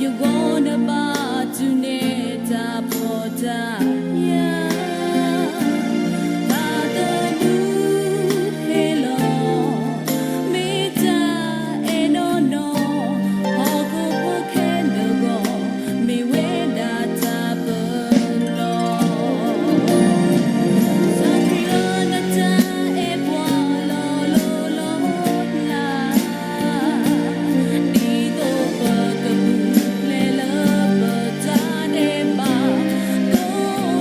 ယဂီၢ်နဘၣ်တူၢ်န့ၢ်တၢ်ဖှီၣ်တၢ်ယာ်, တၢ်သနူဟ့လီၤ, မ့ၢ်တၢ်အဲၣ်နီၢ်နီၢ်, ဟီၣ်ခိၣ်ဖိခဲလၢာ်အဂီၢ်, မ့ၢ်ဝဲဒၣ်တၢ်ပနီၣ်. စီၤခရံာ်ဧၢ, နတၢ်အဲၣ်ပှၤလီၤလိၤလီၤလး, ဒ်သိးပကပူၤဖျဲးလၢပတၢ်ဒဲးဘး, ကိး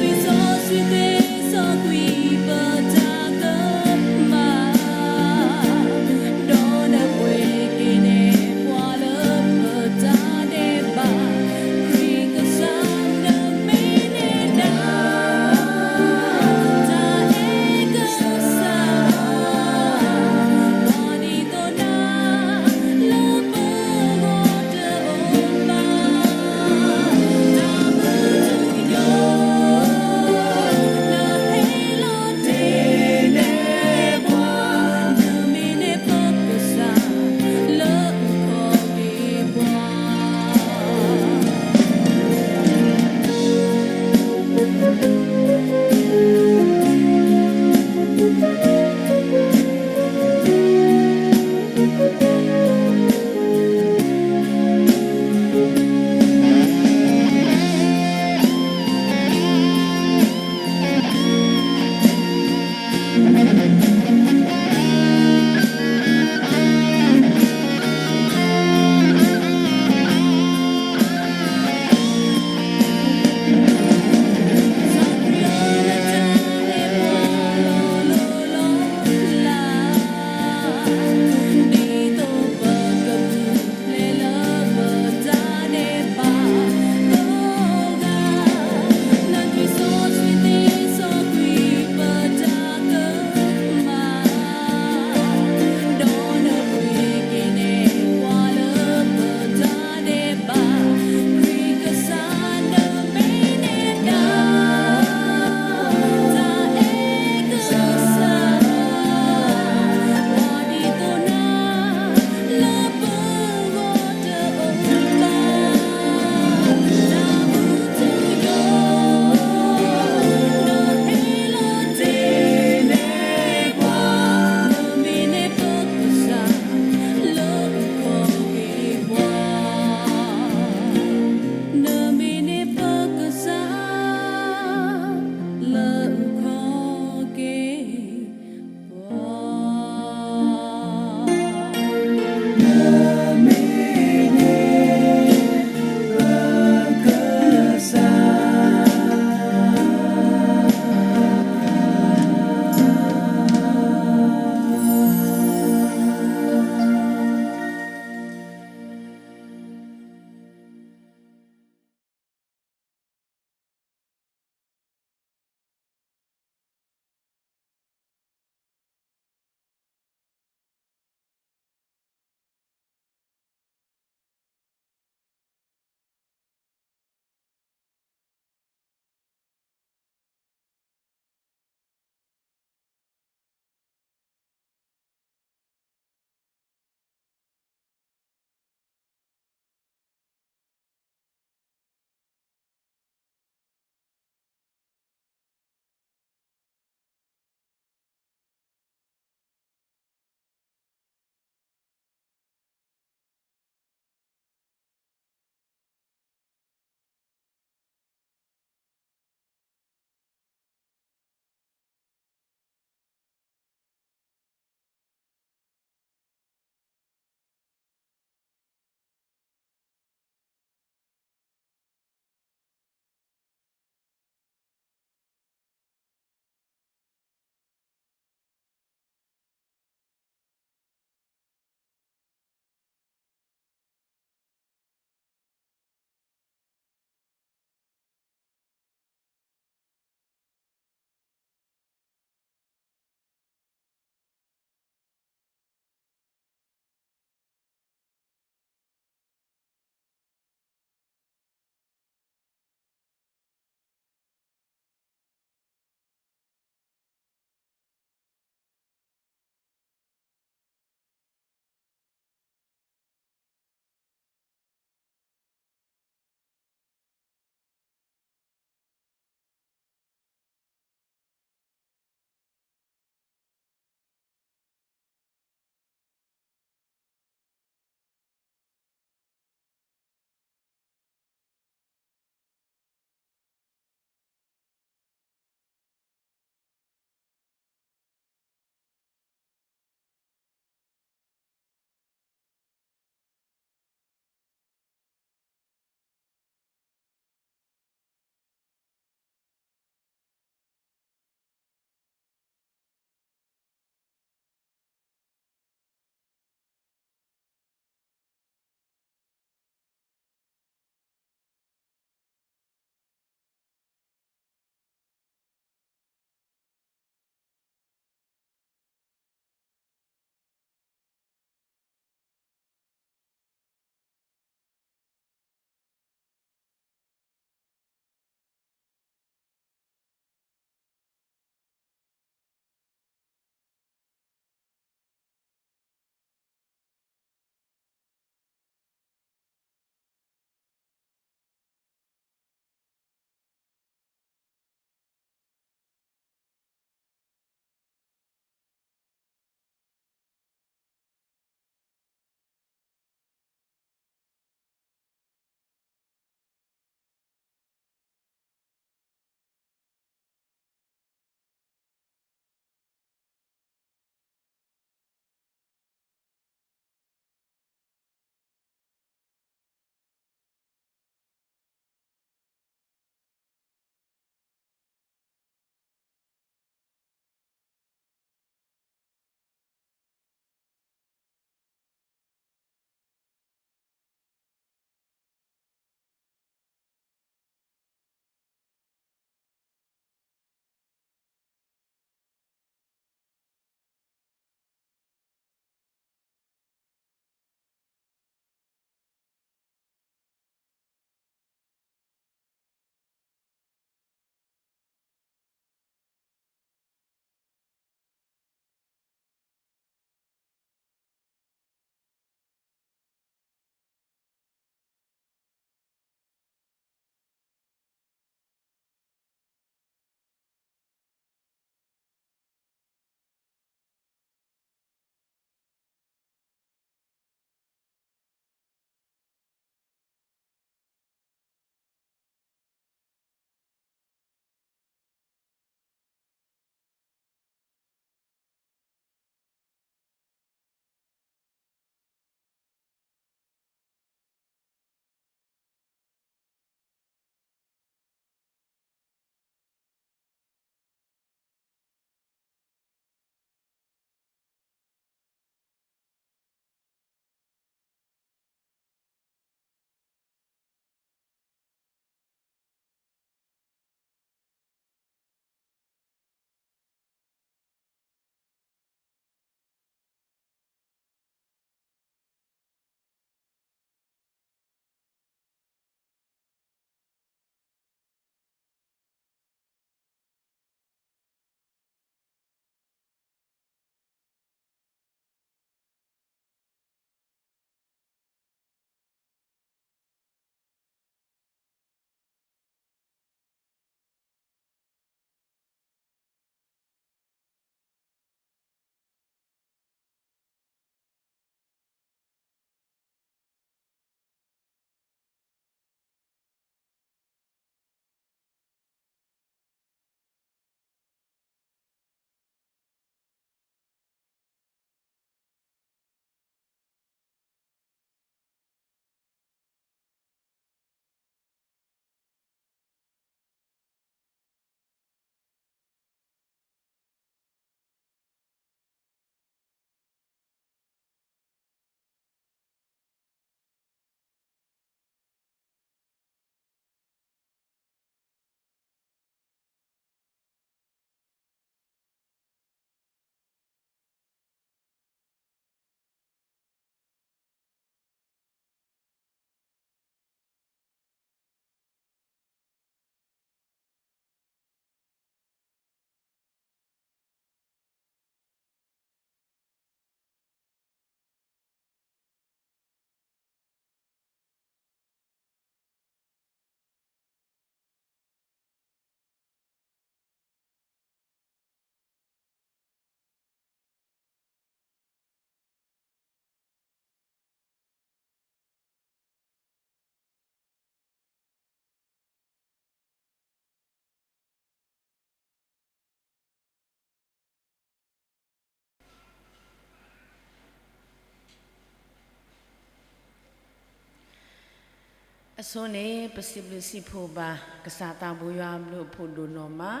အဆိန့ၣ် ပစံးဘျုးစံးဖှိၣ်ဘၣ် ကစၢ်သးဘိယွၤအဘျုးအဖှိၣ်ဒိၣ်နီၢ်မး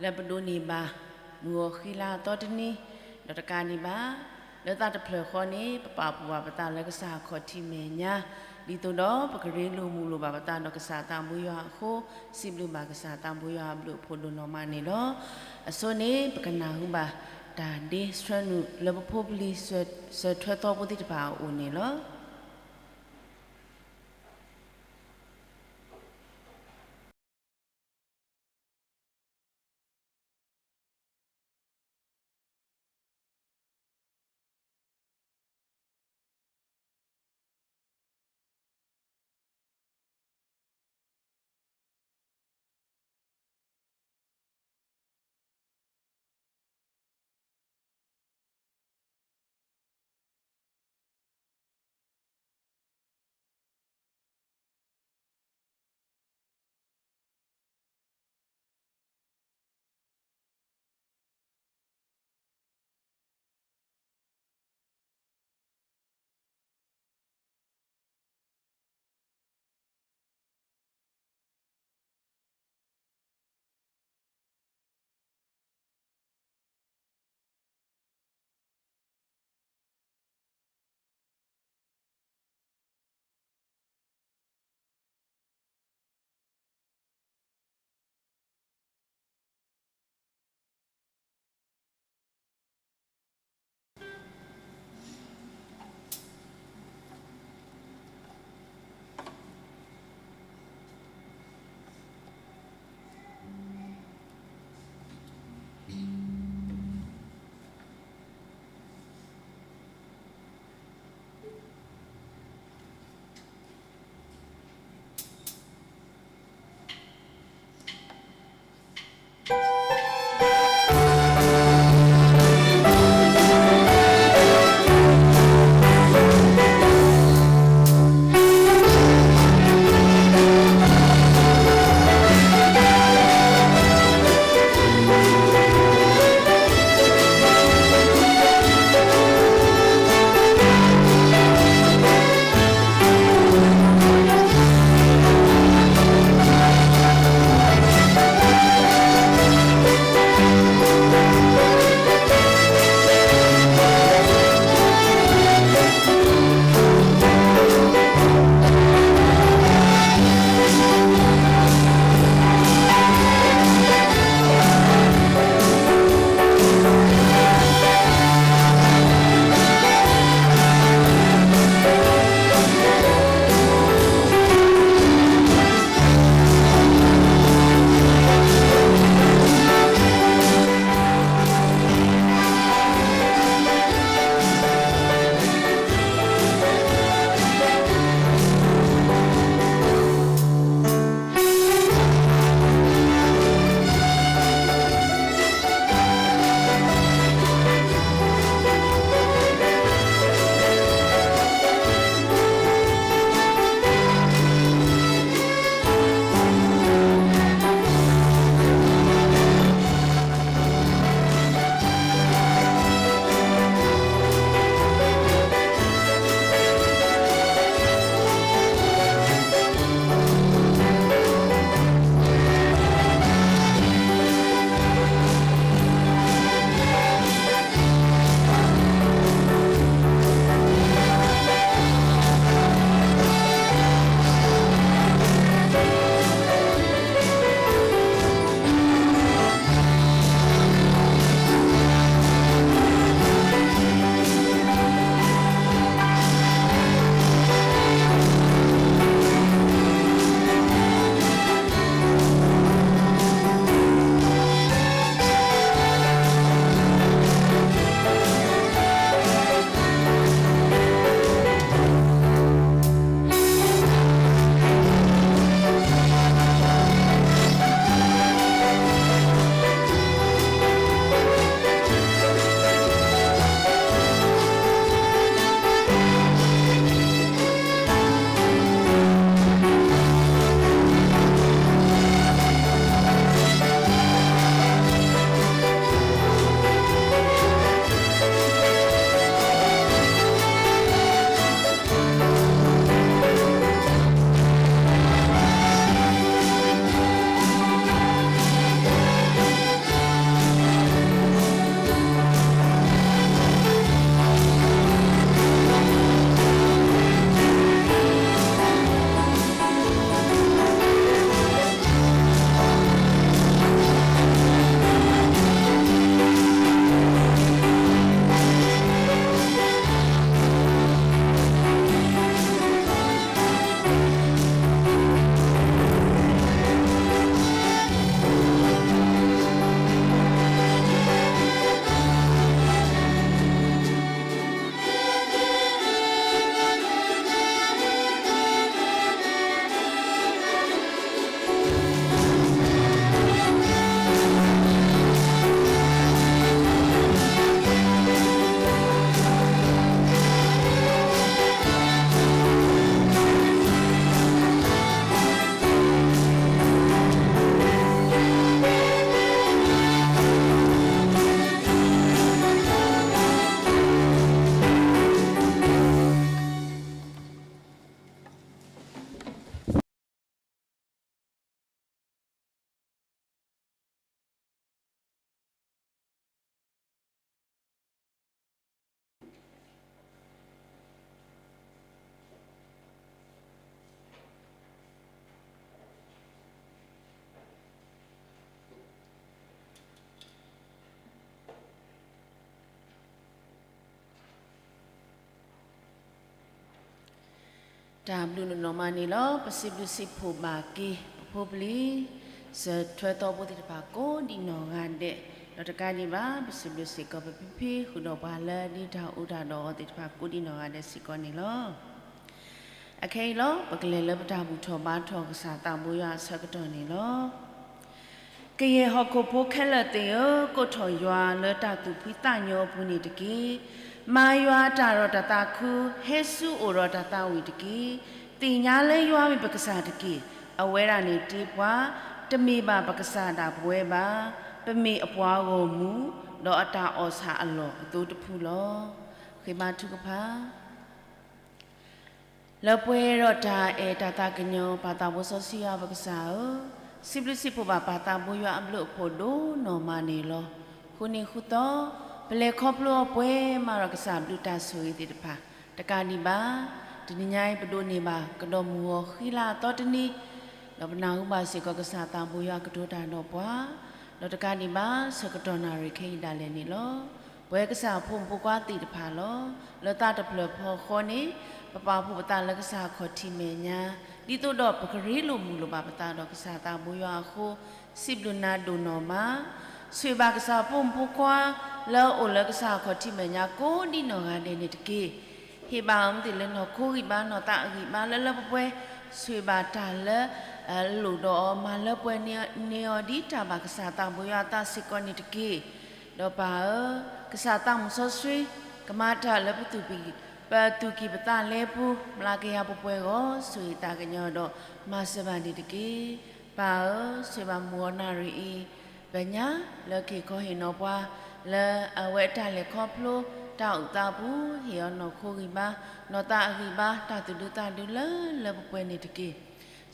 လၢပဒိးန့ၢ်ဘၣ် မုၢ်ဂီၤဃံလၤအသီတနံၤ, ဒီးတကးဒံးဘၣ် လၢသးတဖျၢၣ်ဃီန့ၣ် ပပာ်ဖှိၣ်ဘၣ်ပသးလၢကစၢ်အခီၣ်ထံးမဲာ်ညါ, ဒ်သိးဒီးပကရ့လိာ်မုာ်လိာ်ဘၣ်ပသးဒီးကစၢ်သးဘိယွၤအဃိ, စံးဘျုးဘၣ်ကစၢ်သးဘိယွၤအဘျုးအဖှိၣ်ဒိၣ်နီၢ်မးန့ၣ်လီၤ. အဆိန့ၣ် ပကနၢ်ဟူဘၣ်တၢ်ဒ့ဆှၢနုာ်လၢပဖိပလံၤ စၢၤထွဲသီဖိသ့ၣ်တဖၣ်အအိၣ်န့ၣ်လီၤ. တၢ်ဘျုးနီၢ်နီၢ်မးန့ၣ်လီၤ. ပစံးဘျုးစံးဖှိၣ်ဘၣ်က့ၤ ပဖိပလံၤ စၢၤထွဲသီဖိသ့ၣ်တဖၣ်ကိးဒံးနီၢ်ဂၤဒဲး, ဒီးတကးဒံးဘၣ် ပစံးဘျုးစ့ၢ်ကီးပဖံဖံဃုာ်ဒီးပှၤလၢဒ်တၢ်အူတၢ်ဒီးအီၤသ့ၣ်တဖၣ်ကိးဒံးနီၢ်ဂၤဒဲးစ့ၢ်ကီးန့ၣ်လီၤ. အခဲအံၤလီၤ ပကလဲၤလၢပတၢ်ဘူၣ်ထီၣ်ဘါထီၣ်ကစၢ်သးဘိယွၤအဆၢကတီၢ်န့ၣ်လီၤ. ကယဲၢ်ဟီၣ်ခိၣ်ဖိခဲလၢာ်သ့ၣ်ဧၢ, ကိးထီၣ်ယွၤလၢတၢ်သူၣ်ဖှံသးညီအပူၤန့ၣ်တက့ၢ်. မၤယွၤအတၢ်ဒီးတၢ်သးခု, ဟဲဆူအအိၣ်ဒီးတၢ်သးဝံၣ်တက့ၢ်. သ့ၣ်ညါလၢယွၤမ့ၢ်ပကစၢ်တက့ၢ်. အဝဲဒၣ်န့ၣ်တ့ပှၤ, တမ့ၢ်ဘၣ်ပကစၢ်ဒၣ်ပဝဲဘၣ်. ပမ့ၢ်အပှၤဂီၢ်မုၢ်, ဒီးအတၢ်အီၣ်ဆၣ်အလီၢ်အသိတဖုလီၤ. ဃ့ဘါထုကဖၣ် လၢပှဲၤဒီးတၢ်အဲၣ်တၢ်သးကညီၤ ပၢ်သးဘိစီဆှံယွၤပကစၢ်ဧၢ, စံးဘျုးစံးဖှိၣ်ဘၣ်ပၢ်သးဘိယွၤအဘျုးအဖှိၣ်ဒိၣ်နီၢ်မးန့ၣ်လီၤ. ဃုနံၤဃုသီ ပလဲၤခီဖျိအီၤပှဲၤမးဒီးကစၢ်ဘျုးတၢ်ဆိၣ်ဂ့ၤသ့ၣ်တဖၣ်, တကးဒံးဘၣ် တနံၤညါအံၤပဒိးန့ၢ်ဘၣ် ကဒီးမုၢ်ဂီၤဃံလၤအသီတနံၤ, ဒီးပနၢ်ဟူဘၣ်စ့ၢ်ကီးကစၢ်သးဘိယွၤကတိၤတၢ်ဒီးပှၤ, ဒီးတကးဒံးဘၣ် ဆၢကတီၢ်နၣ်ရံၣ်ခဲအံၤဒၣ်လဲာ်န့ၣ်လီၤ. ပဝဲကစၢ်အဖိမုၣ်ဖိခွါသ့ၣ်တဖၣ်လီၤ. လၢသးတဖျၢၣ်ဖီဃီန့ၣ် ပပာ်ဖှိၣ်ပသးလၢကစၢ်အခီၣ်ထံးမဲာ်ညါ, ဒ်သိးဒီးပကရ့လိာ်မုာ်လိာ်ဘၣ်ပသးဒီးကစၢ်သးဘိယွၤအဃိ, စံးဘျုးနၤဒိၣ်နီၢ်မး, ဆိၣ်ဂ့ၤဘၣ်ကစၢ်အဖိမုၣ်ဖိခွါ လၢအအိၣ်လၢကစၢ်အခီၣ်ထံးမဲာ်ညါကိးဒံးနီၢ်ဂၤဒဲးန့ၣ်တက့ၢ်. ဟ့ၣ်ဘၣ်အီၤမ့ၢ်သ့ၣ်လၢနီၢ်ခိဂံၢ်ဘါ နီၢ်သးအဂံၢ်ဘါလၢလၢပှဲၤပှဲၤ, ဆိၣ်ဂ့ၤဘၣ်တၢ်လၢ လိၣ်ဒီးအီၤ မၤလၢပှဲၤန့ၢ်အီၤဒ်တၢ်ဘၣ်ကစၢ်သးဘိယွၤအသးစ့ၢ်ကီးန့ၣ်တက့ၢ်. ဒီးပၢ်ဧၢ, ကစၢ်သးမုၣ်စီဆှံ ကမၤတၢ်လၢပသူၣ်ကံၢ်ပသးလဲပူၤ မျးကယၤပှဲၤပှဲၤအဂီၢ် ဆိၣ်ဂ့ၤသးကညီၤဒီးမၤစၢၤဘၣ်န့ၣ်တက့ၢ်. ပၢ်ဧၢ, ဆိၣ်ဂ့ၤဘၣ်မုၢ်ဂီၤနၣ်ရံၣ်အံၤ ပညါ လၢကဟ့ၣ်ခီဟ့ၣ်နီၤပှၤ လၢအဝဲအတၢ်လဲၤခီဖျိ တၢ်အိၣ်သးပူၤ ဟ့ၣ်အီၤနီၢ်ခိဂံၢ်ဘါ နီၢ်သးအဂံၢ်ဘါ တၢ်သူၣ်ဒူသးဒူလၢလၢပှဲၤပှဲၤန့ၣ်တက့ၢ်.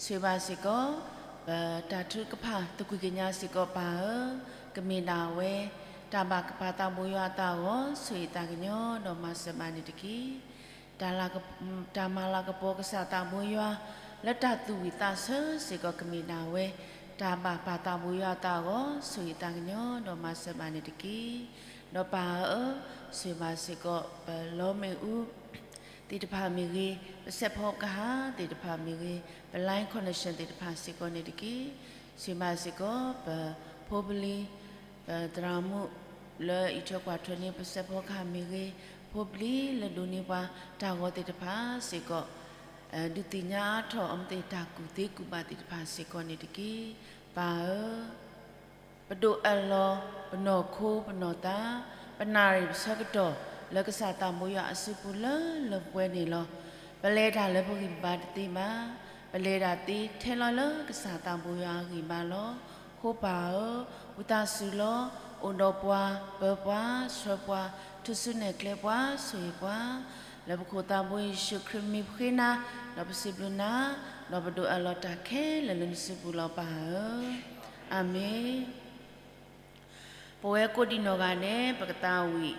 ဆိၣ်ဂ့ၤဘၣ်စ့ၢ်ကီး ပတၢ်ထုကဖၣ်သကွံၢ်ကညးစ့ၢ်ကီးပၢ်ဧၢ, ကမ့ၢ်ဒၣ်ဝဲ တၢ်ဘၣ်ပၢ်သးဘိယွၤအသးအဂီၢ် ဆိၣ်ဂ့ၤသးကညီၤဒီးမၤစၢၤဘၣ်န့ၣ်တက့ၢ်. တၢ်မၤလၤကပီၤကစၢ်သးဘိယွၤ လၢတၢ်သူၣ်ဝံၣ်သးဆၢစ့ၢ်ကီးကမ့ၢ်ဒၣ်ဝဲ တၢ်ဘၣ်ပၢ်သးဘိယွၤအသးအဂီၢ် ဆိၣ်ဂ့ၤသးကညီၤဒီးမၤစၢၤဘၣ်န့ၣ်တက့ၢ်. ဒီးပၢ်ဧၢ, ဆိၣ်ဂ့ၤဘၣ်စ့ၢ်ကီး ပလီမ့ၣ်အူ သ့ၣ်တဖၣ်မ့ၢ်ဂ့ၤ, ပစဲးဖီကဟၣ်သ့ၣ်တဖၣ်မ့ၢ်ဂ့ၤ, ပ line connection သ့ၣ်တဖၣ်စ့ၢ်ကီးန့ၣ်တက့ၢ်. ဆိၣ်ဂ့ၤဘၣ်စ့ၢ်ကီး ပဖိပလံၤ ပသရၣ်မုၣ် လၢအံးထွဲကွၢ်ထွဲန့ၣ် ပစဲးဖီကဟၣ်မ့ၢ်ဂ့ၤ, ဖိပလံၤလၢဒိးန့ၢ်ပှၤတၢ်ဂီၤသ့ၣ်တဖၣ်စ့ၢ်ကီး ဒုးသ့ၣ်ညါအါထီၣ်အမ့ၢ်သ့ၣ်တၢ်ကူၣ်သ့ကူၣ်ဘၣ်သ့ၣ်တဖၣ်စ့ၢ်ကီးန့ၣ်တက့ၢ်. ပၢ်ဧၢ, ပဒိးအၢၣ်လီၤ ပနီၢ်ခိပနီၢ်သး, ပနၣ်ရံၣ်ပဆၢကတီၢ် လၢကစၢ်သးဘိယွၤအစုပူၤလၢလၢပှဲၤပှဲၤန့ၣ်လီၤ. ပလဲၤတၢ်လၢပဂံၢ်ပဘါတသ့ဘၣ်, ပလဲၤတၢ်သ့ထဲလီၤလၢကစၢ်သးဘိယွၤအဂံၢ်ဘါလီၤ. ဃိပၢ်ဧၢ, ဝံသးစူၤလီၤ, အိၣ်ဒီးပှၤ, ပၢပှၤ, ဆှၢပှၤ, ထူၣ်စုနဲၣ်ကျဲပှၤ, ဆိၣ်ဂ့ၤပှၤ, လၢပခိၣ်သးဘိယ့ၣ်ၡူးခရံာ်မံၤပဃ့နၤ, ဒီးပစံးဘျုးနၤ, ဒီးပဒိးအၢၣ်လီၤတၢ်ခဲလၢာ်လၢနစုပူၤလီၤပၢ်ဧၢ. အၤမ့ၣ်. ပဝဲကိးဒံးနီၢ်ဂၤဒဲး ပကသးဝံၣ်,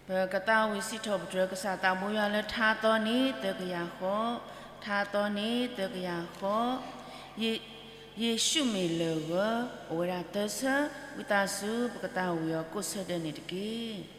ပကသးဝံၣ်စံးထီၣ်ပတြၢၤကစၢ်သးဘိယွၤလၢထါသီန့ၣ် သၢကယၤဃီ, ထါသီန့ၣ် သၢကယၤဃီ, ယ့ၣ်ၡူးမ့ၢ်လၢာ်ဂၢၢ်, အိၣ်ဝဲဒၣ်သၢဆၢ, ဝံသးစူၤပကသးဝံၣ်အီၤကိးဆၢဒၢးန့ၣ်တက့ၢ်.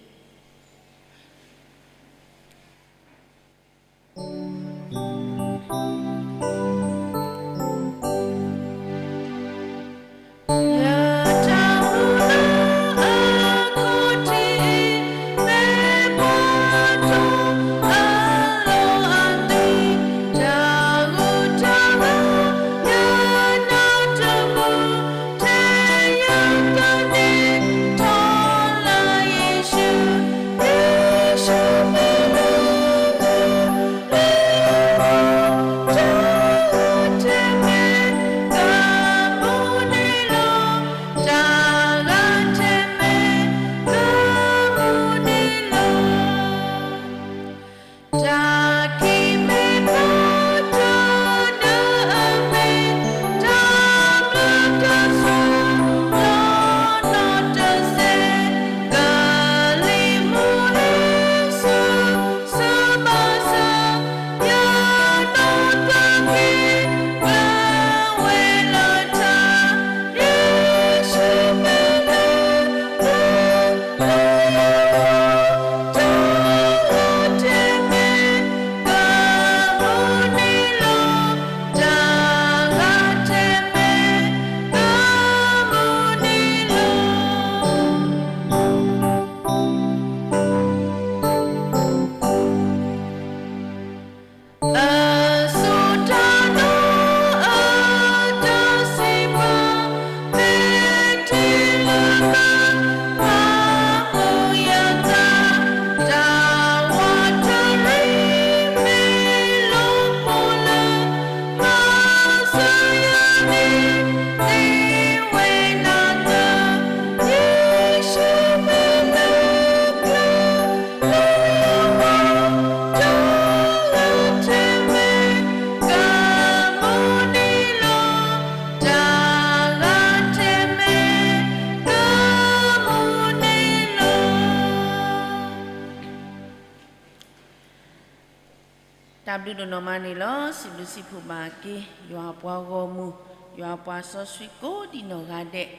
တၢ်ဘျုးဒိၣ်နီၢ်မးန့ၣ်လီၤ. စံးဘျုးစံးဖှိၣ်ဘၣ်က့ၤ ယွၤအပှၤဂီၢ်မုၢ်, ယွၤအပှၤစီဆှံကိးဒံနီၢ်ဂၤဒဲး,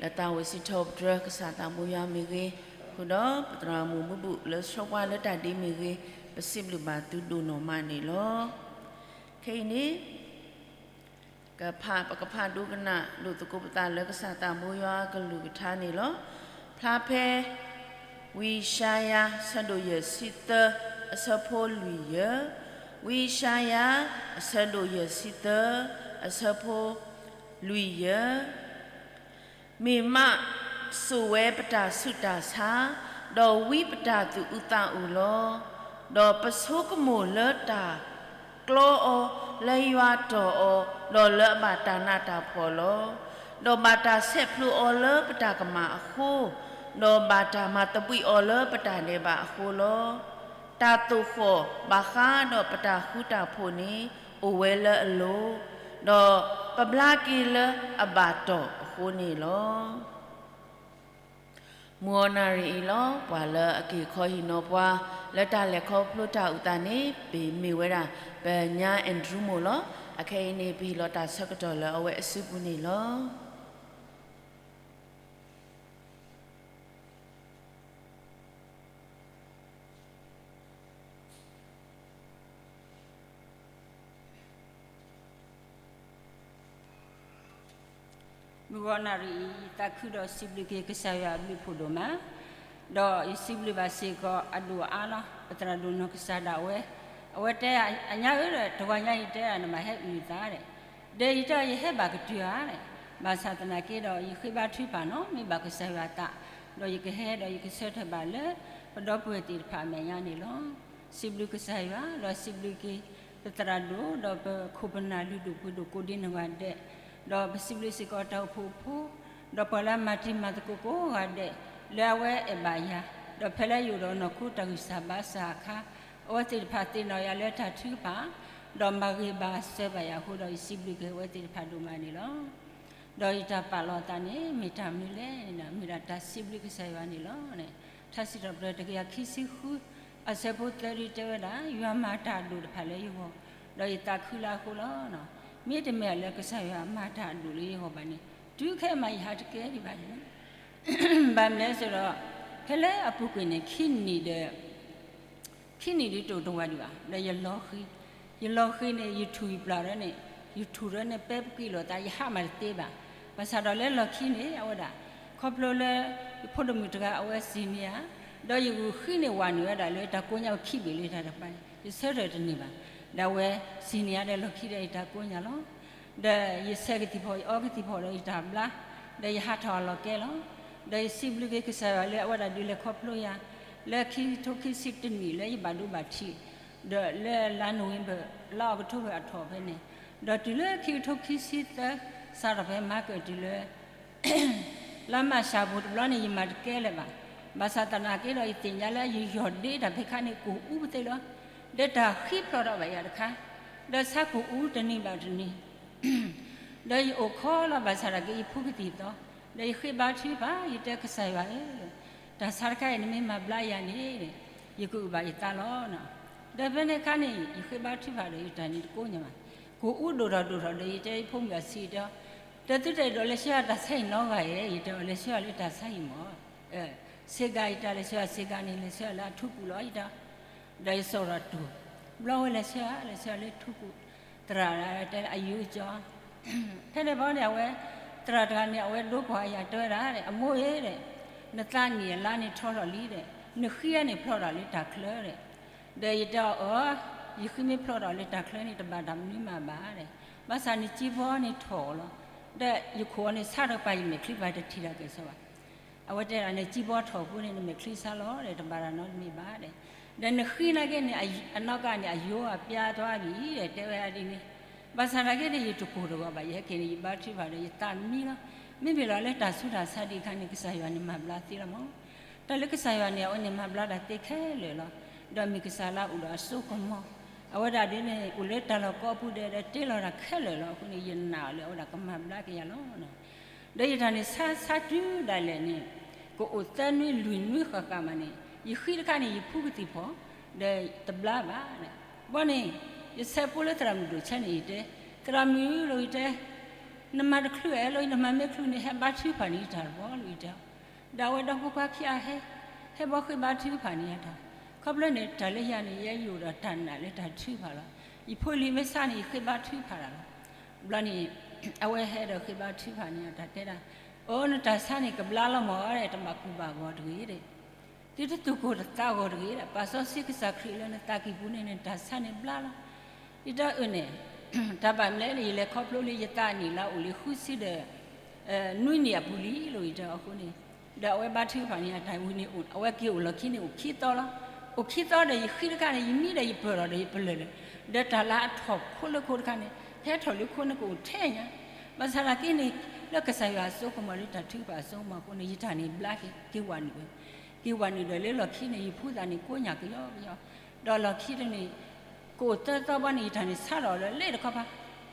လၢတၢ်အိၣ်ဝဲစံးထီၣ်ပတြၢၤ ကစၢ်သးဘိယွၤမ့ၢ်ဂ့ၤ, ဃုာ်ဒီးပသရၣ်မုၣ်မူဘူၣ်လၢဆှၢပှၤလၢတၢ်ဒ့မ့ၢ်ဂ့ၤ, ပစံးဘျုးဘၣ်သုဒိၣ်နီၢ်မးန့ၣ်လီၤ. ခဲအံၤန့ၣ် ကဖး ပကဖးဒိကနၣ်ဒိၣ်သကိးပသးလၢကစၢ်သးဘိယွၤအကလုၢ်ကထါန့ၣ်လီၤ. ဖျါဖဲ ဝံယၡါယၤ အဆၢဒိၣ်ယဲၢ်ဆံသၢ အဆၢဖိလွံၢ်ယဲၢ်, ဝံယၡါယၤ အဆၢဒိၣ်ယဲၢ်ဆံသၢ အဆၢဖိလွံၢ်ယဲၢ် မ့ၢ်မးစိာ်ဝဲပတၢ်ဆူးတၢ်ဆါ, ဒီးဝံပတၢ်သူၣ်အုးသးအုးလီၤ. ဒီးပဆိကမိၣ်လၢတၢ်ကျီအီၤ, လၢယွၤတီၢ်အီၤ, ဒီးလၢအဘၣ်တၢ်နးတၢ်ဖှီၣ်လီၤ. ဒီးဘၣ်တၢ်ဆဲးဖျိးအီၤလၢပတၢ်ကမၣ်အဃိ, ဒီးဘၣ်တၢ်မၤသဘှံးအီၤလၢပတၢ်ဒဲးဘးအဃိလီၤ. တၢ်သိၣ်ဃီၣ်ဘၣ်ဃးဒီးပတၢ်ဃူတၢ်ဖိးန့ၣ် အိၣ်ဝဲလၢအလိၤ, ဒီးပဘျါက့ၤလၢအဘၣ်တီၢ်အဃိန့ၣ်လီၤ. မုၢ်ဂီၤနၣ်ရံၣ်အံၤလီၤ. ပှၤလၢအက့ၤခီဟံၣ်နီၤပှၤ လၢတၢ်လဲၤခီဖျိတၢ်အုၣ်သးန့ၣ် ပမ့ၢ်ဝဲဒၣ် ပညါ Andrew မိၢ်လီၤ. အခဲအံၤန့ၣ် ပဟ့ၣ်လီၤတၢ်ဆၢကတီၢ်လၢအဝဲအစုပူၤန့ၣ်လီၤ. မုၢ်ဂီၤနၣ်ရံၣ်အံၤ ယသးခုဒီးစံးဘျုးက့ၤကစၢ်ယွၤအဘျုးအဖှိၣ်ဒိၣ်မး, ဒီးယစံးဘျုးဘၣ်စ့ၢ်ကီးအဒိၣ်အါလီၤ ပသရၣ်ဒိၣ်နီၢ်ကစၢ်ဒၣ်ဝဲ, အဝဲတဲ အညါဧၢဒီး တဂီၤညါအံၤတဲဒၣ်နဘၣ်ဟဲအုၣ်နသးဒီး, ဒီးယတဲယဟဲဘၣ်ကတုၤဧါဒီး, ဘၣ်ဆၣ်သနာ်က့ဒီး ယဃ့ဘါထုကဖၣ်နီၤ မ့ၢ်ဘၣ်ကစၢ်ယွၤအသး, ဒီးယကဟဲဒီးယကဆၢထၢၣ်ဘၣ်လၢ ပဒီပုၢ်ဝဲၢ်သ့ၣ်တဖၣ်အမဲာ်ညါန့ၣ်လီၤ. စံးဘျုးကစၢ်ယွၤ ဒီးစံးဘျုးက့ၤ ပသရၣ်ဒိၣ် ဒီးပခိၣ်ပနၢ်လုၢ်ဒိၣ်ပှ့ၤဒိၣ်ကိးဒံနီၢ်ဂၤဒဲး, ဒီးပစံးဘျုးစ့ၢ်ကီးတၢ်အိၣ်ဖှိၣ်ဖိ, ဒီးပှၤလၢအမၤတံၤမၤသကိးကိးဂၤဒဲး, လၢအဝဲအဲၣ်ဘၣ်ယၤ, ဒီးဖဲလၢယအိၣ်ဒီးနီၢ်ခိတၢ်ဂံၢ်စၢ်ဘါစၢ်အခါ, အဝဲသ့ၣ်တဖၣ်သ့ၣ်နီၣ်ယၤလၢတၢ်ထုကဖၣ်, ဒီးမၤဂ့ၤဘၣ်စၢၤဘၣ်ယၤအဃိဒီး ယစံးဘျုးက့ၤအဝဲသ့ၣ်တဖၣ်ဒိၣ်မးန့ၣ်လီၤ. ဒီးယတၢ်ပာ်လီၤအသးန့ၣ် မ့ၢ်တၢ်မနုၤလဲၣ်န့ၣ် မ့ၢ်ဒၣ်တၢ်စံးဘျုးကစၢ်ယွၤန့ၣ်လီၤ. ထါစံးထီၣ်ပတြၢၤတကယၤခံဆံဃု အဆၢဖိသၢဒုတဲဝဲဒၣ် ယွၤမၤတၢ်အဒိၣ်တဖၣ်လၢယဂီၢ်, ဒီးယသးခုလၢအဃိလီၤ. မ့တမ့ၢ်လၢကစၢ်ယွၤမၤတၢ်အဒိၣ်လၢယဂီၢ်ဘၣ်န့ၣ် တုၤခဲအံၤမးယဟးတကဲဒံးဘၣ်န့ၣ်လီၤ. ဘၣ်မနုၤလဲၣ်ဆိုတော့ ဖဲလၢအပူၤကွံာ်န့ၣ် ခံနံၣ်ဒီး ခံနံၣ်ဒုးတအိၣ်တဝာ်ဒံးဘၣ်, ဒီးယလီၤဃံၤ, ယလီၤဃံၤန့ၣ် ယထူၣ်ယပျၢ်ဒီးန့ၣ်, ယထူၣ်ဒီးန့ၣ် ပဲပကံၢ်လိာ်သး ယဟးမးတသ့ဘၣ်. ဘၣ်ဆၣ်ဒီးလၢလီၢ်ခံန့ၣ် အဝဲဒၣ် ခီဖျိလၢ ယဖိဒိၣ်မုၣ်တဂၤအဝဲစံးန့ၢ်ဧါ, ဒီးယဂုာ်ဃံန့ၢ်ဝးနုာ်ဝဲဒၣ်လၢတၢ်ကိးညါအိၣ်ခံဘ့ၣ်လၢတၢ်တပၤန့ၣ် ယဆၢထၢၣ်တန့ၢ်ဘၣ်. ဒီးအဝဲစံးန့ၢ်ဧါဒီးလီၢ်ခံဒီးယတၢ်ကိးညါလီၤ. ဒီးယဆဲးကသံၣ်ဖီၣ် ယအီကသံၣ်ဖီၣ်ဒီးယတၢ်ဘျါ, ဒီးယဟးထီၣ်အလီၢ်ကျဲလီၤ. ဒီးယစံးဘျုးက့ၤကစၢ်ယွၤလၢအဝဲဒၣ်ဒုးလဲၤခီဖျိယၤ, လၢခံကထိခံဆံတနံၣ်လၢယဘၣ်ဒိဘၣ်ထံး, ဒီးလၢလါနိၣ်ဝ့ဘၢၣ် လါအီးကထိဘၢၣ်အထီၣ်ဖဲန့ၣ်, ဒီးတုၤလၢခံကထိခံဆံသၢ စးထီၣ်ဖဲမၤကၢၢ်တုၤလၢ လါမၢ်ၡးပူၤတဘျီန့ၣ် ယမၤတကဲလၢၤဘၣ်. ဘၣ်ဆၣ်သနာ်က့ဒီး ယသ့ၣ်ညါလၢယယီၢ်ဒ့တၢ်ဖဲခါန့ၣ် ကအိၣ်အူပသ့လီၤ. ဒီးတၢ်ဃံဖျိးထီၣ်ဘၣ်ယၤတခါ, ဒီးဆါကအိၣ်တနံၤဘၣ်တနံၤ ဒီးယအိၣ်ခိးလီၤဘၣ်ဆၣ်ဒီးက့ၤယဖူကသံၣ်သီ, ဒီးယဃ့ဘါထုကဖၣ် ယတဲကစၢ်ယွၤဧၢ, တၢ်ဆါတခါအံၤနမ့ၢ်မၤဘျါယၤန့ၣ် ယကအုၣ်ဘၣ်ယသးလီၤ. ဒီးဖဲန့ၣ်အခါန့ၣ် ယဃ့ဘါထုကဖၣ်ဒီးယတၢ်န့ၣ်တကိးညါဘၣ်, ကအိၣ်ဒိၣ်ထီၣ်ဒိၣ်ထီၣ်ဒီး ယတဲယဖိမုၣ်အဆံးတဲ, ဒီးသုတအဲၣ်ဒိးလဲၤဆှၢအတၢ်ဆါဟံၣ်နီတဂၤဧါ, ယတဲအီၤလဲၤဆှၢအီၤလၢတၢ်ဆါဟံၣ်မး ဆ့ကၤ ယတဲလဲၤဆှၢအီၤဆ့ကၤန့ၣ် လဲၤဆှၢအီၤလၢအထူပူၤလီၤ ယတဲ, ဒီးယစိာ်ထီၣ်တူၢ်, ဘျီဝဲလဲၤဆှၢ လဲၤဆှၢအီၤလၢထူပူၤ, သရၣ်တဲအယိကၠီ, ဖဲန့ၣ်ဘီန့ၣ် အဝဲ သရၣ်တဂၤန့ၣ် အဝဲဒိကွၢ်ယၤတဲဝဲဒၣ် အမိၢ်ဧၢ, နသးနံၣ်အလါန့ၣ်ထီထီၣ်လံဒီး နဃံအံၤန့ၣ်ဖျိးထီၣ်လၢတၢ်ချၢဒီး, ဒီးယတဲအီၤ ယဃံမ့ၢ်ဖျိးထီၣ်လၢတၢ်ချၢန့ၣ် တဘၣ်တၢ်မနုၤမးဘၣ်ဒီး, ဘၣ်ဆၣ်နစံဘီန့ၣ်ထီၣ်လီၤ, ဒီးယခိၣ်အီၤန့ၣ်ဆါတကပၤ ယမဲာ်ချံပၤတထံၣ်တၢ်ကဲၣ်ဆိးဘၣ်. အဝဲတဲဒၣ် နစံဘီထီၣ်အဃိန့ၣ် နမဲာ်ချံဆါလီၤဒီး တဘၣ်တၢ်နီတမံၤဘၣ်ဒီး, ဒီးနဃံနာ်က့န့ၣ် အနီၢ်ကါန့ၣ် အယိအပျါသွါဘၣ်ဒီး တဲဝဲဒၣ်ဒ်န့ၣ်, ဘၣ်ဆၣ်နာ်က့န့ၣ် ယတကိၢ်တဂီၤဘၣ် ယဟဲက့ၤန့ၣ် ယဘါထုကဖၣ်ဒီး ယသးမံလီၤ. မ့မ့ၢ်လီၤလၢတၢ်ဆူးတၢ်ဆါဒံးအခါန့ၣ် ကစၢ်ယွၤန့ၣ်မၤဘျါသ့လီၤမး. တၢ်လၢကစၢ်ယွၤန့ၣ် အဝဲန့ၣ်မၤဘျါတၢ်သ့ခဲလၢာ်လီၤ. ဒီးမ့ၢ်ကစၢ်လၢအအိၣ်ဒီးအစိကမီၤ, အဝဲဒၣ်ဒ်န့ၣ် အိၣ်လၢတၢ်လီၢ်ကိးပူၤဒဲးဒီးတ့လီၤတၢ်ခဲလၢာ်လီၤ. အဃိန့ၣ် ယနာ်အီၤလၢအဝဲဒၣ်ကမၤဘျါက့ၤယၤလီၤ. ဒီးယတၢ်န့ၣ်ဆါဆါတုၤဒၣ်လဲာ်န့ၣ် ကအိၣ်သၢနွံလွံၢ်နွံဃၣ်ဃၣ်မးန့ၣ် ယဃံတခါန့ၣ် ယဖူကသံၣ်ဖီၣ် ဒီးတဘျါဘၣ်. ဘီန့ၣ် ယဆဲးဖိလၢသရၣ်မုၣ်ဒိၣ်ဆဲန့ၣ်ယတဲ, သရၣ်မုၣ်လီၤယတဲ, နမၤတချုးအဲၣ်လီၤ, နမၤမ့ၢ်ချုးန့ၣ် ဟဲဘါထုကဖၣ်န့ၢ်ယတၢ်တဘျီလီၤယတဲ. ဒီးအဝဲဒီဖိခွါခံဂၤဟဲ, ဟဲဘီဃ့ဘါထုကဖၣ်န့ၢ်ယတၢ်, ခီဖျိန့ၣ် တၢ်လၢယၤန့ၣ် ယဲယအိၣ်ဒီးတၢ်နာ်လၢတၢ်ထုကဖၣ်လီၤ. ယဖိလံၤမ့ၢ်ဆါန့ၣ် ယဃ့ဘါထုကဖၣ်တၢ်လီၤ. ဘျီန့ၣ် အဝဲဟဲဒီးဃ့ဘါထုကဖၣ်န့ၢ်ယတၢ်တဲဒၣ်, အိ နတၢ်ဆါန့ၣ်ကဘျါလီၤမၢ်ဒီး တဘၣ်ကူၣ်ဘၣ်ဂီၤတဂ့ၤဒီး သုတသူၣ်ကိၢ်တသးဂီၤတဂ့ၤဒီး ပာ်စီဆှံကစၢ်ခရံာ်လၢနသးကံၢ်ပူၤန့ၣ် နတၢ်ဆါန့ၣ်ဘျါလီၤ. ယတဲအၢၣ်န့ၣ်, တၢ်ဘၣ်မနုၤလဲၣ်န့ၣ် ယလဲၤခီဖျိလၢယသးနံၣ်လၢအိၣ်လံဃုဆံဒီး နွံနံၣ်အပူၤလံလီၤယတဲအဃိန့ၣ်, ဒီးအဝဲဘါထုကဖၣ်န့ၢ်အတၢ်ဝံၤန့ၣ် အဝဲက့ၤအိၣ်လီၢ်ခံန့ၣ်အိၣ်ခံသီလီၤ. အိၣ်ခံသီဒီးယဃံတခါန့ၣ် ယမံဒီးယပၢၢ်ထီၣ်ဒီးယပလၢၢ်လၢာ်, ဒီးတၢ်လၢအထီၣ်ဖိလၢခိတခါန့ၣ် ဟဲထီၣ်လၢခိန့ၣ်ကအိၣ်ထဲညါ, ဘၣ်ဆၣ်သနာ်က့န့ၣ် လၢကစၢ်ယွၤအစိကမီၤလၢတၢ်ထုကဖၣ်အစိကမီၤအဃိန့ၣ် ယတၢ်န့ၣ်ဘျါက့ၤ က့ၤဝဲနုာ်ဝဲ, က့ၤဝဲနုာ်ဒီးလၢလီၢ်ခံန့ၣ် ယဖှူသးန့ၣ်ကိးညၣ်ကယီကယီ, ဒီးလီၢ်ခံတန့ၣ် ကအိၣ်သၢသီဘီန့ၣ် ယတၢ်န့ၣ်ဆါထီၣ်လၢလ့တခီပၤ,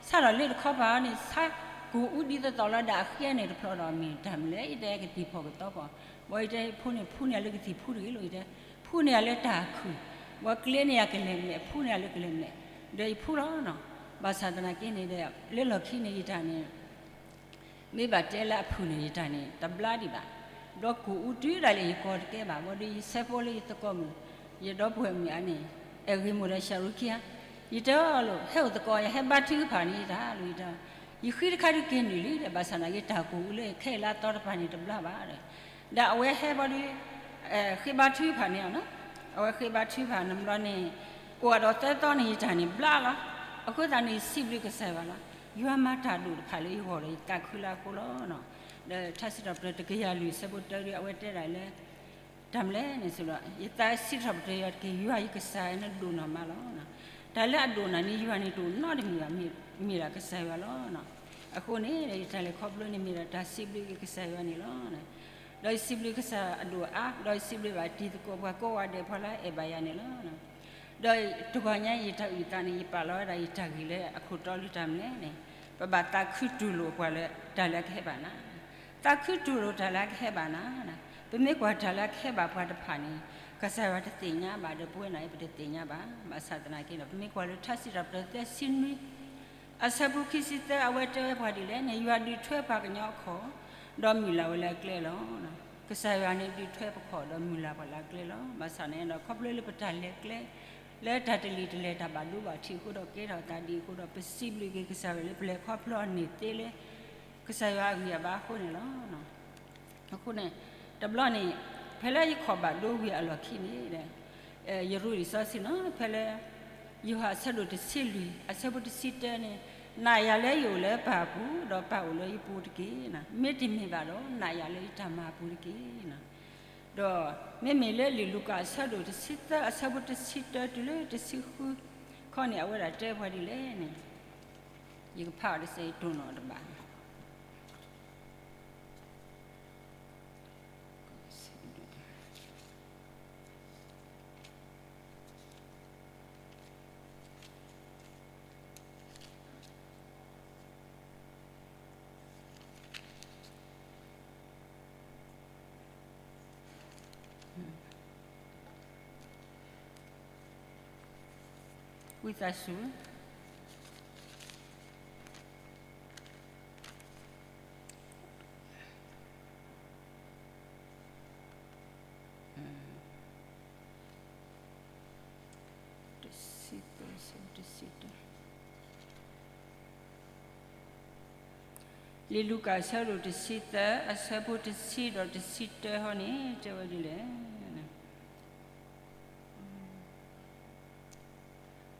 ဆါထီၣ်လ့တခီပၤန့ၣ် ဆါကိၢ်အူဒ်သိးသိးလီၤဒီးအဃံန့ၣ်တဖျိဒီး မ့ၢ်တၢ်မနုၤလဲၣ် ယတဲကသံၣ်ဖီၣ်ကသီဖီၣ်, ဘီယတဲယဖှူန့ၣ်ဖှူန့ၢ်ယၤလၢကသံၣ်ဖှူတဂ့ၤလီၤယတဲ, ဖှူန့ၢ်ယၤလၢတၢ်ခုၣ်, ဘီကျ့န့ၢ်ယၤကလဲၤမဲာ် ဖှူန့ၢ်ယၤလၢကလဲၤမဲာ်, ဒီးယဖှူလီၤနီၤ, ဘၣ်ဆၣ်သနာ်က့န့ၣ်ဒီး လၢလီၢ်ခံန့ၣ် ယတၢ်န့ၣ် မ့ၢ်ဘၣ်တဲလၢအဖုၣ်န့ၣ် ယတၢ်န့ၣ် တဘျါဒံးဘၣ်, ဒီးကိၢ်အူတုၤဒၣ်လဲာ်ယကိးတကဲဘၣ်, ဘီဒီးယဆဲးဖိလၢယသကိးမုၣ်, ယဒီပုၢ်ဝဲၢ်မုၣ်အါန့ၣ်, အဲၣ်ဂ့ၤမိၢ်ဒီးၡၤရူခံဧါ, ယတဲအီၤလီၤ ဟဲအိၣ်သကိးယၤ ဟဲဘါထုကဖၣ်န့ၢ်ယတၢ်လီၤယတဲ, ယဃံတခါဒုးက့ၤနုာ်လံဒီး ဘၣ်ဆၣ်သနာ်က့တၢ်ကိၢ်အူလၢခဲအံၤလၢအသီတဖၣ်န့ၣ်တဘျါဘၣ်ဒီး, ဒီးအဝဲဟဲဘီဒီး ဃ့ဘါထုကဖၣ်န့ၢ်အီၤနီၤ, အဝဲဃ့ဘါထုကဖၣ်န့ၣ်ဘျီန့ၣ်, အိၣ်ဒီးသၢသီန့ၣ် ယတၢ်န့ၣ်ဘျါလီၤ, အဃိသတးန့ၣ် ယစံးဘျုးကစၢ်ယွၤလီၤ, ယွၤမၤတၢ်ဒိၣ်တဖၣ်လၢယဂီၢ်ဒီးယသးခုလၢအဃိလီၤ. ဒီးထါစံးထီၣ်ပတြၢၤတကယၤလွံၢ်ဆၢဖိတၢဒီး အဝဲတဲဒၣ်လၢ တၢ်မနုၤလဲၣ်န့ၣ် စံးဘျုး, ယသးစံးထီၣ်ပတြၢၤယွၤတက့ၢ်, ယွၤယကစၢ်နဒိၣ်နီၢ်မးလီၤ. တၢ်လၢအဒိၣ်နၤန့ၣ် ယွၤန့ၣ်တအိၣ်နီတမံၤဘၣ်, မ့ၢ်ဒၣ်ကစၢ်ယွၤလီၤ. အဃိန့ၣ် ယတၢ်လဲၤခီဖျိန့ၣ် မ့ၢ်ဒၣ်တၢ်စံးဘျုးက့ၤကစၢ်ယွၤန့ၣ်လီၤ. ဒီးယစံးဘျုးကစၢ်အဒိၣ်အါ, ဒီးယစံးဘျုးဘၣ်တံၤသကိးပှၤကိးဂၤဒဲး ပှၤလၢအအဲၣ်ဘၣ်ယၤန့ၣ်လီၤ. ဒီးတဂီၤညါယတၢ်အုၣ်သးန့ၣ် ယပာ်လီၤဝဲဒၣ်ယတၢ်ဂ့ၢ်လၢအခိၣ်တီလၢတၢ်မနုၤလဲၣ်န့ၣ်, ပဘၣ်သးခုတူၢ်လိာ်ကွၢ်လၢတၢ်လၢအကဟဲဘၣ်နၤ, သးခုတူၢ်လိာ်တၢ်လၢအကဟဲဘၣ်နၤ, ပမ့ၢ်ကွၢ်တၢ်လၢအကဟဲဘၣ်ပှၤတဖၣ်န့ၣ် ကစၢ်ယွၤတသ့ၣ်ညါဘၣ်ဒီး ပဝဲန့ၣ်ပတသ့ၣ်ညါဘၣ်. ဘၣ်ဆၣ်သနာ်က့ဒီး ပမ့ၢ်ကွၢ်လၢထါစံးထီၣ်ပတြၢၤသၢဆံနွံ အဆၢဖိခံဆံသၢ အဝဲတဲဝဲပှၤဒ်လဲၣ်န့ၣ်, ယွၤဒုးထွဲပှၤကညီအခိၣ်, ဒီးမုၢ်လၢ်ဝဲလၢအကျဲလီၤ. ကစၢ်ယွၤန့ၣ်ဒုးထွဲပခိၣ် ဒီးမုၢ်လၢ်ပှၤလၢအကျဲလီၤ. ဘၣ်ဆၣ်န့ၣ်ဒီး ခီဖျိလၢပတၢ်လဲၤကျဲ လၢတၢ်တလံၤတလဲၤ တၢ်ဘၣ်ဒိဘၣ်ထံးအဃိဒီး ကဲထီၣ်သးဒ်အဃိဒီး ပစံးဘျုးက့ၤကစၢ်ယွၤလၢပလဲၤခီဖျိအီၤန့ၣ်သ့လၢ ကစၢ်ယွၤအဂံၢ်အဘါအဃိန့ၣ်လီၤ. အဃိန့ၣ် တဘျီန့ၣ် ဖဲလၢယခီၣ်ဘၣ်ဒိဝံၤအလီၢ်ခံန့ၣ်ဒီး ယရူးလံာ်စီဆှံနီၤ ဖဲလၢ ယိၤဟၣ်အဆၢဒိၣ်တဆံလွံၢ် အဆၢဖိတဆံတၢန့ၣ်, နာ်ယၤလၢယအိၣ်လၢပၢ်အပူၤ, ဒီးပၢ်အိၣ်လၢယပူၤတက့ၢ်. မ့တမ့ၢ်ဘၣ်ဒီး နာ်ယၤလၢယတၢ်မၤအပူၤတက့ၢ်. ဒီးမ့မ့ၢ်လၢလံာ်လူၤကၣ်အဆၢဒိၣ်တဆံသၢ အဆၢဖိတဆံတၢတုၤလၢတဆံဃုခီန့ၣ် အဝဲဒၣ်တဲပှၤဒ်လဲၣ်န့ၣ်, ယကဖးအီၤတစဲး ယတိၢ်နီၣ်တဘၣ် ဝံသးစူၤ တဆံသၢ တဆံတၢ လံာ်လူၤကၣ်အဆၢဒိၣ်တဆံသၢ အဆၢဖိတဆံဒီးတဆံတၢဟီန့ၣ် တဲဝဲဒ်လဲၣ်.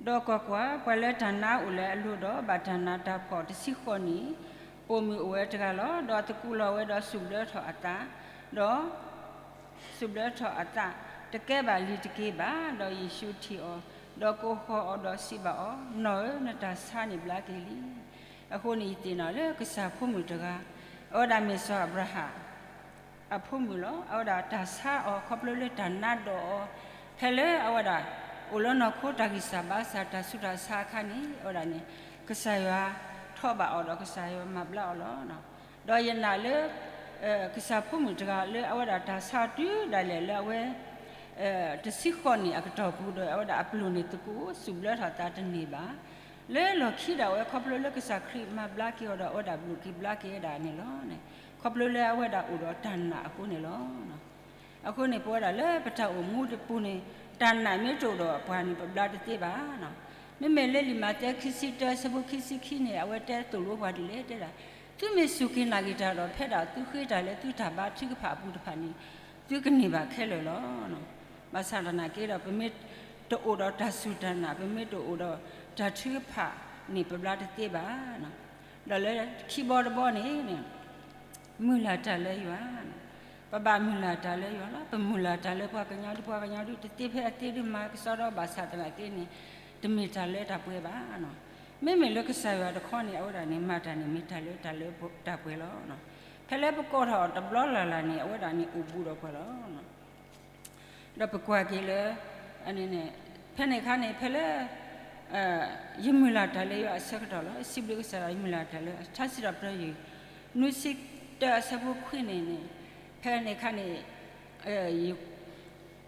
ဒီးကွၢ်ကွၢ်, ပှၤလၢတၢ်နါအိၣ်လၢအလိၤဒီး ဘၣ်တၢ်နးတၢ်ဖှီၣ်တဆံဃိးနံၣ်, ပိာ်မုၣ်အိၣ်ဝဲတဂၤလီၤ. ဒီးသကူးလီၤဝဲဒီးစူၣ်ဘျၢထီၣ်အသး, ဒီး စူၣ်ဘျၢထီၣ်အသး, တကဲဘၣ်လံၤတက့ၢ်ဘၣ်. ဒီးယ့ၣ်ၡူးထံၣ်အီၤ, ဒီးကိးဃီၤအီၤဒီးစံးဘၣ်အီၤ, နီၢ်ဧၢ, နတၢ်ဆါန့ၣ်ဘျါက့ၤလံ. အဃိန့ၣ် ယသ့ၣ်နီၣ်လၢကစၢ်ဖိမုၣ်တဂၤ, အဝဲဒၣ်မ့ၢ်စီၤအၤဘြၤဟၣ် အဖိမုၣ်လီၤ. အဝဲဒၣ်တၢ်ဆါအီၤခီဖျိလၢတၢ်နါဒိးအီၤ, ဖဲလၢအဝဲဒၣ် အိၣ်လၢနီၢ်ခိတၢ်ဂံၢ်စၢ်ဘါစၢ်တၢ်ဆူးတၢ်ဆါအခါန့ၣ် အဝဲဒၣ်န့ၣ် ကစၢ်ယွၤထီၣ်ဘၣ်အီၤဒီးကစၢ်ယွၤမၤဘျါအီၤလီၤ. ဒီးယနာ်လၢ ကစၢ်ဖိမုၣ်တဂၤလၢအဝဲဒၣ်တၢ်ဆါအီၤတုၤဒၣ်လဲာ်လၢအဝဲ တဆံဃိးနံၣ်အကတီၢ်ပူၤဒီး အဝဲဒၣ်အပျိၢ်န့ၣ် သကိးစူၣ်ဘျၢထီၣ်သးတန့ၢ်ဘၣ်. လၢလီၢ်ခံဒီး အဝဲခီဖျိလၢကစၢ်ခရံာ်မၤဘျါက့ၤအီၤဒီး အဝဲဒၣ်ဘျုးက့ၤဘျါက့ၤဝဲဒၣ်န့ၣ်လီၤ. ခီဖျိလၢအဝဲဒၣ်အိၣ်ဒီးတၢ်နာ်အဃိန့ၣ်လီၤ. အဃိန့ၣ် ပဝဲဒၣ်လၢပတၢ်အိၣ်မူတပူၤန့ၣ် တၢ်နာ်မ့ၢ်တအိၣ်ဒီးပှၤန့ၣ် ပဘျါတသ့ဘၣ်. မ့မ့ၢ်လၢလံာ်မးသဲ ခံဆံတၢ အဆၢဖိခံဆံခံန့ၣ် အဝဲတဲသိၣ်လိပှၤဒ်လဲၣ်တဲဒၣ်, သုမ့ၢ်စူၢ်က့ၤနာ်က့ၤတၢ်ဒီး ဖဲဒၣ်သုဃ့တၢ်လၢသုတၢ်ဘါထုကဖၣ်အပူၤတဖၣ်န့ၣ် သုကန့ၢ်ဘၣ်ခဲလၢာ်လီၤ. ဘၣ်ဆၣ်သနာ်က့ဒီး ပမ့ၢ်တအိၣ်ဒီးတၢ်စူၢ်တၢ်နာ် ပမ့ၢ်တအိၣ်ဒီးတၢ်ထုကဖၣ်န့ၣ် ပဘျါတသ့ဘၣ်. ဒီးလၢခံဘီတဘီန့ၣ် မုၢ်လၢ်တၢ်လၢယွၤ, ပဘၣ်မုၢ်လၢ်တၢ်လၢယွၤလီၤ. ပမုၢ်လၢ်တၢ်လၢပှၤကညီဒု ပှၤကညီဒု တသ့ဖဲအသ့ဒု မၤကစီဒီ ဘၣ်ဆၣ်သနာ်က့န့ၣ် တမ့ၢ်တၢ်လၢတၢ်ပှဲၤဘၣ်. မ့မ့ၢ်လၢကစၢ်ယွၤတခီန့ၣ် အဝဲဒၣ်န့ၣ် မၤတၢ်န့ၣ်မ့ၢ်တၢ်လၢတၢ်လၢတၢ်ပှဲၤလီၤ. ဖဲလၢပကိးထီၣ်တဘျီလၢ်လၢ်န့ၣ် အဝဲဒၣ်န့ၣ်အိၣ်ဘူးဒီးပှၤလီၤ. ဒီးပကွၢ်က့ၤလၢ ဖဲန့ၣ်အခါန့ၣ် ဖဲလၢ ယမုၢ်လၢ်တၢ်လၢယွၤအဆၢကတီၢ်လီၤ. စံးဘျုးကစၢ်ယွၤ ယမုၢ်လၢ်တၢ်လၢ ထါစံးထီၣ်ပတြၢၤ နွံဆံတၢ အဆၢဖိခွံန့ၣ်န့ၣ် ဖဲန့ၣ်အခါန့ၣ်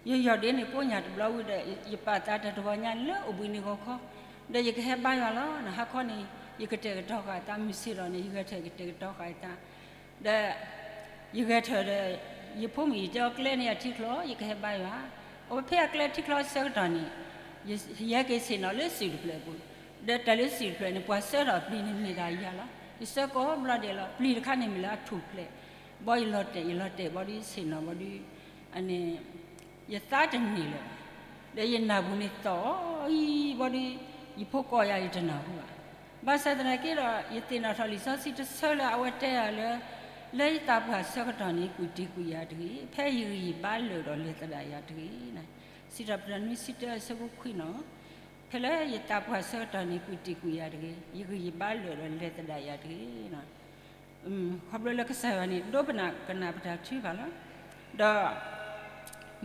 ယယီၢ်ဒ့န့ၣ်ကိးညၣ်တဘျီဝံၤဒီး ယပာ်သးတၢ်တဂီၤညါလၢအိၣ်ဘှံးနံၤဂီၤခီ, ဒီးယကဟဲဘါယွၤလီၤ. ဟါခီန့ၣ် ယကတဲာ်ကတီၤဃာ်သး မုၢ်ဆ့ၣ်ထီၣ်န့ၣ် ယဂဲၤထၢၣ်ကတဲာ်ကတီၤဃာ်သး ဒီး ယဂဲၤထၢၣ်ဒီး ယဖိမုၣ်ယတဲအီၤ ကျဲန့ၢ်ယထံချီ ယကဟဲဘါယွၤ, အဝဲဖဲအကျဲထံချီဆၢကတီၢ်န့ၣ် ယဟဲက့ၤဆ့ၣ်နီၤလၢစုၣ်တဖျၢၣ်အပူၤ, ဒီးတၢ်လၢစုၣ်တဖျၢၣ်န့ၣ် ပှၤဆှၢထီၣ်ပျံၤန့ၣ်မ့ၢ်ဒၣ်ယၤလီၤ. ယဆှၢကိးဘျီဒဲးလီၤ. ပျံၤတခါန့ၣ်မ့ၢ်လၢအထူၣ်ဖျဲး, ဘီယလီၤတဲာ် ယလီၤတဲာ်ဘီဒုး ယဆ့ၣ်နီၤဘီဒုး အန့ၣ် ယသးတန့ၢ်လၢၤဘၣ်. ဒီးယနၢ်ပူၤန့ၣ်သီၣ်အီၤအံၤဘီဒုး ယဖိကိးယၤယတနၢ်ဟူဘၣ်. ဘၣ်ဆၣ်သနာ်က့ဒီး ယသ့ၣ်နီၣ်ထီၣ်လံာ်စီဆှံတဆၢလၢအဝဲတဲယၤလၢ လၢယသးပှၢ်ဆၢကတီၢ်န့ၣ် ကွံာ်တ့ၢ်ကွံာ်ယၤတဂ့ၤ, ဖဲယဂံၢ်ယဘါလၢာ်ဒီးလဲၤသဒၣ်ယၤတဂ့ၤ. စံးထီၣ်ပတြၢၤ နွံဆံတၢ အဆၢဖိခွံနီၤ, ဖဲလၢယသးပှၢ်ဆၢကတီၢ်န့ၣ် ကွံာ်တ့ၢ်ကွံာ်ယၤတဂ့ၤ, ယဂံၢ်ယဘါလၢာ်ဒီးလဲၤသဒၣ်ယၤတဂ့ၤ. ခီဖျိလၢကစၢ်ယွၤန့ၣ် ဒိကနၣ်ကနၣ်ပတၢ်ထုကဖၣ်လီၤ.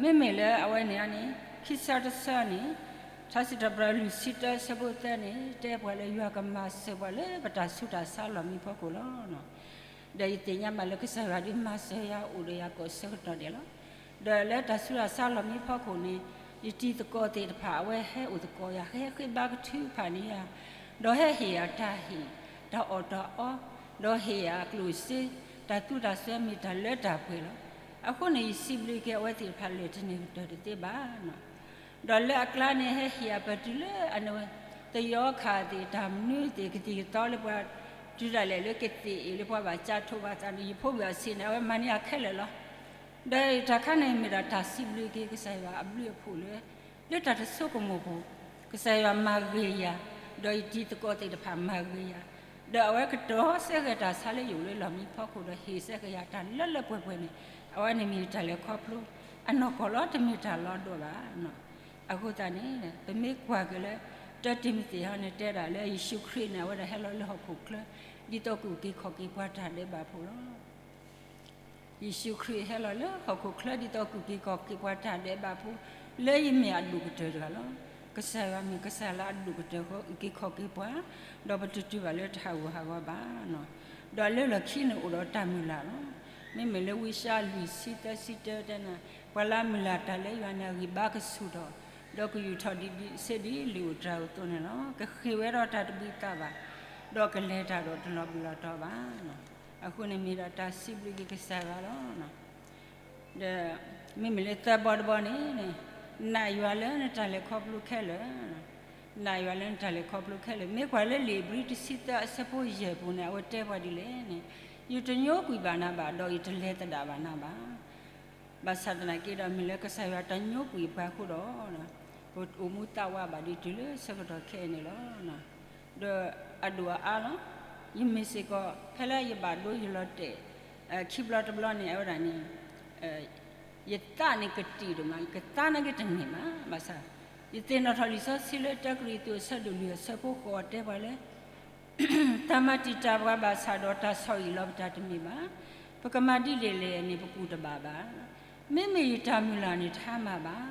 ဒီး မ့မ့ၢ်လၢအဝဲန့ၣ်န့ၣ် ခံဆၢတဆၢန့ၣ် ထါစံးထီၣ်ပတြၢၤ လွံၢ်ဆံတၢ အဆၢဖိသၢန့ၣ် တဲပှၤလၢယွၤကမၤစၢၤပှၤလၢပတၢ်ဆူးတၢ်ဆါလီၢ်မံဖီခိၣ်လီၤ. ဒီးယသ့ၣ်ညါဘၣ်လၢကစၢ်ယွၤဒုးမၤစၢၤယၤအိၣ်ဒီးယၤကိးဆၢကတီၢ်ဒဲးလီၤ. ဒီးလၢတၢ်ဆူးတၢ်ဆါလီၢ်မံဖီခိၣ်န့ၣ် ယတံၤသကိးသ့ၣ်တဖၣ် အဝဲဟဲအိၣ်သကိးယၤ ဟဲဃ့ဘါကထုကဖၣ်န့ၢ်ယၤ, ဒီးဟဲဟ့ၣ်ယၤတၢ်ဟ့ၣ် တၢ်အီၣ်တၢ်အီ, ဒီးဟ့ၣ်ယၤအကျိၣ်စ့ တၢ်သူတၢ်စွဲမ့ၢ်တၢ်လၢတၢ်ပှဲၤလီၤ. အဃိန့ၣ် ယစံးဘျုးက့ၤအဝဲသ့ၣ်တဖၣ်လၢာ်တန့ၢ်ကတၢၢ်တသ့ဘၣ်. ဒီးလၢအကျါန့ၣ် ဟဲဟ့ၣ်ယၤပတုၤလၢအန့ၣ် သယီခးသ့ၣ် တၢ်မနုၤသ့ၣ် ကသံၣ်ကသီလၢပှၤ တုၤဒၣ်လဲာ်လၢကသ့ၣ်အ့ၣ်လၢပှၤဘၣ်ကၢ်ထိးဘၣ်သးန့ၣ် ယဖိဘၣ်ဆ့ၣ်န့ၣ် အဝဲမၤန့ၢ်ယၤခဲလၢာ်လီၤ. ဒီးတၢ်ခါန့ၣ် မ့ၢ်ဒၣ်တၢ်စံးဘျုးက့ၤကစၢ်ယွၤအဘျုးအဖှိၣ်လၢ လၢတၢ်တဆိကမိၣ်ပူၤ ကစၢ်ယွၤမၤဂ့ၤယၤ, ဒီးယတံၤသကိးသ့ၣ်တဖၣ်မၤဂ့ၤယၤ, ဒီးအဝဲကတီၤစဲဃဲၤတၢ်ဆါလၢယအိၣ်လၢလီၢ်မံဖီခိၣ်ဒီးဟ့ၣ်စဲဃဲၤယၤတၢ်လၢလၢပှဲၤပှဲၤန့ၣ် အဝဲန့ၣ်မ့ၢ်တၢ်လဲၤခီဖျိ အနီၢ်ကီၢ်လီၤ တမ့ၢ်တၢ်လီၤဒိၣ်ဘၣ်. အဃိသတးန့ၣ် ပမ့ၢ်ကွၢ်က့ၤလၢ တၢတံၤမသ့းဟီန့ၣ်တဲဒၣ်လၢယ့ၣ်ၡူးခရံာ်န့ၣ် အဝဲဒၣ်ဟဲလီၤလၢဟီၣ်ခိၣ်ချၢ ဒ်သိးကအိၣ်က့ၤခီၣ်က့ၤပှၤတၢ်ဒဲးဘးဖိလီၤ. ယ့ၣ်ၡူးခရံာ်ဟဲလီၤလၢဟီၣ်ခိၣ်ချၢ ဒ်သိးကအိၣ်က့ၤခီၣ်က့ၤပှၤတၢ်ဒဲးဘးဖိ, လၢယမ့ၢ်အဒိၣ်ကတၢၢ်တဂၤလီၤ. ကစၢ်ယွၤမ့ၢ်ကစၢ်လၢအဒိၣ်ကတၢၢ်ဃီ အုၣ်က့ၤခီၣ်က့ၤပှၤ, ဒီးပတတုၤဘၣ်လၢတၢ်ဟးဂူာ်ဟးဂီၤဘၣ်. ဒီးလၢလီၢ်ခံန့ၣ် အိၣ်ဒီးတၢ်မုၢ်လၢ်လီၤ. မ့မ့ၢ်လၢဝံယၡါယၤလွံၢ်ဆံသၢဆံတၢတဲန့ၣ် ပှၤလၢအမုၢ်လၢ်တၢ်လၢယွၤန့ၣ် အဂံၢ်ဘါကဆူၣ်ထီၣ်, ဒီးကယူၢ်ထီၣ်ဒံးဒံးဆ့ဒ်လံာ်ဧိၤတြၤဧိၤအသိးန့ၣ်လီၤ. ကဃ့ၢ်ဝဲဒီးတၢ်တဘှံးသးဘၣ်, ဒီးကလဲၤတၢ်ဒီးတလီၤဘှံးလီၤတီၤဘၣ်. အဃိန့ၣ်မ့ၢ်ဒၣ်တၢ်စံးဘျုးက့ၤကစၢ်ယွၤလီၤ. ဒီး မ့မ့ၢ်လၢသၢဘီတဘီန့ၣ် နာ်ယွၤလၢနတၢ်လဲၤခီဖျိခဲလၢာ်, နာ်ယွၤလၢနတၢ်လဲၤခီဖျိခဲလၢာ်. မ့ၢ်ကွၢ်လၢလံာ်ဧ့ၤဘြံၤတဆံသၢအဆၢဖိယဲၢ်ပူၤန့ၣ် အဝဲတဲပှၤဒ်လဲၣ်န့ၣ်, ယတညိကွံာ်ဘၣ်နၤဘၣ် ဒီးယတလဲၤသဒၣ်ဘၣ်နၤဘၣ်. ဘၣ်ဆၣ်သနာ်က့ဒီး မ့ၢ်လၢကစၢ်ယွၤတညိကွံာ်ပှၤအဃိဒီး ပအိၣ်မူသးဝးဘၣ်ဒံးတုၤလၢဆၢကတီၢ်ခဲအံၤန့ၣ်လီၤ. ဒီးအဒိၣ်အအါလီၤ. ယမ့ၢ်စ့ၢ်ကီး ဖဲလၢယဘၣ်ဒိယလီၤတဲာ် ခံဘျီတဘျီန့ၣ် အဝဲဒၣ်န့ၣ် ယသးန့ၣ်ကတံာ်ဒိၣ်မး ယကသးနာ်က့တန့ၢ်ဘၣ်. ဘၣ်ဆၣ် ယသ့ၣ်နီၣ်ထီၣ်လံာ်စီဆှံလၢတၢကရံၣ်သူးအဆၢဒိၣ်လွံၢ်အဆၢဖိဃိးတဲပှၤလၢ တၢ်မၤတံာ်တာ်ပှၤဘၣ်ဆၣ်ဒီးတၢ်ဆီၣ်အံၣ်လီၤပတၢ်တမ့ၢ်ဘၣ်. ပကမၤဒ်လဲၣ်လဲၣ်န့ၣ် ပကူၣ်တဘၣ်ဘၣ်. မ့မ့ၢ်ယတၢ်မုၢ်လၢ်န့ၣ် တဟါမၢ်ဘၣ်.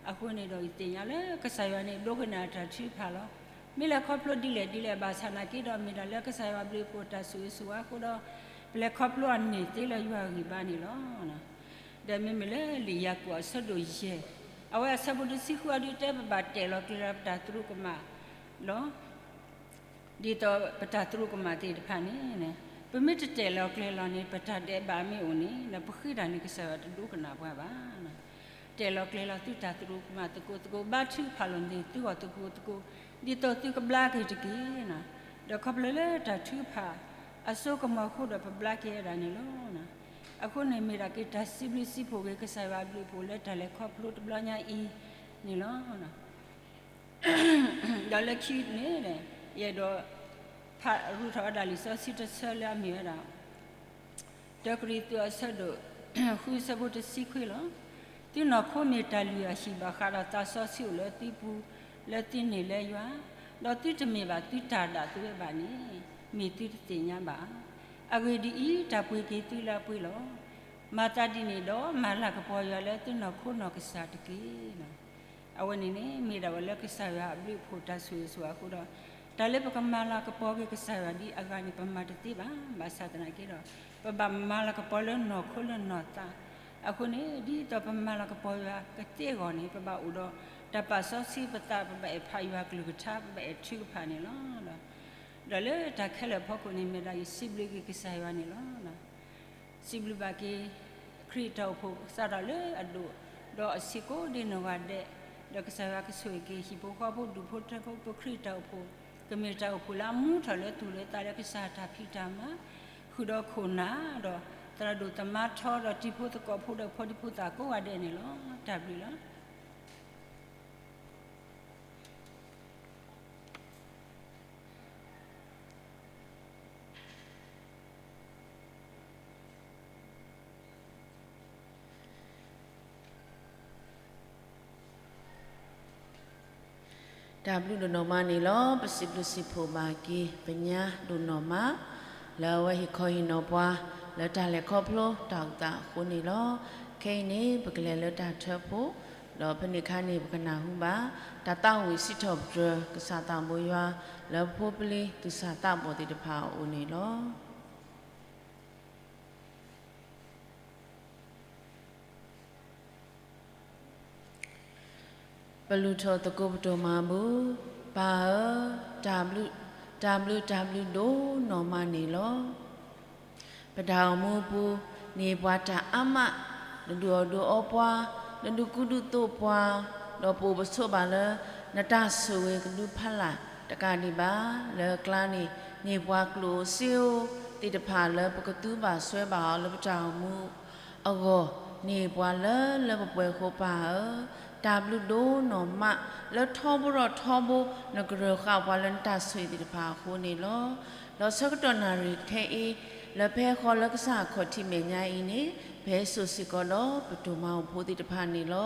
အဃိန့ၣ်ဒီး ယသ့ၣ်ညါလၢကစၢ်ယွၤန့ၣ် ဒိကနၣ်တၢ်ထုကဖၣ်လီၤ. မ့ၢ်လဲၤခီဖျိဒ်လဲၣ်ဒ်လဲၣ်ဘၣ်ဆၣ်နာ်က့ဒီး မ့ၢ်ဒၣ်လၢကစၢ်ယွၤဘျုးဖှိၣ်တၢ်ဆိၣ်ဂ့ၤဆိၣ်ဝါအဃိဒီး ပလဲၤခီဖျိအန့ၢ်သ့လၢယွၤအဂံၢ်ဘါန့ၣ်လီၤ. ဒီးမ့မ့ၢ်လၢလံာ်ယၤကိာ်အဆၢဒိၣ်ယဲၢ်, အဝဲအဆၢဖိတဆံဃုအံၤဒုးတဲ ပဘၣ်တဲာ်လီၤကျဲၤလီၤပတၢ်သရူးကမၣ်လီၤ. ဒ်သိးပတၢ်သရူးကမၣ်သ့ၣ်တဖၣ်န့ၣ်, ပမ့ၢ်တတဲာ်လီၤကျဲၤလီၤန့ၣ် ပတၢ်ဒဲးဘးမ့ၢ်အိၣ်န့ၣ် ဒီးပဃ့တၢ်န့ၣ် ကစၢ်ယွၤတဒိကနၣ်ပှၤဘၣ်. တဲာ်လီၤကျဲၤလီၤသုတၢ်သရူးကမၣ်သကိးသကိး, ဘါထုကဖၣ်လိာ်န့ၢ်သုဂီၢ်သကိးသကိး, ဒ်သိးသုကဘျါက့ၤတက့ၢ်. ဒီးခီဖျိလၢတၢ်ထုကဖၣ်အစိကမီၤအဃိဒီး ပဘျါက့ၤဝဲဒၣ်န့ၣ်လီၤ. အဃိန့ၣ် မ့ၢ်ဒၣ်က့ၤတၢ်စံးဘျုးစံးဖှိၣ်က့ၤကစၢ်ယွၤအဘျုးအဖှိၣ်လၢတၢ်လဲၤခီဖျိတဘျီညါအံၤန့ၣ်လီၤ. ဒီးလၢခံန့ၣ် ယအဲၣ်ဒိး ဖးရူၢ်ထီၣ်ဝဲဒၣ်လံာ်စီဆှံတဆၢလၢအမ့ၢ်ဝဲဒၣ် တၢကရံၣ်သူးအဆၢဒိၣ်ဃုအဆၢဖိတဆံခွံလီၤ. သုနီၢ်ခိမ့ၢ်တၢ်လုၢ်အဟံၣ်ဘၣ်ဃးဒီး သးစီဆှံအိၣ်လၢသုပူၤ လၢသုန့ၢ်လၢယွၤ, ဒီးသုတမ့ၢ်ဘၣ်သုတၢ်ဒၣ်သုဝဲဘၣ်န့ၣ် မ့ၢ်သုတသ့ၣ်ညါဘၣ်ဧါ. အဂ့ၢ်ဒ်အံၤ, တၢ်ပှ့ၤက့ၤသုလၢအပှ့ၤလီၤ. မၤသးဒ်န့ၣ်ဒီး မၤလၤကပီၤယွၤလၢသုနီၢ်ခိနီၢ်ကစၢ်တက့ၢ်. အဝဲန့ၣ်န့ၣ် မ့ၢ်ဒၣ်ဝဲလၢကစၢ်ယွၤအဘျုးအဖှိၣ်တၢ်ဆိၣ်ဂ့ၤဆိၣ်ဝါအဃိဒီး တၢ်လၢပကမၤလၤကပီၤက့ၤကစၢ်ယွၤဒ်အဂၤန့ၣ် ပမၤတသ့ဘၣ်. ဘၣ်ဆၣ်သနာ်က့ဒီး ပဘၣ်မၤလၤကပီၤလၢနီၢ်ခိလၢနီၢ်သးအဃိန့ၣ် ဒ်သိးပမၤလၤကပီၤယွၤကသ့အဂီၢ်န့ၣ် ပဘၣ်အိၣ်ဒီးတၢ်ပာ်စီဆှံပသး, ပဘၣ်အဲၣ်ဖးယွၤကလုၢ်ကထါ, ပဘၣ်အဲၣ်ထုကဖၣ်န့ၣ်လီၤ. ဒီးလၢတၢ်ခဲလၢာ်အဖီခိၣ်န့ၣ် မ့ၢ်ဒၣ်ယစံးဘျုးက့ၤကစၢ်ယွၤန့ၣ်လီၤ. စံးဘျုးဘၣ်က့ၤ ခရံာ်တၢ်အိၣ်ဖှိၣ်စးထီၣ်လၢအဒိၣ်, ဒီးအဆံးကိးဒ့နီၢ်ဂၤဒဲး, ဒီးကစၢ်ယွၤကဆိၣ်ဂ့ၤက့ၤ ဟံၣ်ဖိဃီဖိဒူၣ်ဖိထၢဖိ ပခရံာ်တၢ်အိၣ်ဖှိၣ် ကမ့ၢ်တၢ်အိၣ်ဖှိၣ်လၢအမူထီၣ်လၢသူၣ်လၢသးလၢကစၢ်တၢ်ဖံးတၢ်မၤ, ဃုာ်ဒီးခိၣ်နၢ်, ဒီးသရၣ်ဒိၣ်သမါထီ, ဒီးတံၤဖိသကိးဖိဒီးဖိဒံဖိသၣ်ကိးဂၤဒဲးန့ၣ်လီၤ. တၢ်ဘျုးလီၤ. တၢ်ဘျုးဒိၣ်နီၢ်မးန့ၣ်လီၤ. ပစံးဘျုးစံးဖှိၣ်ဘၣ်က့ၤ ပညါဒိၣ်နီၢ်မး လၢအဝဲဟ့ၣ်ခီဟ့ၣ်နီၤပှၤ လၢတၢ်လဲၤခီဖျိတၢ်အိၣ်သးအဃိန့ၣ်လီၤ. ခဲအံၤန့ၣ် ပကလဲၤလၢတၢ်ထၢဖှိၣ်, ဒီးဖဲန့ၣ်အခါန့ၣ် ပကနၢ်ဟူဘၣ် တၢ်သးဝံၣ်စံးထီၣ်ပတြၢၤ ကစၢ်သးဘိယွၤ လၢဖိပလံၤသူၣ်စၢ်သးဘီၣ်သ့ၣ်တဖၣ်အအိၣ်န့ၣ်လီၤ. ပလူၤထီၣ်သကိးပဒိၣ်မးအပူၤ, ပၢ်ဧၢ, တၢ်ဘျုး, တၢ်ဘျုးတၢ်ဘျုးဒိၣ်နီၢ်မးန့ၣ်လီၤ. ပတၢ်အိၣ်မူအပူၤ န့ၢ်ပှၤတၢ်အါမး, နဒုးအီၣ်ဒုးအီပှၤ, နဒုးကူဒုးသိးပှၤ, ဒီးပအိၣ်ပဆိးဘၣ်လၢ နတၢ်ဆိၣ်ဂ့ၤကဒုဖးလာ်တကးဒံးဘၣ်, လၢအကျါန့ၣ် န့ၢ်ပှၤကျိၣ်ဧိၤစ့ဧိၤသ့ၣ်တဖၣ်လၢပကသူဘၣ်စွဲဘၣ်အီၤလၢပတၢ်အိၣ်မူအဂီၢ်, န့ၢ်ပှၤလၢလၢပှဲၤပှဲၤအဃိပၢ်ဧၢ, တၢ်ဘျုးဒိၣ်နီၢ်မး လၢထီဘိထီဘိ နကရၢဃာ်ပှၤလၢနတၢ်ဆိၣ်ဂ့ၤသ့ၣ်တဖၣ်အဃိန့ၣ်လီၤ. ဒီးဆၢကတီၢ်နၣ်ရံၣ်ခဲအံၤ လၢဖဲဃီလၢကစၢ်ခီၣ်ထံးမဲာ်ညါအံၤန့ၣ် ပဟဲစိာ်စ့ၢ်ကီးဒီးပဒိၣ်မးအဖှိၣ်သ့ၣ်တဖၣ်န့ၣ်လီၤ.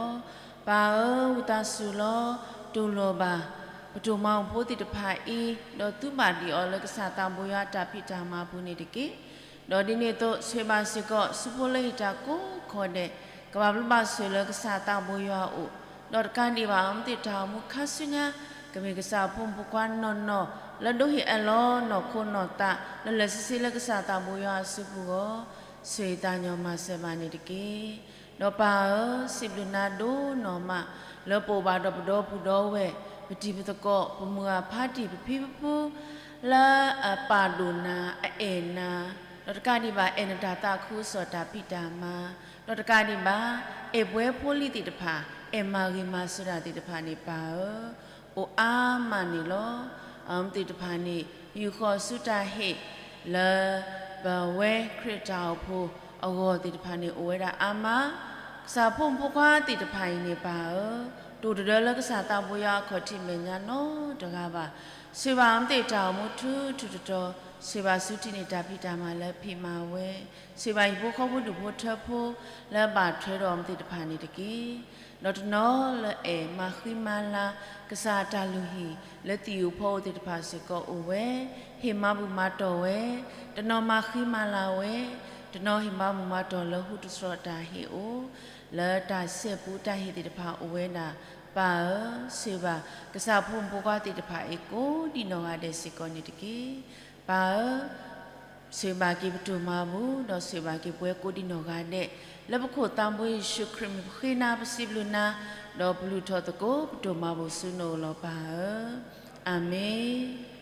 ပၢ်ဧၢ, ဝံသးစူၤလီၤ, တူၢ်လိာ်ဘၣ် ပဒိၣ်မးအဖှိၣ်သ့ၣ်တဖၣ်အံၤ, ဒီးသူဘၣ်ဒံးအီၤလၢကစၢ်သးဘိယွၤအတၢ်ဖံးတၢ်မၤအပူၤန့ၣ်တက့ၢ်. ဒီးဒ်န့ၣ်အသိး ဆိၣ်ဂ့ၤဘၣ်စ့ၢ်ကီး ဆူဖိလၢဟံၣ်တၢ်ကိးခီဒဲး ကဘၣ်ဘျုးဘၣ်ဆိၣ်လၢကစၢ်သးဘိယွၤအအိၣ်, ဒီးတကးဒံးဘၣ် အဝဲသ့ၣ်တၢ်အိၣ်မူခါဆူညါ ကမ့ၢ်ကစၢ်ဖိမုၣ်ဖိခွါနီၢ်နီၢ် လၢဒိးဟ့ၣ်အၢၣ်လီၤနီၢ်ခိနီၢ်သး လၢလၢဆ့ဆ့လၢကစၢ်သးဘိယွၤအစုပူၤအဂီၢ်, ဆိၣ်ဂ့ၤသးညီမၤစၢၤဘၣ်န့ၣ်တက့ၢ်. ဒီးပၢ်ဧၢ, စံးဘျုးနၤဒိၣ်နီၢ်မး လၢပအိၣ်ဘၣ်ဒီးပဒီပုၢ်ဒီဝဲၢ် ပတံၤပသကိး ပမုၢ်အဖါတံၢ် ပဖံပဖု လၢအပာ်ဒိၣ်နၤ အအဲၣ်နၤ, ဒီးတကးဒံးဘၣ် အဲၣ်နတၢ်သးခုကစီၣ်တၢ်ဖံးတၢ်မၤ, ဒီးတကးဒံးဘၣ် အဲၣ်ပှဲၤဖိလံၤသ့ၣ်တဖၣ်, အဲၣ်မၤဂ့ၤမၤစၢၤတၢ်သ့ၣ်တဖၣ်န့ၣ် ပၢ်ဧၢ, အိၣ်အါမးန့ၣ်လီၤ. အဝဲသ့ၣ်တဖၣ်န့ၣ် ယူာ်ဃီၤဆူတၢ်ဟ့ၣ်လၢ ပဝဲခရံာ်တၢ်အိၣ်ဖှိၣ်အဂီၢ်သ့ၣ်တဖၣ်န့ၣ် အိၣ်ဝဲဒၣ်အါမး, ကစၢ်ဖိမုၣ်ဖိခွါသ့ၣ်တဖၣ်အံၤန့ၣ် ပၢ်ဧၢ, တအိၣ်တဒၢလၢကစၢ်သးဘိယွၤအခီၣ်ထံးမဲာ်ညါနီတဂၤဘၣ်. ဆိၣ်ဂ့ၤဘၣ်အဝဲသ့ၣ်တၢ်အိၣ်မူထူထူတီတီ, ဆိၣ်ဂ့ၤဘၣ်ဆူထံးန့ၢ်တၢ်ဖံးတၢ်မၤလၢဖံးမၤဝဲ, ဆိၣ်ဂ့ၤဘၣ်ဟံၣ်ဖိဃီဖိဒူၣ်ဖိထၢဖိ လၢဘၣ်ထွဲဒီးအဝဲသ့ၣ်တဖၣ်န့ၣ်တက့ၢ်. ဒီးတနီၤလၢအဲၣ်မၤဃံမၤလၤ ကစၢ်အတၢ်လုၢ်ဟံၣ်လၢသံၣ်ဧိၤဖီဧိၤသ့ၣ်တဖၣ်စ့ၢ်ကီးအိၣ်ဝဲ, ဟ့ၣ်မၤဘူၣ်မၤတီၢ်ဝဲ, တနီၤမၤဃံမၤလၤဝဲ, တနီၤဟ့ၣ်မၤဘူၣ်မၤတီၢ်လၢဟူတတြီၤတၢ်ဟ့ၣ်အိၣ်, လၢတၢ်ဆဲးပူတၢ်ဟ့ၣ်သ့ၣ်တဖၣ်အိၣ်ဝဲဒၣ်, ပၢ်ဧၢ, ဆိၣ်ဂ့ၤဘၣ်ကစၢ်ဖိမုၣ်ဖိခွါသ့ၣ်တဖၣ်အံၤကိးဒံနီၢ်ဂၤဒဲးစ့ၢ်ကီးန့ၣ်တက့ၢ်. ပၢ်ဧၢ, ဆိၣ်ဂ့ၤဘၣ်က့ၤပတိၢ်မၤဘူၣ် ဒီးဆိၣ်ဂ့ၤဘၣ်က့ၤပဝဲကိးဒံနီၢ်ဂၤဒဲး, လၢပခိၣ်သးဘိယ့ၣ်ၡူးခရံာ်မံၤပဃ့နၤ ပစံးဘျုးနၤ, ဒီးပလုၢ်ထီၣ်သကိး ပတိၢ်မၤဘူၣ်ဆူနအိၣ်လီၤပၢ်ဧၢ, အၤမ့ၣ်.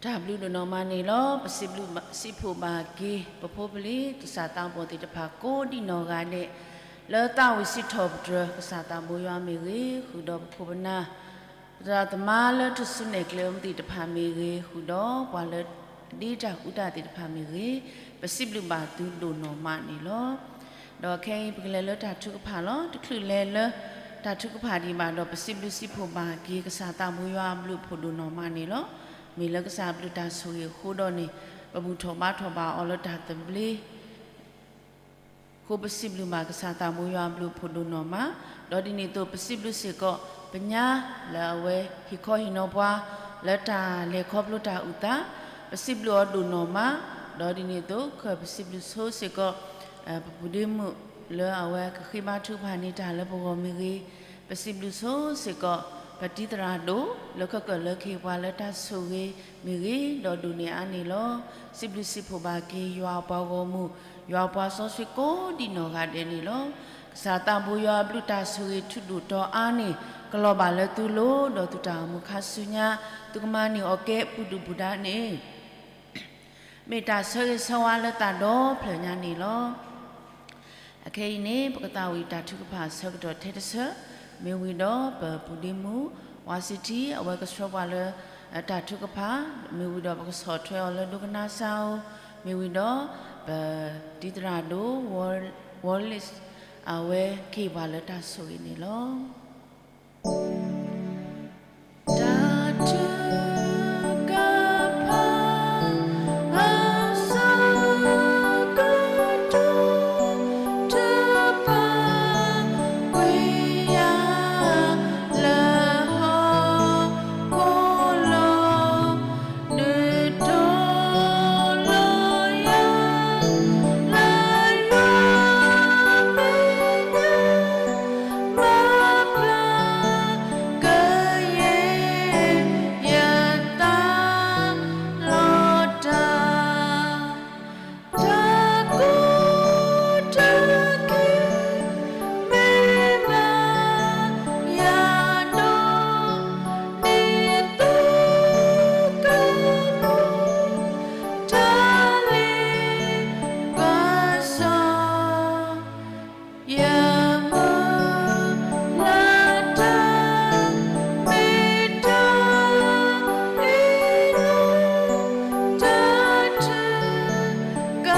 တၢ်ဘျုးဒိၣ်နီၢ်မးန့ၣ်လီၤ. ပစံးဘျုးစံးဖှိၣ်ဘၣ်က့ၤ ပဖိပလံၤ သူၣ်စၢ်သးဘီၣ်သ့ၣ်တဖၣ်ကိးဒံးနီၢ်ဂၤဒဲး လၢသးဝံၣ်စံးထီၣ်ပတြၢၤ ကစၢ်သးဘိယွၤမ့ၢ်ဂ့ၤ, ဃုာ်ဒီးပခိၣ်ပနၢ် ပသရၣ်သမါလၢထူၣ်စုနဲၣ်ကျဲအိၣ်မူသ့ၣ်တဖၣ်မ့ၢ်ဂ့ၤ, ဃုာ်ဒီးပှၤလၢအဒ့တၢ်ကူတၢ်သ့ၣ်တဖၣ်မ့ၢ်ဂ့ၤ, ပစံးဘျုးဘၣ်သုဒိၣ်နီၢ်မးန့ၣ်လီၤ. ဒီးခဲအံၤပကလဲၤလၢတၢ်ထုကဖၣ်လီၤ. တချုးလဲၤလၢတၢ်ထုကဖၣ်ဒံးဘၣ်ဒီး ပစံးဘျုးစံးဖှိၣ်ဘၣ်က့ၤ ကစၢ်သးဘိယွၤအဘျုးအဖှိၣ်ဒိၣ်နီၢ်မးန့ၣ်လီၤ. မ့ၢ်လၢကစၢ်အဘျုးတၢ်ဆိၣ်ဂ့ၤအဃိဒီးန့ၣ် ပဘူၣ်ထီၣ်ဘါထီၣ်ဘၣ်အီၤလၢတၢ်သဘျ့ အဃိပစံးဘျုးဘၣ်ကစၢ်သးဘိယွၤအဘျုးအဖှိၣ်ဒိၣ်နီၢ်မး, ဒီးဒ်န့ၣ်အသိး ပစံးဘျုးစ့ၢ်ကီး ပညါလၢအဝဲဟ့ၣ်ခီဟ့ၣ်နီၤပှၤ လၢတၢ်လဲၤခီဖျိတၢ်အုၣ်သး, ပစံးဘျုးအီၤဒိၣ်နီၢ်မး, ဒီးဒ်န့ၣ်အသိး ခဲပစံးဘျုးဆိစ့ၢ်ကီး ပပုၢ်ဒ့မုၣ်လၢအဝဲကဃ့ဘါထုကဖၣ်န့ၢ်တၢ်လၢပဂီၢ်မ့ၢ်ဂ့ၤ, ပစံးဘျုးဆိစ့ၢ်ကီး ပတံၤသရၣ်ဒိၣ် လၢခဲကိာ်လၢကဟ့ၣ်ပှၤလၢတၢ်ဆိၣ်ဂ့ၤမ့ၢ်ဂ့ၤ, ဒီးဒိၣ်န့ၢ်အါန့ၣ်လီၤ. စံးဘျုးစံးဖှိၣ်ဘၣ်က့ၤ ယွၤအပှၤဂီၢ်မုၢ်, ယွၤအပှၤစီဆှံကိးဒံးနီၢ်ဂၤဒဲးန့ၣ်လီၤ. ကစၢ်သးဘိယွၤအဘျုးတၢ်ဆိၣ်ဂ့ၤထူဒိၣ်တီၤအါန့ၣ် ကလီၤဘၣ်လၢသုလိၤ, ဒီးသုတၢ်အိၣ်မူခါဆူညါ သုကမၤန့ၢ်အီၤကဲပူၤဒုၣ်ပူၤဒါန့ၣ် မ့ၢ်တၢ်ဆၢဂ့ၤဆၢဝါလၢသးဒီဖျၢၣ်ညါန့ၣ်လီၤ. အခဲအံၤန့ၣ် ပကသးဝံၣ်တၢ်ထုကဖၣ်အဆၢကတီၢ်ထဲတဆၢ, မ့ၢ်ဝံၤဒီးပပုၢ်ဒ့မုၣ် ဝါစံထံ အဝဲကဆှၢပှၤလၢတၢ်ထုကဖၣ်, မ့ၢ်ဝံၤဒီးပကဆီၣ်ထွဲအီၤလၢဒိကနၣ်စၢ်အိၣ်, မ့ၢ်ဝံၤဒီး ပတံၤသရၣ်ဒိၣ် Wallace အဝဲကဟ့ၣ်ပှၤလၢတၢ်ဆိၣ်ဂ့ၤန့ၣ်လီၤ. တၢ်ထုကဖၣ် အဆၢကတီၢ် တပာ်ကွံာ်ယၤလၢဟီၣ်ခိၣ်လီၤ, ဒုးတိၢ်လီၤယၤ လၢယွၤမဲာ်ညါ မၤပျၢ်ကယဲၢ်ယသးလီၤတၢ်, တၢ်ကူတၢ်က့ၤ မ့ၢ်ဘၣ်ယၤဒီး ဒ်သိးကမူ တၢ်လ့ပစီ ယမုၢ်လၢ်တၢ်မ့ၢ်တၢ်အ့ၣ်လိာ် တၢ်ထုက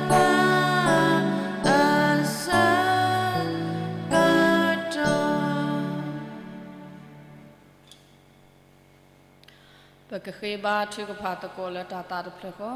ဖၣ် အဆၢကတီၢ် ပကဃ့ဘါထုကဖၣ်သကိးလၢတၢ်သးတဖျၢၣ်ဃီ,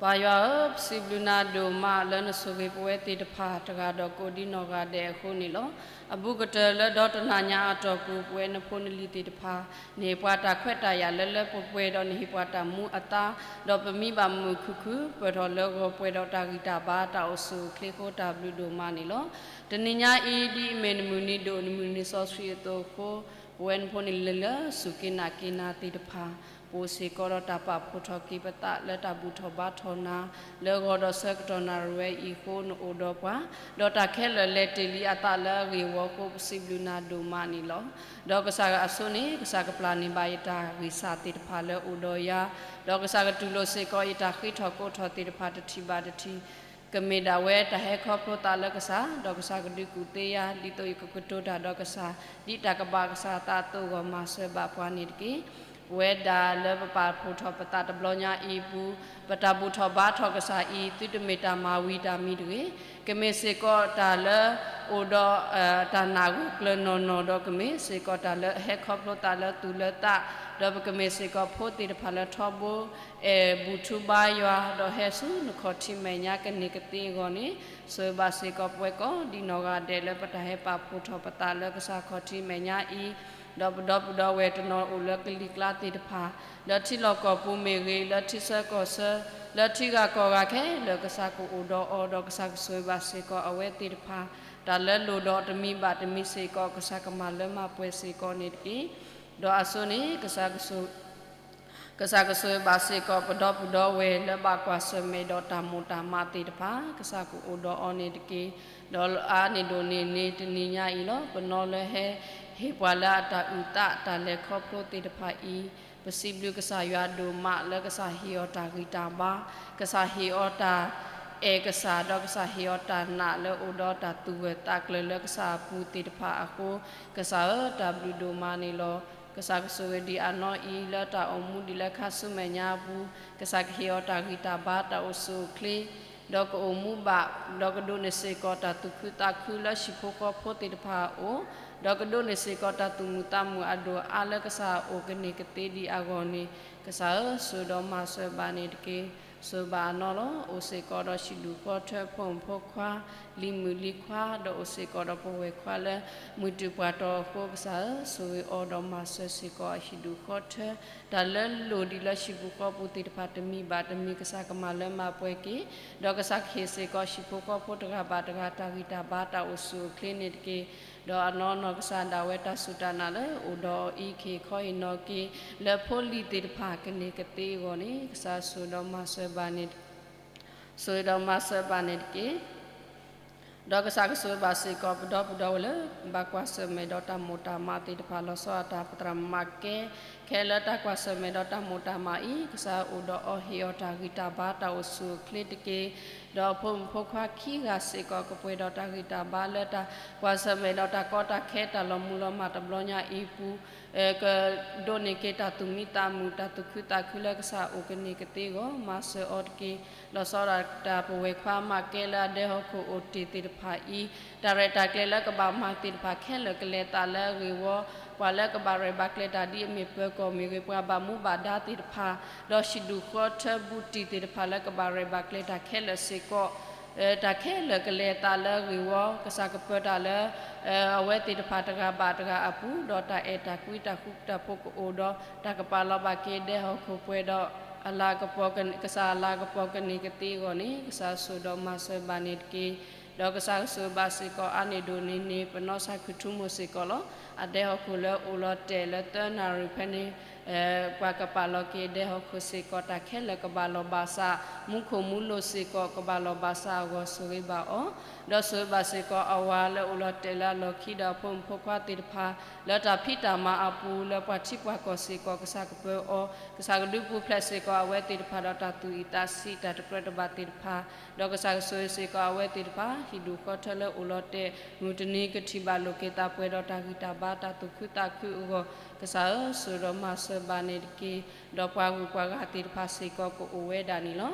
ပၢ်ယွၤဧၢ, ပစံးဘျုးနၤဒိၣ်မးလၢနဆိၣ်ဂ့ၤပဝဲသ့ၣ်တဖၣ်တဂၤဒီးကိးဒံးနီၢ်ဂၤဒဲးအဃိန့ၣ်လီၤ. အဘူးကတၢၢ်လၢဒီတနၤညါအတီၢ်ပူၤ ပဝဲနဖိနလံၤသ့ၣ်တဖၣ် နဟ့ၣ်ပှၤတၢ်ခွဲးတၢ်ယာ်လၢလၢပှဲၤပှဲၤဒီးနဟ့ၣ်ပှၤတၢ်မူအသါ, ဒီးပမံဘၣ်မုာ်မုာ်ခုၣ်ခုၣ် ပၢၢ်ထီၣ်လၢဂီၤပှဲၤဒီးတၢ်ဂံၢ်တၢ်ဘါတၢ်အိၣ်ဆူၣ်အိၣ်ချ့အဃိတၢ်ဘျုးဒိၣ်မးန့ၣ်လီၤ. တနံၤညါအံၤ ဒ်အမ့ၢ်နမုၢ်နံၤဒိၣ်နမုၢ်နံၤစီဆှံအသိးအဃိ ပဝဲနဖိနလံၤလၢစူၢ်က့ၤနာ်က့ၤနၤသ့ၣ်တဖၣ် ပအိၣ်စ့ၢ်ကီးဒီးတၢ်ပာ်ဖှိၣ်ထီၣ်က့ၤပသးလၢတၢ်ဘူၣ်ထီၣ်ဘါထီၣ်နၤ လၢဂီၤဒီးဆၢကတီၢ်နၣ်ရံၣ်ဝဲအံၤအဃိ နအိၣ်ဒီးပှၤ, ဒီးတၢ်ခဲလၢာ်လဲၤတ့ၢ်လံအသးလၢအဂ့ၢ်အဝီအဃိ ပစံးဘျုးနၤဒိၣ်မးန့ၣ်လီၤ. ဒီးကစၢ်အစိန့ၣ် ကစၢ်ကပျၢ်န့ၢ်ဘၣ်ယတၢ်ဂံၢ်စၢ်သ့ၣ်တဖၣ်လၢအိၣ်ဒီးယၤ, ဒီးကစၢ်ကတူၢ်လိာ်စ့ၢ်ကီးယတၢ်ဃ့ထီၣ်ကိးထီၣ်သ့ၣ်တဖၣ်တထံၣ်ဘၣ်တထံၣ် ကမ့ၢ်ဒၣ်ဝဲတၢ်ဟဲခီဖျိသးလၢကစၢ်, ဒီးကစၢ်ကဒုးကူၣ်သ့ယၤ ဒ်သိးယကကတိၤတၢ်ဒီးကစၢ် ဒ်တၢ်ကဘၣ်ကစၢ်အသးအသိးအဂီၢ် မၤစၢၤဘၣ်ပှၤန့ၣ်တက့ၢ်. ပဝဲဒၣ်လၢပပာ်ဖှိၣ်ထီၣ်ပသးတဘျီညါအံၤအပူၤ ပတၢ်ဘူၣ်ထီၣ်ဘါထီၣ်ကစၢ်အံၤ သုတမ့ၢ်တၢ်မၤဝံၤတၢ်မံၤတဂ့ၤ, ကမ့ၢ်စ့ၢ်ကီးတၢ်လၢအိၣ်ဒီး တၢ်နၢ်ဂၢၢ်ကျၢၤနီၢ်နီၢ်ဒီး ကမ့ၢ်စ့ၢ်ကီးတၢ်လၢအဟဲခီဖျိသးလၢသူၣ်လၢသး, ဒီးပကမ့ၢ်စ့ၢ်ကီးဖိသ့ၣ်တဖၣ်လၢထီဘိ အဲၣ်ဘူၣ်ထူဘါယွၤ ဒီးဟဲဆူနခီၣ်ထံးမဲာ်ညါကန့ၢ်ကသ့အဂီၢ်န့ၣ်, ဆိၣ်ဂ့ၤဘၣ်စ့ၢ်ကီးပဝဲကိးဒံးနီၢ်ဂၤဒဲးလၢပတၢ်ဟဲပာ်ဖှိၣ်ထီၣ်ပသးလၢကစၢ်ခီၣ်ထံးမဲာ်ညါအံၤ, ဒီးပဒီပုၢ်ဒီဝဲၢ်တနီၤအိၣ်လၢကလံၤကျါသ့ၣ်တဖၣ်, လၢထံလီၢ်ကီၢ်ပူၤမ့ၢ်ဂ့ၤ, လၢထံဆၢကီၢ်ဆၢ, လၢထံဂၤကီၢ်ဂၤခဲလၢာ် ကစၢ်ကအိၣ်ဒီးအီၤ ဒီးကစၢ်ကဆိၣ်ဂ့ၤဘၣ်စ့ၢ်ကီးအဝဲသ့ၣ်တဖၣ်, တၢ်လၢလိၣ်ဒီးတမံၤဘၣ်တမံၤစ့ၢ်ကီး ကစၢ်ကမၤလၢမၤပှဲၤစ့ၢ်ကီးန့ၣ်တက့ၢ်. ဒီးအစိန့ၣ် ကစၢ်ကဆိၣ်ဂ့ၤဘၣ်စ့ၢ်ကီး ပဒီပုၢ်ဒီဝဲၢ်လၢဘၣ်ကွၢ်ဆၢၣ်မဲာ်ဒီးတၢ်မိၣ်တၢ်မးသ့ၣ်တဖၣ်, ကစၢ်ကအိၣ်ဒီးအီၤန့ၣ်တက့ၢ်. ဒီးအါန့ၢ်ဒိၣ်န့ၢ်န့ၣ် တနံၤညါအံၤလီၤ. ပနီၢ်လၢဟဲဟ့ၣ်ပှၤလၢအတၢ်အုၣ်သးတၢ်လဲၤခီဖျိသ့ၣ်တဖၣ်အံၤ ပစံးဘျုးကစၢ်ယွၤဒိၣ်မးလၢကစၢ်ဟ့ၣ်အီၤတၢ်ဂံၢ်တၢ်ဘါ, ကစၢ်ဟ့ၣ်အီၤတၢ်အဲၣ်ကစၢ် ဒီးကစၢ်ဟ့ၣ်အီၤတၢ်နာ်လၢအိၣ်ဒီးတၢ်သူၣ်ဂၢၢ်သးကျၢၤလၢကစၢ်အပူၤသ့ၣ်တဖၣ်အဃိ, ကစၢ်ဧၢ တၢ်ဘျုးဒိၣ်မးန့ၣ်လီၤ. ကစၢ်ကဆိၣ်ဂ့ၤဒံးအနီၢ်အံၤလၢတၢ်အိၣ်မူဒ်လၢခါဆူမဲာ်ညါအပူၤ, ကစၢ်ကဟ့ၣ်အီၤတၢ်ဂံၢ်တၢ်ဘါတၢ်အိၣ်ဆူၣ်အိၣ်ချ့ ဒီးကအိၣ်မူဘၣ်, ဒီးကဒိးန့ၢ်စ့ၢ်ကီးတၢ်သူၣ်ခုသးခုလၢဟံၣ်ဖိဃီဖိသ့ၣ်တဖၣ်အအိၣ်, ဒီးကဒိးန့ၢ်စ့ၢ်ကီးတၢ်သူၣ်မုာ်သးမုာ်အဒိၣ်အါလၢကစၢ်အအိၣ်ကန့ၢ်ကသ့ဒံးအဂီၢ်န့ၣ်, ကစၢ်ဧၢ ဆိၣ်ဒီးမၤစၢၤဘၣ်န့ၣ်တက့ၢ်. ဆိၣ်ဘၣ်အနီၢ်လီၤ. အိၣ်စ့ၢ်ကီးဒီးဟံၣ်ဒူၣ်ဃီထၢ ဖိမုၣ်ဖိခွါ လံၤမုၣ်လံၤခွါ ဒီးအိၣ်စ့ၢ်ကီးဒီးပဝဲၢ်ခွါလၢ မုၢ်တူာ်ပှၢ်တီၤအဃိ, ကစၢ်ဧၢ ဆိၣ်ဂ့ၤအီၤဒီးမၤစၢၤစ့ၢ်ကီးအဟံၣ်ဒူၣ်ဃီထၢ တၢ်လၢလိၣ်ဒံးလၢဟံၣ်ပူၤဃီပူၤသ့ၣ်တဖၣ်တမံၤဘၣ်တမံၤ ကစၢ်ကမၤလၢမၤပှဲၤက့ၤ, ဒီးကစၢ်ကဟ့ၣ်စ့ၢ်ကီးဟံၣ်ဖိဃီဖိတဂၤဘၣ်တဂၤ တၢ်ဂံၢ်တၢ်ဘါတၢ်အိၣ်ဆူၣ်အိၣ်ချ့န့ၣ်တက့ၢ်. ဒီးအနီၢ်နီၢ်ကစၢ်ဒၣ်ဝဲတၢ်စူၢ်တၢ်နာ်လၢအိၣ်ဒီးအီၤအံၤ ကဟ့ၣ်ခီဟ့ၣ်နီၤက့ၤ လၢဖိလံၤသ့ၣ်တဖၣ်ကန့ၢ်ကသ့အဂီၢ်န့ၣ်, ကစၢ်ဆိၣ်ဒီးမၤစၢၤဘၣ်န့ၣ် ဆိၣ်ဒီးမၤစၢၤဘၣ်န့ၣ်တက့ၢ်. ဒီးကစၢ်ကဆိၣ်ဂ့ၤဘၣ်စ့ၢ်ကီးပဒီပုၢ်ဒီဝဲၢ်လၢ ဘၣ်ကွၢ်ဆၢၣ်မဲာ်ဒီးတၢ်မိၢ်တၢ်မးသ့ၣ်တဖၣ် လီၤဆီဒၣ်တၢ်ပသရၣ်မၤကဲ ခဲလၢာ်တၢ်ကွၢ်ဆၢၣ်မဲာ်ဒီးတၢ်မိၢ်တၢ်မးအံၤ, ကစၢ်အိၣ်ဒီးအီၤဟ့ၣ်အီၤတၢ်ဂံၢ်တၢ်ဘါတၢ်အိၣ်ဆူၣ်အိၣ်ချ့တက့ၢ်. ဒီးအဖိမုၣ်ဖိခွါခံဂၤစ့ၢ်ကီး ကပှဲၤဒီးတၢ်ဂံၢ်တၢ်ဘါလၢတၢ်ကွၢ်ဆၢၣ်မဲာ်ဒီးတၢ်ကီတၢ်ခဲတၢ်လီၤမုၢ်လီၤမၢ်တဘျီညါအံၤအပူၤ ကဒိးန့ၢ်က့ၤတၢ်သူၣ်မံသးမုာ် တၢ်သူၣ်ခုသးခုလၢကစၢ်အိၣ်ကန့ၢ်ကသ့အဂီၢ် မၤစၢၤအီၤတက့ၢ်. လီၤဆီဒၣ်တၢ်ပဝဲၢ်ခွါမၤကဲလၢအဒဲဟီၣ်ခိၣ်အိၣ်တ့ၢ်သ့ၣ်တဖၣ်အံၤ, တၢ်ရဲၣ်တၢ်ကျဲၤလၢကဘၣ်မၤသ့ၣ်တဖၣ်ခဲလၢာ်ကလဲၤသးလၢအဂ့ၢ်ဝီ, ပှၤလၢကဘၣ်ရဲၣ်ဘၣ်ကျဲၤတၢ်ဒ်အမ့ၢ်ပၢၤကီၢ်မ့ၢ်ဂ့ၤ ပှၤဘၣ်မူဘၣ်ဒါသ့ၣ်တဖၣ်, ဒီးဟံၣ်ဒူၣ်ဃီထၢဘူးတံၢ်သ့ၣ်တဖၣ်လၢကဘၣ်ရဲၣ်ဘၣ်ကျဲၤတၢ်ခဲလၢာ်စ့ၢ်ကီး တၢ်ခဲလၢာ်ကလဲၤသးလၢအဂ့ၢ်ဝီ, ကစၢ်ကပၢၤတၢ်လၢ အဝဲသ့ၣ်တဖၣ်တဂၤဘၣ်တဂၤအပူၤ, ဒီးတၢ်အဲၣ်တၢ်ကွံတၢ်ဃူတၢ်ဖိးကအိၣ်ဒီး တၢ်ကပာ်လီၤဘၣ်က့ၤဒဲဟီၣ်ခိၣ်ပှဲၤဒီး အလၤကပီၤက ကစၢ်အလၤကပီၤကန့ၢ်ကသ့အဂီၢ်န့ၣ်, ကစၢ်ဆိၣ်ဒီးမၤစၢၤဘၣ်န့ၣ်တက့ၢ်. ဒီးကစၢ်ကဆိၣ်ဘၣ်စ့ၢ်ကီးအါန့ၢ်ဒိၣ်န့ၢ်န့ၣ် ပနီၢ်ဆၣ်ခုၣ်ထူမိၢ်စ့ၢ်ကီးလီၤ. အဒဲဟီၣ်ခိၣ်လၢအိၣ်လီၤတဲာ်လၢသၢနၣ်ရံၣ်ဖဲန့ၣ် ပှၤကပာ်လီၤက့ၤဒဲဟီၣ်ခိၣ်စ့ၢ်ကီး တၢ်ခဲလၢာ်ကဘၣ်လီၤဘၣ်စး, မူခိၣ်မူလိၤစ့ၢ်ကီး ကဘၣ်လီၤဘၣ်စးအဂီၢ် ဆိၣ်ဂ့ၤဘၣ်အီၤ, ဒီးဆိၣ်ဂ့ၤဘၣ်စ့ၢ်ကီးအဝၤလၢအိၣ်လီၤတဲာ်လၢအလီၢ်ခံဒီးအဖိမုၣ်ဖိခွါသ့ၣ်တဖၣ် လၢတၢ်ဖံးတၢ်မၤအပူၤ လၢပှၤထံပှၤကီၢ်စ့ၢ်ကီး ကစၢ်ကပၢၤအီၤ, ကစၢ်ကဒုးပူၤဖျဲးစ့ၢ်ကီးအဝဲသ့ၣ်တဖၣ်ဒီးတၢ်သူၣ်အံၣ်သးဆံး တၢ်တကြၢးတဘၣ်သ့ၣ်တဖၣ်, ဒီးကစၢ်ကဆိၣ်ဂ့ၤစ့ၢ်ကီးအဝဲသ့ၣ်တဖၣ် ဟံၣ်ဒူၣ်ဃီထၢလၢအိၣ်လီၤတဲာ် မုၢ်တနံၤ ကထံၣ်ဘၣ်လိာ်က့ၤသးပှဲၤဒီးတၢ်ဂံၢ်တၢ်ဘါတၢ်သူၣ်ခုသးခုအဂီၢ်, ကစၢ်ဧၢ ဆိၣ်ဒီးမၤစၢၤဘၣ်န့ၣ်တက့ၢ်. ဒီးပှၤဂုၤပှၤဂၤသ့ၣ်တဖၣ်စ့ၢ်ကီးကအိၣ်ဝဲဒၣ်န့ၣ်လီၤ.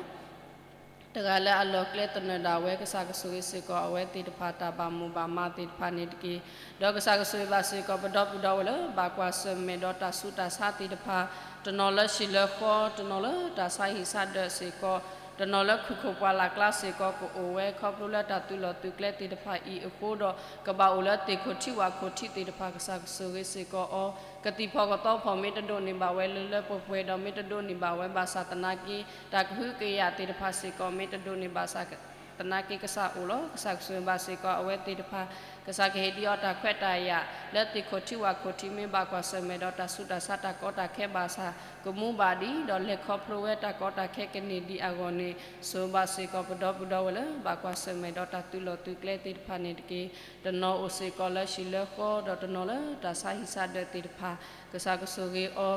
တဂၤလၢအလီၢ်ကျဲသနၢၣ်ဒၣ်ဝဲ ကစၢ်ကဆိၣ်ဂ့ၤစ့ၢ်ကီးအဝဲသ့ၣ်တဖၣ် တၢ်ဘၣ်မိၣ်ဘၣ်မးသ့ၣ်တဖၣ်န့ၣ်တက့ၢ်. ဒီးကစၢ်ကဆိၣ်ဂ့ၤဘၣ်စ့ၢ်ကီး ပဒီပုၢ်ဒီဝဲၢ်လၢ ဘၣ်ကွၢ်ဆၢၣ်မဲာ်ဒီးတၢ်ဆူးတၢ်ဆါသ့ၣ်တဖၣ်, တနီၤလၢဟံၣ်လၢဃီ, တနီၤလၢတၢ်ဆါဟံၣ်ဆါဒၢးစ့ၢ်ကီး, တနီၤလၢခုၣ်ခိၣ်ပှၢ်လၢ်ကျါစ့ၢ်ကီး ကအိၣ်ဝဲခီဖျိလၢတၢ်သုးလီၢ်သုးကျဲသ့ၣ်တဖၣ်အံၤအဃိဒီး ကဘၣ်အိၣ်လၢသ့ၣ်ခိၣ်ထံဝၣ်ခိၣ်ထံသ့ၣ်တဖၣ် ကစၢ်ကဆိၣ်ဂ့ၤစ့ၢ်ကီးအီၤ, ကသံၣ်ဖီၣ်ကသီဖီၣ်မ့ၢ်တဒိးန့ၢ်ဘၣ်ဝဲလၢလၢပှဲၤပှဲၤဒီး မ့ၢ်တဒိးန့ၢ်ဘၣ်ဝဲဘၣ်ဆၣ်သနာ်က့ တၢ်ကဟုကယာ်သ့ၣ်တဖၣ်စ့ၢ်ကီး မ့ၢ်တဒိးန့ၢ်ဘၣ်ဆၣ်သနာ်က့ ကစၢ်အိၣ်လီၤ. ကစၢ်ကဆိၣ်ဂ့ၤဘၣ်စ့ၢ်ကီးအဝဲသ့ၣ်တဖၣ်, ကစၢ်ကဟ့ၣ်ဒံးအီၤတၢ်ခွဲးတၢ်ယာ် လၢသ့ၣ်ခိၣ်ထံဝၣ်ခိၣ်ထံ မ့ၢ်ဘၣ်ကွၢ်ဆၢၣ်မဲာ်ဒီးတၢ်ဆူးတၢ်ဆါတၢ်ကီတၢ်ခဲဘၣ်ဆၣ် ကမူဘၣ်ဒံး ဒီးလဲၤခီဖျိဝဲတၢ်ကီတၢ်ခဲကန့ၢ်ဒံးအဂီၢ်န့ၣ်, ဆိၣ်ဂ့ၤဘၣ်စ့ၢ်ကီးပဒီပုၢ်ဒီဝဲၢ်လၢ ဘၣ်ကွၢ်ဆၢၣ်မဲာ်ဒီးတၢ်သုးလီၢ်သုးကျဲသ့ၣ်တဖၣ်န့ၣ်တက့ၢ်. တနီၤအိၣ်စ့ၢ်ကီးလၢဟံၣ်လၢဃီ ဒီးတနီၤလၢတၢ်ဆါဟံၣ်ဆါဒၢးသ့ၣ်တဖၣ်, ကစၢ်ကဆိၣ်ဂ့ၤအီၤ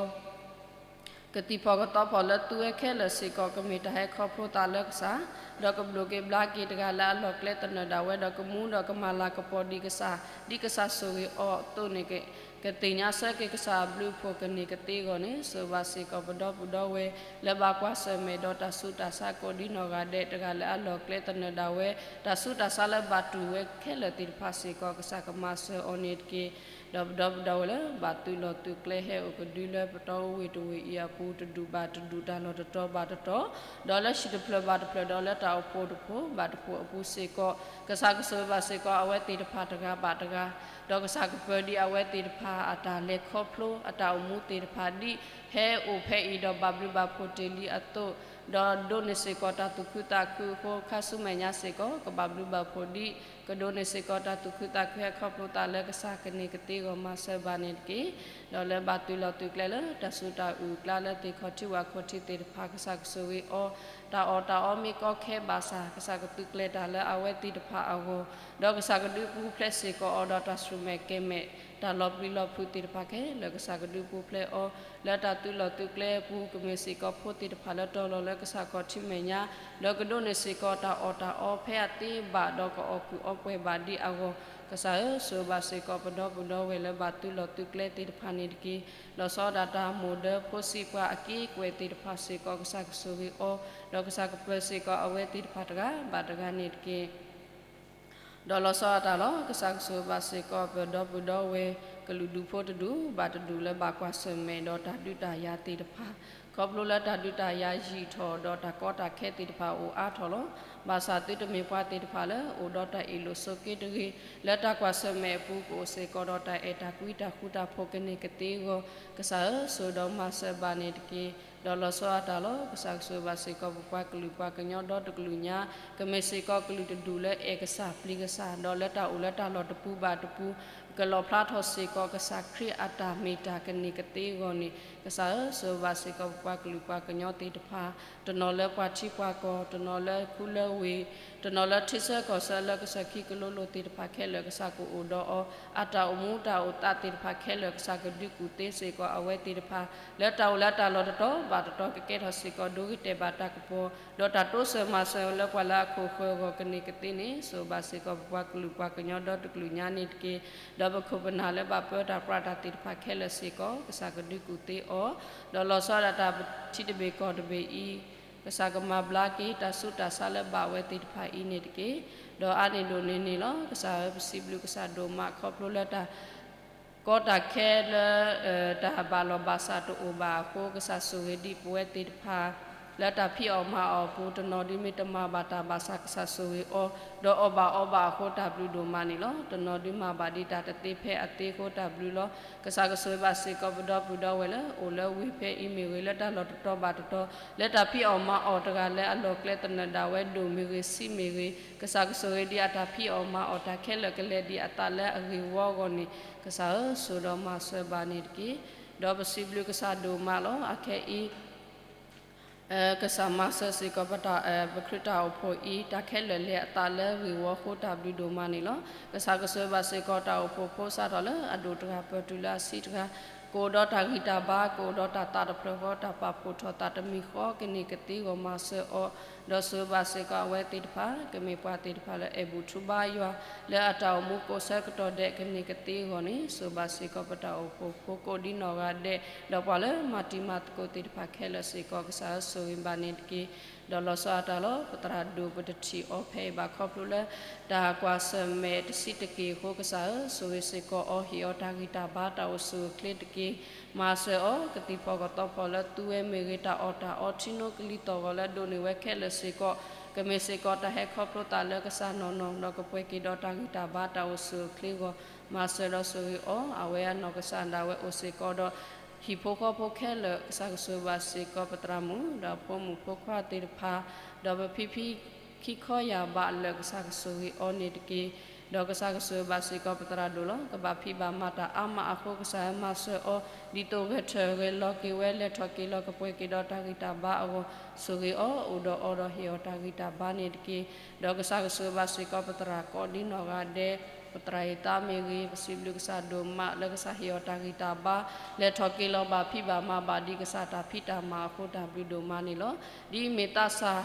ကသံၣ်ဖီၣ်ကသီဖီၣ်လၢသုဝဲခဲလၢာ်စ့ၢ်ကီး ကမ့ၢ်တၢ်ဟဲခီဖျိသးလၢကစၢ်, ဒီးကဘျိးက့ၤဘျါက့ၤတဂၤလၢအလီၢ်ကျဲသနၢၣ်ဒၣ်ဝဲ ဒီးကမူဒီးကမၤလၤကပီၤဒံးကစၢ် ဒ်ကစၢ်ဆိၣ်ဂ့ၤအီၤအသိးန့ၣ်, ကသ့ၣ်ညါဆၢက့ၤကစၢ်အဘျုးအဖှိၣ်ကန့ၢ်ကသ့အဂီၢ်န့ၣ်, ဆိၣ်ဂ့ၤဘၣ်စ့ၢ်ကီးပဒီပုၢ်ဒီဝဲၢ် လၢဘၣ်ကွၢ်ဆၢၣ်မဲာ်ဒီးတၢ်ဆူးတၢ်ဆါကိးဒ်နီၢ်ဂၤဒဲး တဂၤလၢအလီၢ်ကျဲသနၢၣ်ဒၣ်ဝဲ, တၢ်ဆူးတၢ်ဆါလၢဘၣ်တူၢ်ဝဲခဲလၢာ်သ့ၣ်တဖၣ်စ့ၢ်ကီး ကစၢ်ကမၤစၢၤအီၤန့ၣ်တက့ၢ်. ဒီးပဒီပုၢ်ဒီဝဲၢ်လၢ ဘၣ်သုးလီၢ်သုးကျဲဟဲအိၣ်ကဒုလၢပတီၢ်အိၣ်ဝ့ၢ်တဝ့ၢ်အံၤအပူၤ တဒူၣ်ဘၣ်တဒူၣ် တၢ်လီၢ်တတီၤဘၣ်တတီၤ, ဒီးလၢဟံၣ်တဖျၢၣ်ဘၣ်တဖျၢၣ် ဒီးလၢတၢ်အိၣ်ဖှိၣ်တဖှိၣ်ဘၣ်တဖှိၣ်အပူၤစ့ၢ်ကီး, ကစၢ်ကဆိၣ်ဂ့ၤဘၣ်စ့ၢ်ကီးအဝဲသ့ၣ်တဖၣ်တဂၤဘၣ်တဂၤ, ဒီးကစၢ်ကပၢၤဒံးအဝဲသ့ၣ်တဖၣ်အတၢ်လဲၤခီဖျိအတၢ်အိၣ်မူသ့ၣ်တဖၣ် ဒ်ဟဲအိၣ်ဖဲအံၤဒီးဘၣ်ဘျုးဘၣ်ဖှိၣ်တ့ၢ်လံအသိး, ဒီးဒိးန့ၢ်စ့ၢ်ကီးတၢ်သူၣ်ခုသးခုအဃိ ခါဆူမဲာ်ညါစ့ၢ်ကီး ကဘၣ်ဘျုးဘၣ်ဖှိၣ်ဒံး, ကဒိးန့ၢ်စ့ၢ်ကီးတၢ်သူၣ်ခုသးခုဟဲခီဖျိသးလၢကစၢ်ကန့ၢ်ကသ့အဂီၢ် မၤစၢၤဘၣ်န့ၣ်တက့ၢ်. ဒီးလၢဘၣ်သုးလီၢ်သုးကျဲလၢ တၢ်ဆူးတၢ်အုၣ်အကျါလၢသ့ၣ်ခီၣ်ထံဝၣ်ခီၣ်ထံသ့ၣ်တဖၣ် ကစၢ်ကဆိၣ်ဂ့ၤအီၤ, တၢ်အီၣ်တၢ်အီမ့ၢ်ကီခဲဘၣ်ဆၣ် ကစၢ်ကသုးကျဲၤတၢ်လၢအဝဲသ့ၣ်တဖၣ်အဂီၢ်, ဒီးကစၢ်ကဒုးပူၤဖျဲးစ့ၢ်ကီးအီၤဒီးတၢ်ဆူၣ်မဲာ်ကဲၤမဲာ် တၢ်လီၤပျံၤလီၤဖုးသ့ၣ်တဖၣ်ခဲလၢာ် ကစၢ်ကဒုးပူၤဖျဲးအီၤ လၢတၢ်သုးလီၢ်သုးကျဲအပူၤ ကမ့ၢ်စ့ၢ်ကီးဖိသ့ၣ်တဖၣ်လၢတီၤလီၤလၢကစၢ်ခီၣ်ထံးမဲာ်ညါ, ဒီးကဒိးန့ၢ်စ့ၢ်ကီးတၢ်အီၣ်တၢ်အီဖဲအသ့ဘၣ် ဒီးကအီၣ်ကူၣ်အီပှဲၤဘၣ်ဒ်အဂီၢ်, ကစၢ်ဧၢ, ဆိၣ်ဂ့ၤဘၣ်စ့ၢ်ကီးပဒီပုၢ်ဒီဝဲၢ်လၢဘၣ်သုးလီၢ်သုးကျဲသ့ၣ်တဖၣ်န့ၣ်တက့ၢ်. လီၤဆီဒၣ်တၢ်မိၢ်ဒၢဖိဆံးပှၤအက့ကွဲးသ့ၣ်တဖၣ်စ့ၢ်ကီး ကစၢ်ကဆိၣ်ဂ့ၤအီၤ, ဒီးကစၢ်ကပၢၤစ့ၢ်ကီးအဝဲသ့ၣ်တဖၣ်တဂၤဘၣ်တဂၤန့ၣ်တက့ၢ်. ဒီးလီၤဆီဒၣ်တၢ်လီၤ. ကစၢ်ကဆိၣ်ဂ့ၤဘၣ်စ့ၢ်ကီးပဒီပုၢ်ဒီဝဲၢ် ကလုာ်ဒူၣ်ဖိတဒူၣ်ဘၣ်တဒူၣ်လၢဘၣ်ကွၢ်ဆၢၣ်မဲာ်ဒီးတၢ်ဒုးတၢ်ယၤသ့ၣ်တဖၣ်, ခီဖျိလၢတၢ်ဒုးတၢ်ယၤယံာ်ထီၣ်ဒီးတၢ်ကီတၢ်ခဲသ့ၣ်တဖၣ်အိၣ်အါထီၣ်လီၤ. ဘၣ်ဆၣ်သုတမ့ၢ်ပှၤသ့ၣ်တဖၣ်လၢအိၣ်ဒီးတၢ်အ့ၣ်လိာ်ဆိးက့တဂ့ၤ, လၢတၢ်ကွၢ်ဆၢၣ်မဲာ်အပူၤကအိၣ်စ့ၢ်ကီးဒီးတၢ်အဲၣ်တၢ်ကွံတၢ်ဃူတၢ်ဖိးကန့ၢ်ကသ့အဂီၢ်, ကစၢ်ဧၢ, ဆိၣ်ဒီးမၤစၢၤဘၣ်န့ၣ်တက့ၢ်. ဒီးလီၤဆီဒၣ်တၢ်လီၤ. ကစၢ်ကဆိၣ်ဂ့ၤဘၣ်စ့ၢ်ကီးပပှၤကလုာ်ပှၤကညီဒီတကလုာ်ညါ, ကမ့ၢ်စ့ၢ်ကီးကလုာ်တဒူၣ်လၢအဲၣ်ကစၢ်ပျံၤကစၢ်, ဒီးလၢတၢ်အိၣ်လၢတၢ်လီၢ်တပူၤဘၣ်တပူၤ ကလီၣ်ဖျါထီၣ်စ့ၢ်ကီးကစၢ်ခရံာ်အတၢ်မ့ၢ်တၢ်ကန့ၢ်ကသ့အဂီၢ်န့ၣ်, ကစၢ်ဧၢ, ဆိၣ်ဂ့ၤဘၣ်စ့ၢ်ကီးပပှၤကလုာ်ပှၤကညီသ့ၣ်တဖၣ်, တနီၤလၢပှၤထံပှၤကီၢ်, တနီၤလၢခူလၢဝ့ၢ်, တနီၤလၢထံဆၢကီၢ်ဆၢလၢကစၢ်ခံကလိလိၣ်သ့ၣ်တဖၣ်ခဲလၢာ် ကစၢ်ကအိၣ်ဒီးအီၤ, အတၢ်အိၣ်မူတၢ်အိၣ်သးသ့ၣ်တဖၣ်ခဲလၢာ် ကစၢ်ကဒုးကူၣ်သ့စ့ၢ်ကီးအဝဲသ့ၣ်တဖၣ်, လၢတၢ်အိၣ်လၢတၢ်လီၢ်တတီၤဘၣ်တတီၤ ကကဲထီၣ်စ့ၢ်ကီး ဒိဂ့ၤတဲာ်ဘၣ်တၢ်ကပီၤ, ဒီးတၢ်တိစၢၤမၤစၢၤလၢပှၤလၢအခိၣ်ဃၢၤအဂီၢ်ကန့ၢ်ကသ့န့ၣ်, ဆိၣ်ဂ့ၤဘၣ်စ့ၢ်ကီးပပှၤကလုာ်ပှၤကညီဒီတကလုာ်ညါန့ၣ်တက့ၢ်. ဒီးပခိၣ်ပနၢ်လၢဘၣ်ပၢတၢ်ပြးတၢ်သ့ၣ်တဖၣ်ခဲလၢာ်စ့ၢ်ကီး ကစၢ်ကဒုးကူၣ်သ့အီၤ, ဒီးလီၤဆီဒၣ်တၢ်ထံတဘ့ၣ်ကီၢ်တဘ့ၣ်အံၤ ကစၢ်ကမၤဘျါက့ၤတၢ်ဆူးတၢ်ဆါလၢဘၣ်ဝဲသ့ၣ်တဖၣ်အံၤန့ၣ်တက့ၢ်. ဒီးအါန့ၢ်ဒိၣ်န့ၢ်န့ၣ်လီၤ. ကစၢ်ဧၢ, ပစံးဘျုးကစၢ်ဒိၣ်မး ခီဖျိလၢတၢ် ကီတၢ်ခဲလၢ တၢ်ဘၣ်လီၢ်ဘၣ်စးတအိၣ်ဘၣ်အဃိ, ကစၢ်ဆိၣ်ဂ့ၤဒံးပဝဲသ့ၣ်တဖၣ် လၢတၢ်ဖံးအီၣ်မၤအီၣ်အပူၤ, တနီၤဒုးမ့ၢ်တမၤဘၣ်တၢ်ဘၣ်ဆၣ် ကစၢ်ဆိၣ်ဂ့ၤအီၤ, ဒီးအီၣ်ဘၣ်အီဘၣ်အဃိ တၢ်ဘျုးဒိၣ်မးန့ၣ်လီၤ. တနီၤဒုးမၤဘၣ်ဒံးတၢ်တသ့ဖဲအသ့အဃိ တၢ်ဘျုးလီၤ. ကစၢ်ကဆိၣ်ဂ့ၤဘၣ်စ့ၢ်ကီးပဒီပုၢ်ဒီဝဲၢ်လၢ အိၣ်လၢဝ့ၢ်ဖဲအံၤမ့ၢ်ဂ့ၤ, လၢတၢ်လီၢ်တတီၤဘၣ်တတီၤ, လၢတၢ်ဖံးအီၣ်မၤအီၣ်တဂၤလၢအလီၢ်ကျဲသနၢၣ်ဒၣ်ဝဲဒိၣ်မ့ၢ်ဂ့ၤဆံးမ့ၢ်ဂ့ၤ, ကစၢ်ကဆိၣ်ဂ့ၤဒံးအတၢ်ဖံးအီၣ်မၤအီၣ်တၢ်ခဲလၢာ်ကလဲၤဒံးအသးလၢအဂ့ၢ်ဝီအဂီၢ်န့ၣ်, ကစၢ်ဧၢ, ဆိၣ်ဒီးမၤစၢၤဘၣ်န့ၣ်တက့ၢ်. ဒီးပစံးဘျုးကစၢ်ဒိၣ်မးလီၤ. အခဲအံၤ ကစၢ်မၤစၢၤစ့ၢ်ကီးပတၢ် ပခရံာ်တၢ်အိၣ်ဖှိၣ်အံၤ တၢ်ခဲလၢာ်လဲၤအသးလၢဂ့ၢ်ဝီအဃိ တၢ်ဘျုးဒိၣ်မးန့ၣ်လီၤ. ကစၢ်ကဆိၣ်ဂ့ၤဘၣ်စ့ၢ်ကီးတၢ်အိၣ်ဖှိၣ်ဖိ စးထီၣ်လၢအဒိၣ်တဂၤပၢၢ်တုၤလၢအဆံးတဂၤ, ကအိၣ်ဒီးတၢ်ဂံၢ်တၢ်ဘါ, ကအိၣ်ဒီးတၢ်သးတဖျၢၣ်ဃီ, တၢ်ပာ်ဖှိၣ်ထီၣ်သးတမံၤဃီ ကန့ၢ်ကသ့အဂီၢ်မၤစၢၤအီၤ, ဒီးဆိၣ်ဂ့ၤဘၣ်စ့ၢ်ကီးအဝဲသ့ၣ်တဖၣ် ကမ့ၢ်ပှၤသ့ၣ်တဖၣ်လၢအဲၣ်ဘူၣ်ထူဘါယွၤ လၢအတၢ်အိၣ်မူကိးဆၢကတီၢ်ဒဲး ကန့ၢ်ကသ့အဂီၢ်န့ၣ်, ဆိၣ်ဂ့ၤဘၣ်စ့ၢ်ကီးပတၢ်အိၣ်ဖှိၣ်ဖိကိးဒ်နီၢ်ဂၤဒဲး, ဒီးပှၤလၢမၤတံၤမၤသကိးသ့ၣ်တဖၣ်ခဲလၢာ်စ့ၢ်ကီး ကစၢ်ဧၢ, ဆိၣ်ဂ့ၤဘၣ်န့ၣ်တက့ၢ်. ဒီးလီၤဆီဒၣ်တၢ်လီၤ. ပသရၣ်ဒိၣ်ပတထံၣ်အီၤဖဲအံၤဘၣ် ခီဖျိလၢ တၢ်ကွၢ်ဆၢၣ်မဲာ်တဆံးတက့ၢ်အဃိ ကစၢ်ဧၢ, ဆိၣ်ဂ့ၤစ့ၢ်ကီးအီၤ, ဟ့ၣ်အီၤတၢ်ဂံၢ်တၢ်ဘါ တၢ်အိၣ်ဆူၣ်အိၣ်ချ့တက့ၢ်. မၤစၢၤအီၤ, ကသံၣ်ဖီၣ်ကသီဖီၣ်လၢသူဝဲမ့ၢ်ဂ့ၤ, တၢ်အီၣ်တၢ်အီထံနိကလံၤသီၣ်ဂီၤလၢဒိးန့ၢ်ဝဲခဲလၢာ်စ့ၢ်ကီး ကမ့ၢ်စ့ၢ်ကီးတၢ်ဟဲခီဖျိသးလၢကစၢ်နီၢ်နီၢ်, ဒီးကပှဲၤက့ၤဒီးတၢ်ဂံၢ်တၢ်ဘါ တၢ်အိၣ်ဆူၣ်အိၣ်ချ့အဂီၢ်, မၤစၢၤဒီးဆိၣ်ဂ့ၤအီၤ, အဝဲအနီၢ်ကစၢ်ဒၣ်ဝဲအိၣ်စ့ၢ်ကီးဒီး ဟံၣ်ဖိဃီဖိခဲလၢာ်, ကစၢ်ကဆိၣ်ဂ့ၤဘၣ်စ့ၢ်ကီးပသရၣ်မုၣ် ဒီးဖိမုၣ်ဖိခွါသ့ၣ်တဖၣ်, ဒီးပဖံဖံခံခီယာ်ဘးလၢာ် ကစၢ်ကဆိၣ်ဂ့ၤအီၤန့ၣ်တက့ၢ်. ဒီးကစၢ်ကဆိၣ်ဂ့ၤဘၣ်စ့ၢ်ကီးပသရၣ်ဒိၣ်လီၤ. ကဘၣ်ဖံးဘၣ်မၤတၢ်အါမးအဃိ ကစၢ်ဧၢ, မၤစၢၤအီၤ, ဒ်သိးဂဲၤထၢၣ်ဂဲၤလီၤက့ၤဝဲ လဲၤထီၣ်က့ၤလီၤ ကပှဲၤက့ၤဒီးတၢ်ဂံၢ်တၢ်ဘါအဂီၢ်, ဆိၣ်ဂ့ၤအီၤ, အိၣ်ဒီးအီၤဒီးဟ့ၣ်အီၤတၢ်ဂံၢ်တၢ်ဘါန့ၣ်တက့ၢ်. ဒီးကစၢ်ကဆိၣ်ဂ့ၤဘၣ်စ့ၢ်ကီးပသရၣ်ကိးဒ်နီၢ်ဂၤဒဲး, ပသရၣ်အံၤသးမ့ၢ်ဂ့ၤ, ပစံးဘျုးကစၢ်ဒိၣ်မးလၢကစၢ်ဟ့ၣ်အီၤတၢ်ဂံၢ်တၢ်ဘါ, လဲၤထီၣ်က့ၤလီၤဘၣ်ဖံးဘၣ်မၤဘၣ်ဒ်ကစၢ်တၢ်ဖံးတၢ်မၤအဃိ တၢ်ဘျုးဒိၣ်မးန့ၣ်လီၤ. ဒ်အမ့ၢ်သးစၢ်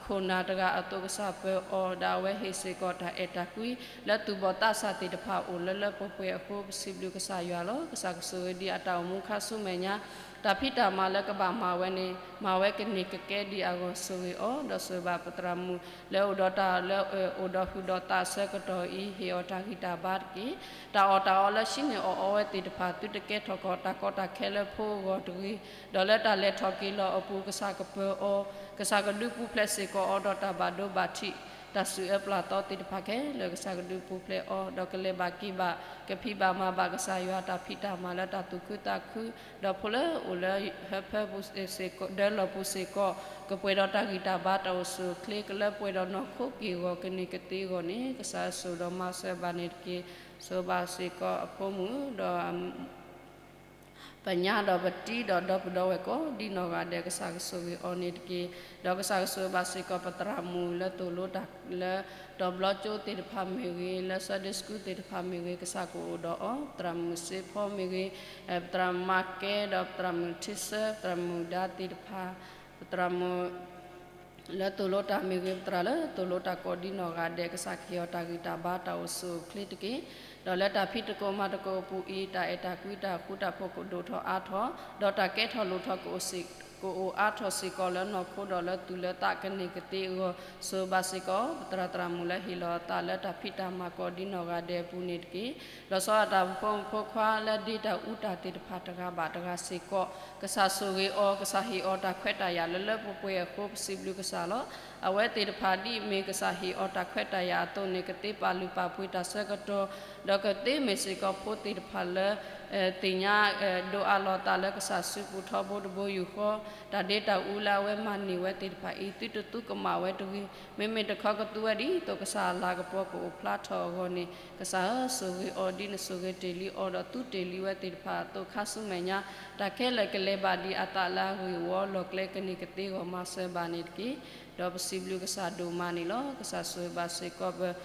ခိၣ်နၢ်တဂၤအသိး ကစၢ်ပၢၤအီၤ, ဒီးအဝဲဟ့ၣ်စ့ၢ်ကီးတၢ်အဲၣ်တၢ်ကွံ လၢသူၣ်ဘီၣ်သးစၢ်သ့ၣ်တဖၣ်အိၣ်လၢလၢပှဲၤပှဲၤအဃိ ပစံးဘျုးကစၢ်ယွၤလီၤ. ကစၢ်ကဆိၣ်ဂ့ၤဒံးအတၢ်အိၣ်မူခါဆူမဲာ်ညါ, တၢ်ဖံးတၢ်မၤလၢကဘၣ်မၤဝဲန့ၣ် မၤဝဲကန့ၢ်ကကဲဒံးအဂီၢ် ဆိၣ်ဂ့ၤအီၤ, ဒီးဆိၣ်ဂ့ၤဘၣ်ပသရၣ်မုၣ် လၢအိၣ်ဒီးတၢ်လၢအအိၣ်ဒီးဟုၣ်ဒီးသးအဆၢကတီၢ်အံၤ ဟ့ၣ်အီၤတၢ်ဂံၢ်တၢ်ဘါတက့ၢ်. တၢ်အီၣ်တၢ်အီလၢဟံးန့ၢ်အီၣ်အီဝဲသ့ၣ်တဖၣ် သုတကဲထီၣ်ကီးတၢ်ကီတၢ်ခဲလၢဖိအဂီၢ်တဂ့ၤ, ဒီးလၢတၢ်လဲၤထီၣ်က့ၤလီၤအပူၤ ကစၢ်ကပၢၤအီၤ, ကစၢ်ကဒုးပူၤဖျဲးစ့ၢ်ကီးအီၤဒီးတၢ်ဘၣ်ဒိဘၣ်ထံး တၢ်စုၣ်အၢပျၢ်သီသ့ၣ်တဖၣ်ခဲလၢာ် ကစၢ်ကဒုးပူၤဖျဲးအီၤ, ဒီးကလဲၤဘၣ်က့ၤဘၣ် ကဖံးဘၣ်မၤဘၣ်ကစၢ်ယွၤတၢ်ဖံးတၢ်မၤလၢတၢ်သူၣ်ခုသးခု, ဒီးဖိလၢအိၣ်လၢဟၢဖၢပူၤစ့ၢ်ကီး ဒၢလီၢ်ပူၤစ့ၢ်ကီး ကပှဲၤဒီးတၢ်ဂံၢ်တၢ်ဘါ တၢ်အိၣ်ဆူၣ်အိၣ်ချ့ ကလၢပှဲၤဒီးနီၢ်ခိက့ၢ်ဂီၤ ကန့ၢ်ကသ့အဂီၢ်န့ၣ် ကစၢ်ဆိၣ်ဒီးမၤစၢၤဘၣ်န့ၣ်တက့ၢ်. ဆိၣ်ဂ့ၤဘၣ်စ့ၢ်ကီးအဖိမုၣ်ဒီး ပညါဒီးပတံၤဒီးဒီပုၢ်ဒီဝဲၢ်ကိးဒံနီၢ်ဂၤဒဲး ကစၢ်ကဆိၣ်ဂ့ၤအီၤန့ၣ်တက့ၢ်. ဒီးကစၢ်ကဆိၣ်ဂ့ၤဘၣ်စ့ၢ်ကီး ပသရၣ်မုၣ်လၢသိၣ်လိတၢ်လၢ တီၤဘျီကၠိသ့ၣ်တဖၣ်မ့ၢ်ဂ့ၤ, လၢ Sunday School သ့ၣ်တဖၣ်မ့ၢ်ဂ့ၤ, ကစၢ်ကအိၣ်ဒီးအီၤ, ပသရၣ်မုၣ်စ့ဖီမ့ၢ်ဂ့ၤ, ပသရၣ်မုၣ်မၤကဲ ဒီးပသရၣ်မုၣ်ထံဆၢ, ပသရၣ်မုၣ်ဒါသ့ၣ်တဖၣ်, ပသရၣ်မုၣ် လၢသိၣ်လိတၢ်မ့ၢ်ဂ့ၤ, ပသရၣ်လၢသိၣ်လိတၢ်ကိးဒံနီၢ်ဂၤဒဲး ကစၢ်ကဟ့ၣ်အီၤတၢ်ဂံၢ်တၢ်ဘါ တၢ်အိၣ်ဆူၣ်အိၣ်ချ့တက့ၢ်. ဒီးလၢတၢ်ဖံးသကိးမၤသကိးအပူၤအံၤ တၢ်အဲၣ်တၢ်ကွံတၢ်ဃူတၢ်ဖိးကဒိၣ်ထီၣ်အါထီၣ်, ဒီးတၢ်ကဲထီၣ်လိၣ်ထီၣ်ကအိၣ်စ့ၢ် ကအိၣ်အါထီၣ်စ့ၢ်ကီးလၢနီၢ်ခိဒီးလၢသူၣ်လၢသးကန့ၢ်ကသ့အဂီၢ်, ဆိၣ်ဂ့ၤဘၣ်စ့ၢ်ကီးပသရၣ်သရၣ်မုၣ်လၢဟ့ၣ်လီၤအသးလၢတၢ်ဖံးတၢ်မၤကိးဒံနီၢ်ဂၤဒဲးအပူၤန့ၣ်တက့ၢ်. လီၤဆီဒၣ်တၢ်ဖိမုၣ်ဖိခွါလၢဒ့တၢ်အူတၢ်သ့ၣ်တဖၣ်တဂၤဘၣ်တဂၤစ့ၢ်ကီး ကစၢ်ဆိၣ်ဂ့ၤအီၤ, ကစၢ်ဟ့ၣ်အီၤတၢ်ခွဲးတၢ်ယာ်လၢလၢပှဲၤပှဲၤအဃိ ပစံးဘျုးကစၢ်လီၤ. အဝဲသ့ၣ်တဖၣ်ဒ်အမ့ၢ်ကစၢ်ဟ့ၣ်အီၤတၢ်ခွဲးတၢ်ယာ်အသိးန့ၣ် ကသ့ပာ်လုၢ်ပာ်ပှ့ၤတၢ်ဆၢကတီၢ်, ဒီးကသ့မ့ၢ်စ့ၢ်ကီးဖိသ့ၣ်တဖၣ်လၢ သ့ၣ်ညါ ဒိးအးလီၤအသးလၢကစၢ်စုပူၤထီဘိတဘိယူၢ်ဃီ, တၢ်ဒ့တၢ်အူလၢအဝဲမၤန့ၢ်ဝဲသ့ၣ်တဖၣ်အံၤ သုတသူကမၣ်ဝဲတဂ့ၤ. မ့မ့ၢ်တခီကသူဝဲဒ်သိးကစၢ်အလၤကပီၤကအိၣ်ဖျါထီၣ်အဂီၢ်န့ၣ်, ကစၢ်ဧၢ, ဆိၣ်ဂ့ၤအီၤဒ်နဆိၣ်ဂ့ၤတ့ၢ်လံအီၤဒီးသုတ့ၢ်လံဝဲသ့ၣ်တဖၣ်အသိး ခါဆူမဲာ်ညါ တၢ်ခဲလၢာ်ကလဲၤဘၣ်ဒံးအသးလၢအဂ့ၢ်အဝီ လီၢ်ကျဲကန့ၢ်ကသ့အဂီၢ်မၤစၢၤဘၣ်န့ၣ်တက့ၢ်. ဒီးပစံးဘျုးကစၢ်ဒိၣ်မးန့ၣ်လီၤ. ကစၢ်ဆိၣ်ဂ့ၤဘၣ်စ့ၢ်ကီးပ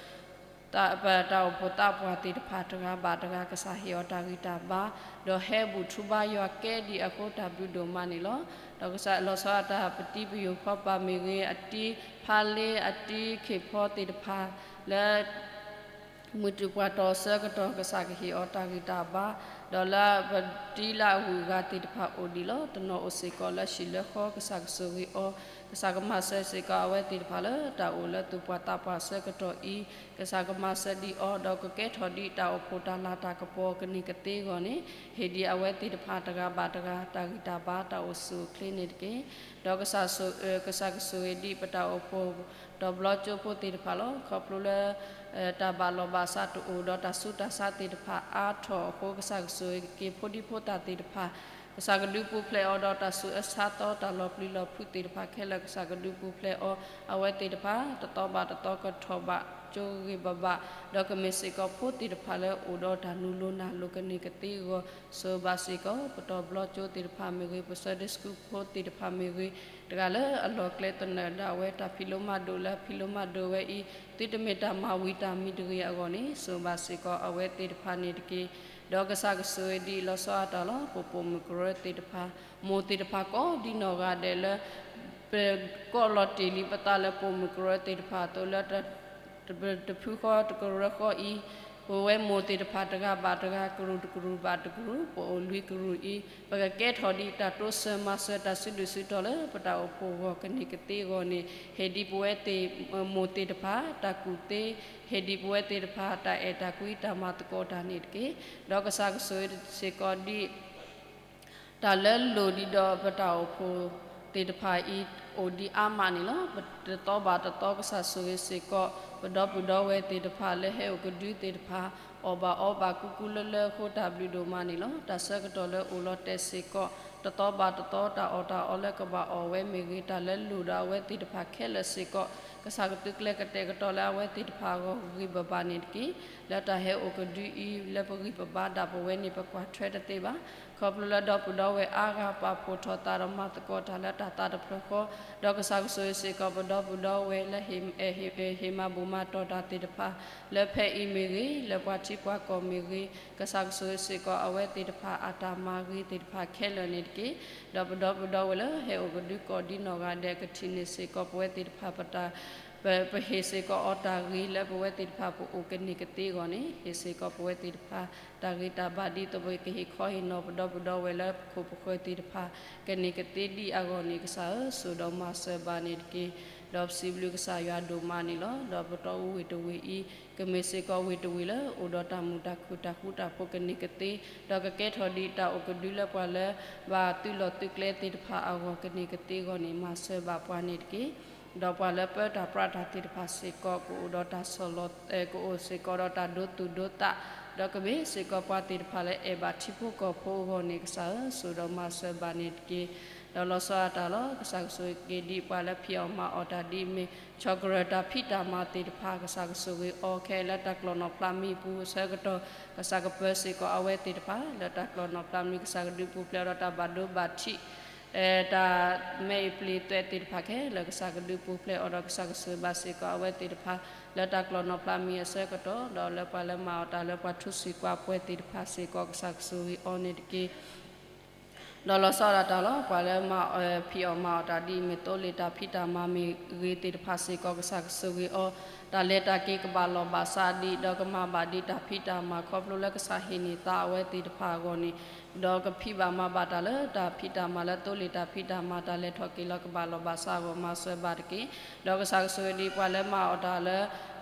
ပတၢ်အိၣ်ဖှိၣ်သးပှၢ်သ့ၣ်တဖၣ်တဂၤဘၣ်တဂၤ ကစၢ်ဟ့ၣ်အီၤတၢ်ဂံၢ်တၢ်ဘါ, ဒီးဟဲဘူၣ်ထူဘါယွၤကဲဒံးအဃိ တၢ်ဘျုးဒိၣ်မးန့ၣ်လီၤ. ဒီးကစၢ်လီၤဆီဒၣ်တၢ်ပတံၤပယိၣ်ဖီပာ်မ့ၢ်ဂ့ၤ, အတံၤဖါလ့, အတံၤခ့ၣ်ဖီသ့ၣ်တဖၣ်လၢ မုၢ်တူၢ်ပှၢ်တီၢ်အဆၢကတီၢ် ကစၢ်ကဟ့ၣ်အီၤတၢ်ဂံၢ်တၢ်ဘါ, ဒီးလၢပတံၤလၢအဂုၤအဂၤသ့ၣ်တဖၣ်အိၣ်ဒံးလီၤ. တနီၤအိၣ်စ့ၢ်ကီးလၢဟံၣ်လၢဃီ ကစၢ်ကဆိၣ်ဂ့ၤအီၤ, ကစၢ်ကမၤစၢၤစ့ၢ်ကီးအဝဲသ့ၣ်တဖၣ်လၢတၢ်အိၣ်လၢသူၣ်ပှၢ်သးပှၢ်အဆၢကတီၢ်အံၤ, ကစၢ်ကမၤစၢၤဒံးအီၤ ဒီးကကဲထီၣ်ဒံးတၢ်အိၣ်ဖှိၣ်တၢ်လၤတၢ်ကပီၤကန့ၢ်ကသ့အဂီၢ်န့ၣ်, ဟ့ၣ်ဒံးအဝဲသ့ၣ်တဖၣ်တဂၤဘၣ်တဂၤ တၢ်ဂံၢ်တၢ်ဘါတၢ်အိၣ်ဆူၣ်အိၣ်ချ့န့ၣ်တက့ၢ်. ဒီးကစၢ်ဆိၣ်, ကစၢ်ကဆိၣ်ဂ့ၤဒံးပတၢ်အိၣ်ဖှိၣ် တီၤဘျီကၠိဖိသ့ၣ်တဖၣ်လီၤ. ခီဖျိလၢ တၢ်ဘၣ်လီၢ်ဘၣ်စးတအိၣ်ဒီးတၢ်ဆူးတၢ်ဆါသ့ၣ်တဖၣ်အါထီၣ်အဃိ ကစၢ်ကဆိၣ်ဂ့ၤက့ၤဖိဒံဖိသၣ်သ့ၣ်တဖၣ်, ကစၢ်ကဒုးပူၤဖျဲးအီၤဒီးတၢ်ဆူးအဆါသီ တၢ်လီၤပျံၤလီၤဖုးသ့ၣ်တဖၣ်ခဲလၢာ် ကစၢ်ကဒုးပူၤဖျဲးအီၤ, အဝဲသ့ၣ်တဖၣ် တသီဘၣ်တသီကထီၣ်ဘးကၠိဂ့ၤဂ့ၤဘၣ်ဘၣ်, ဒီးကမ့ၢ်စ့ၢ်ကီးဖိသ့ၣ်တဖၣ်လၢအိၣ်ဒီးတၢ်နူလိၤနၢ်လိၤကန့ၢ်ကသ့အဂီၢ်, ဆိၣ်ဂ့ၤဘၣ်စ့ၢ်ကီး ပတီၤဘျီကၠိသ့ၣ်တဖၣ်မ့ၢ်ဂ့ၤ, ပ Sunday School ဖိသ့ၣ်တဖၣ်မ့ၢ်ဂ့ၤ, တဂၤလၢအလီၢ်ကျဲသနၢၣ်ဒၣ်ဝဲ တၢ်ဖံးလိမၤဒိးလၢအဖံးလိမၤဒိးဝဲအံၤ, သုတမ့ၢ်တၢ်မၤဝံၤတၢ်မံၤတဂ့ၤအဂီၢ်န့ၣ်, ဆိၣ်ဂ့ၤဘၣ်စ့ၢ်ကီးအဝဲသ့ၣ်တဖၣ်န့ၣ်တက့ၢ်. ဒီးကစၢ်ကဆိၣ်ဂ့ၤဒံးလီၤဆီအတၢ်လီၤ. ပပိာ်မုၣ်ကရၢသ့ၣ်တဖၣ်, မိၢ်သ့ၣ်တဖၣ်ကိးဒံနီၢ်ဂၤဒဲးလၢ ပကိးလီၤတ့ၢ်လံပသးလၢပိာ်မုၣ်ကရၢသ့ၣ်တဖၣ်အသိးလၢ တဖုဃီတကရၢဃီအံၤ, ပဝဲမိၢ်သ့ၣ်တဖၣ်တဂၤဘၣ်တဂၤ ကရူၢ်တကရူၢ်ဘၣ်တကရူၢ် ပအိၣ်လွံၢ်ကရူၢ်အံၤ, ပကကဲထီၣ်ဒံးတၢ်တိစၢၤမၤစၢၤတၢ်စုဒုၣ်စုတီၤလၢပတၢ်အိၣ်ဖှိၣ်အဂီၢ်ကန့ၢ်ကသ့အဂီၢ်န့ၣ်, ဟ့ၣ်ဒံးပဝဲသ့ၣ် မိၢ်သ့ၣ်တဖၣ်တၢ်ကူၣ်သ့, ဟ့ၣ်ဒံးပဝဲသ့ၣ်တဖၣ်တၢ်အဲၣ်တၢ်ကွံတၢ်မၤသကိးတၢ်န့ၣ်တက့ၢ်. ဒီးကစၢ်ကဆိၣ်ဂ့ၤစ့ၢ်ကီးဒံး တၢ်လၢလိၣ်ဒံးဒီးပတၢ်အိၣ်ဖှိၣ်သ့ၣ်တဖၣ်အံၤ အိၣ်ဒံးအါမးန့ၣ်လီၤ. တသီဘၣ်တသီကစၢ်ဆိၣ်ဂ့ၤစ့ၢ်ကီး ပဒီပုၢ်ဒီဝဲၢ်သ့ၣ်တဖၣ်လၢဟဲအိၣ်ကဒုသ့ၣ်တဖၣ် အီၣ်ဘၣ်အီဘၣ်ကူကူလၢလၢအဃိ တၢ်ဘျုးဒိၣ်မးန့ၣ်လီၤ. တၢ်ဆၢကတီၢ်လၢအိၣ်လီၤတဲာ်စ့ၢ်ကီး တသီဘၣ်တသီ တၢ်အီၣ်တၢ်အီလၢကဘၣ်အီၣ်ဝဲမ့ၢ်ဂ့ၤ, တၢ်လၢလိၣ်ဒီးအဝဲသ့ၣ်တဖၣ်ခဲလၢာ်စ့ၢ်ကီး ကစၢ်ကသုးကျဲၤကတဲာ်ကတီၤလၢအဝဲသ့ၣ်တဖၣ်အဂီၢ်ဂ့ၤဂ့ၤဘၣ်ဘၣ်န့ၣ်တက့ၢ်. လၢတၢ်ဟဲအိၣ်ကဒုအံၤ လၢပဂံၢ်ပဘါဒၣ်ပဝဲန့ၣ် ပကွၢ်ထွဲတသ့ဘၣ်. ခီဖျိလၢဒီပုၢ်ဒီဝဲၢ်အါဂၤပာ်ဖှိၣ်ထီၣ်သးဒီးမၤသကိးတၢ်လၢတၢ်သးတဖျၢၣ်ဃီ, ဒီးကစၢ်ကဆိၣ်ဂ့ၤစ့ၢ်ကီးပဒီပုၢ်ဒီဝဲၢ်လၢ ဟ့ၣ်မၤဘူၣ်မၤတီၢ်တၢ်သ့ၣ်တဖၣ် လၢဖဲအံၤမ့ၢ်ဂ့ၤ, လၢပှၤထံပှၤကီၢ်မ့ၢ်ဂ့ၤ, ကစၢ်ကဆိၣ်ဂ့ၤစ့ၢ်ကီးအဝဲသ့ၣ်တဖၣ်အတၢ်မၤဂ့ၤသ့ၣ်တဖၣ်ခဲလၢာ်န့ၣ်တက့ၢ်. ဒီးပဒီပုၢ်ဒီဝဲၢ်လၢဟဲအိၣ်ကဒုကိးဒံနီၢ်ဂၤဒဲး ကထံၣ်န့ၢ်စ့ၢ်ကီးပဝဲသ့ၣ်တဖၣ်ပတၢ် ပ, ပဟ့ၣ်စ့ၢ်ကီးအီၤတၢ်ဂ့ၤလၢပဝဲသ့ၣ်တဖၣ်ပအိၣ်ကန့ၢ်ကသ့အဂီၢ်န့ၣ်, ဟ့ၣ်စ့ၢ်ကီးပဝဲသ့ၣ်တဖၣ် တၢ်ဂ့ၤတၢ်ဘၣ်ဒ်သိးပကဟ့ၣ်ခီဟ့ၣ်နီၤပဒီပုၢ်ဒီဝဲၢ်လၢပခိၣ်ပဃၢၤသ့ၣ်တဖၣ် ကန့ၢ်ကသ့ဒ်အဂီၢ်န့ၣ်, ကစၢ်ဧၢ, စိၤဒီးမၤစၢၤဘၣ်န့ၣ်တက့ၢ်. ဒီးပစံးဘျုးကစၢ်ယွၤဒိၣ်မးန့ၣ်လီၤ. ဒီးပတီၢ်အိၣ်ဝ့ၢ်တဝ့ၢ်အံၤ ကမ့ၢ်စ့ၢ်ကီးဝ့ၢ်တဝ့ၢ်လၢအိၣ်ဒီးတၢ်မုာ်တၢ်ခုၣ်တၢ်ဃူတၢ်ဖိးကန့ၢ်ကသ့, ဒီးကကဲထီၣ်ဒံးတၢ်အိၣ်ကဒုလၢပှၤလၢ ဘၣ်သုးလီၢ်သုးကျဲသ့ၣ်တဖၣ်အဂီၢ်ကန့ၢ်ကသ့အဂီၢ်န့ၣ် မၤစၢၤဘၣ်ပှၤန့ၣ်တက့ၢ်. ဒီးပှၤလၢပၢတၢ်ပြးတၢ်သ့ၣ်တဖၣ်စ့ၢ်ကီး ကအိၣ်ဒီးတၢ်ဆီၣ်လီၤ, ကအိၣ်စ့ၢ်ကီးဒီးတၢ်ဒိသူၣ်ဒိသး, ဒီးကမ့ၢ်စ့ၢ်ကီးပှၤသ့ၣ်တဖၣ်လၢအဲၣ်ဘၣ်ထံဖိကီၢ်ဖိအဂီၢ်န့ၣ် ကစၢ်ဧၢ, စိၤဒီးမၤစၢၤဘၣ်န့ၣ်တက့ၢ်. ဒီးလီၤဆီဒၣ်တၢ်လီၤ. ကစၢ်ကဆိၣ်ဂ့ၤက့ၤဒ်ပှၤလၢဖံးအီၣ်မၤအီၣ်တၢ်ဒ်အမ့ၢ် ဆီၣ်ကရၢၢ်တၢ်ဖံးတၢ်မၤသ့ၣ်တဖၣ် ကစၢ်ကဆိၣ်ဂ့ၤအီၤခဲလၢာ် တၢ်ကျီၢ်နီၣ်ဖျါမံၤပူၤအဆၢကတီၢ် ကစၢ်ကပၢၤစ့ၢ်ကီးအဝဲသ့ၣ်တဖၣ် လၢတၢ်ကျီၢ်နီၣ်ဖျါမံၤ ကစၢ်ကဒုးပူၤဖျဲးအီၤဒီးတၢ်ဘၣ်ဒိဘၣ်ထံး တၢ်မဲအံၤပျ့ၤသွဲးသ့ၣ်တဖၣ်ခဲလၢာ် ကစၢ်ကဒုးပူၤဖျဲးအီၤဒီး ကစၢ်ကဆိၣ်ဂ့ၤဘၣ်စ့ၢ်ကီးအဝဲသ့ၣ်တဖၣ် လၢတၢ်ကျီၢ်နီၣ်ဖျါမံၤအဆၢကတီၢ် ဒီးလၢပှၤလၢမၤအီၣ်တၢ်လၢပှၤထူးစုၤကွၢ်ပှဲၤသ့ၣ်တဖၣ်စ့ၢ်ကီး ကစၢ်ကဆိၣ်ဂ့ၤအီၤန့ၣ်တက့ၢ်. ဒီးလီၤဆီဒၣ်တၢ်လီၤ. ပှၤလၢမၤအီၣ် ဖံးအီၣ်မၤအီၣ်တၢ်ဒ်အမ့ၢ်သိလ့ၣ်တၢ်ဖံးတၢ်မၤမ့ၢ်ဂ့ၤသ့ၣ်တဖၣ်စ့ၢ်ကီး ကစၢ်ကဆိၣ်ဂ့ၤအီၤ တၢ်လဲၤတၢ်က့ၤကဘၣ်လီၢ်ဘၣ်စးဒံး ဒီးကမၤဘၣ်ဒံးတၢ်ဖံးတၢ်မၤ ခီဖျိလၢကစၢ်ဟ့ၣ်န့ၢ်သါအဝဲသ့ၣ်တဖၣ်အဂီၢ်န့ၣ် ဒီးကဖံးဘၣ်မၤဘၣ်တၢ်လၢတၢ်ဖံးတၢ်မၤလၢသိလ့ၣ်တၢ်ဖံးတၢ်မၤ တၢ်လဲၤထီၣ်က့ၤလီၤကဘၣ်လီၢ်ဘၣ်စးအဂီၢ် မၤစၢၤဘၣ်တက့ၢ်. ဒီးကစၢ်ကဆိၣ်ဂ့ၤဒံးပှၤလၢမၤအီၣ်တၢ်လၢ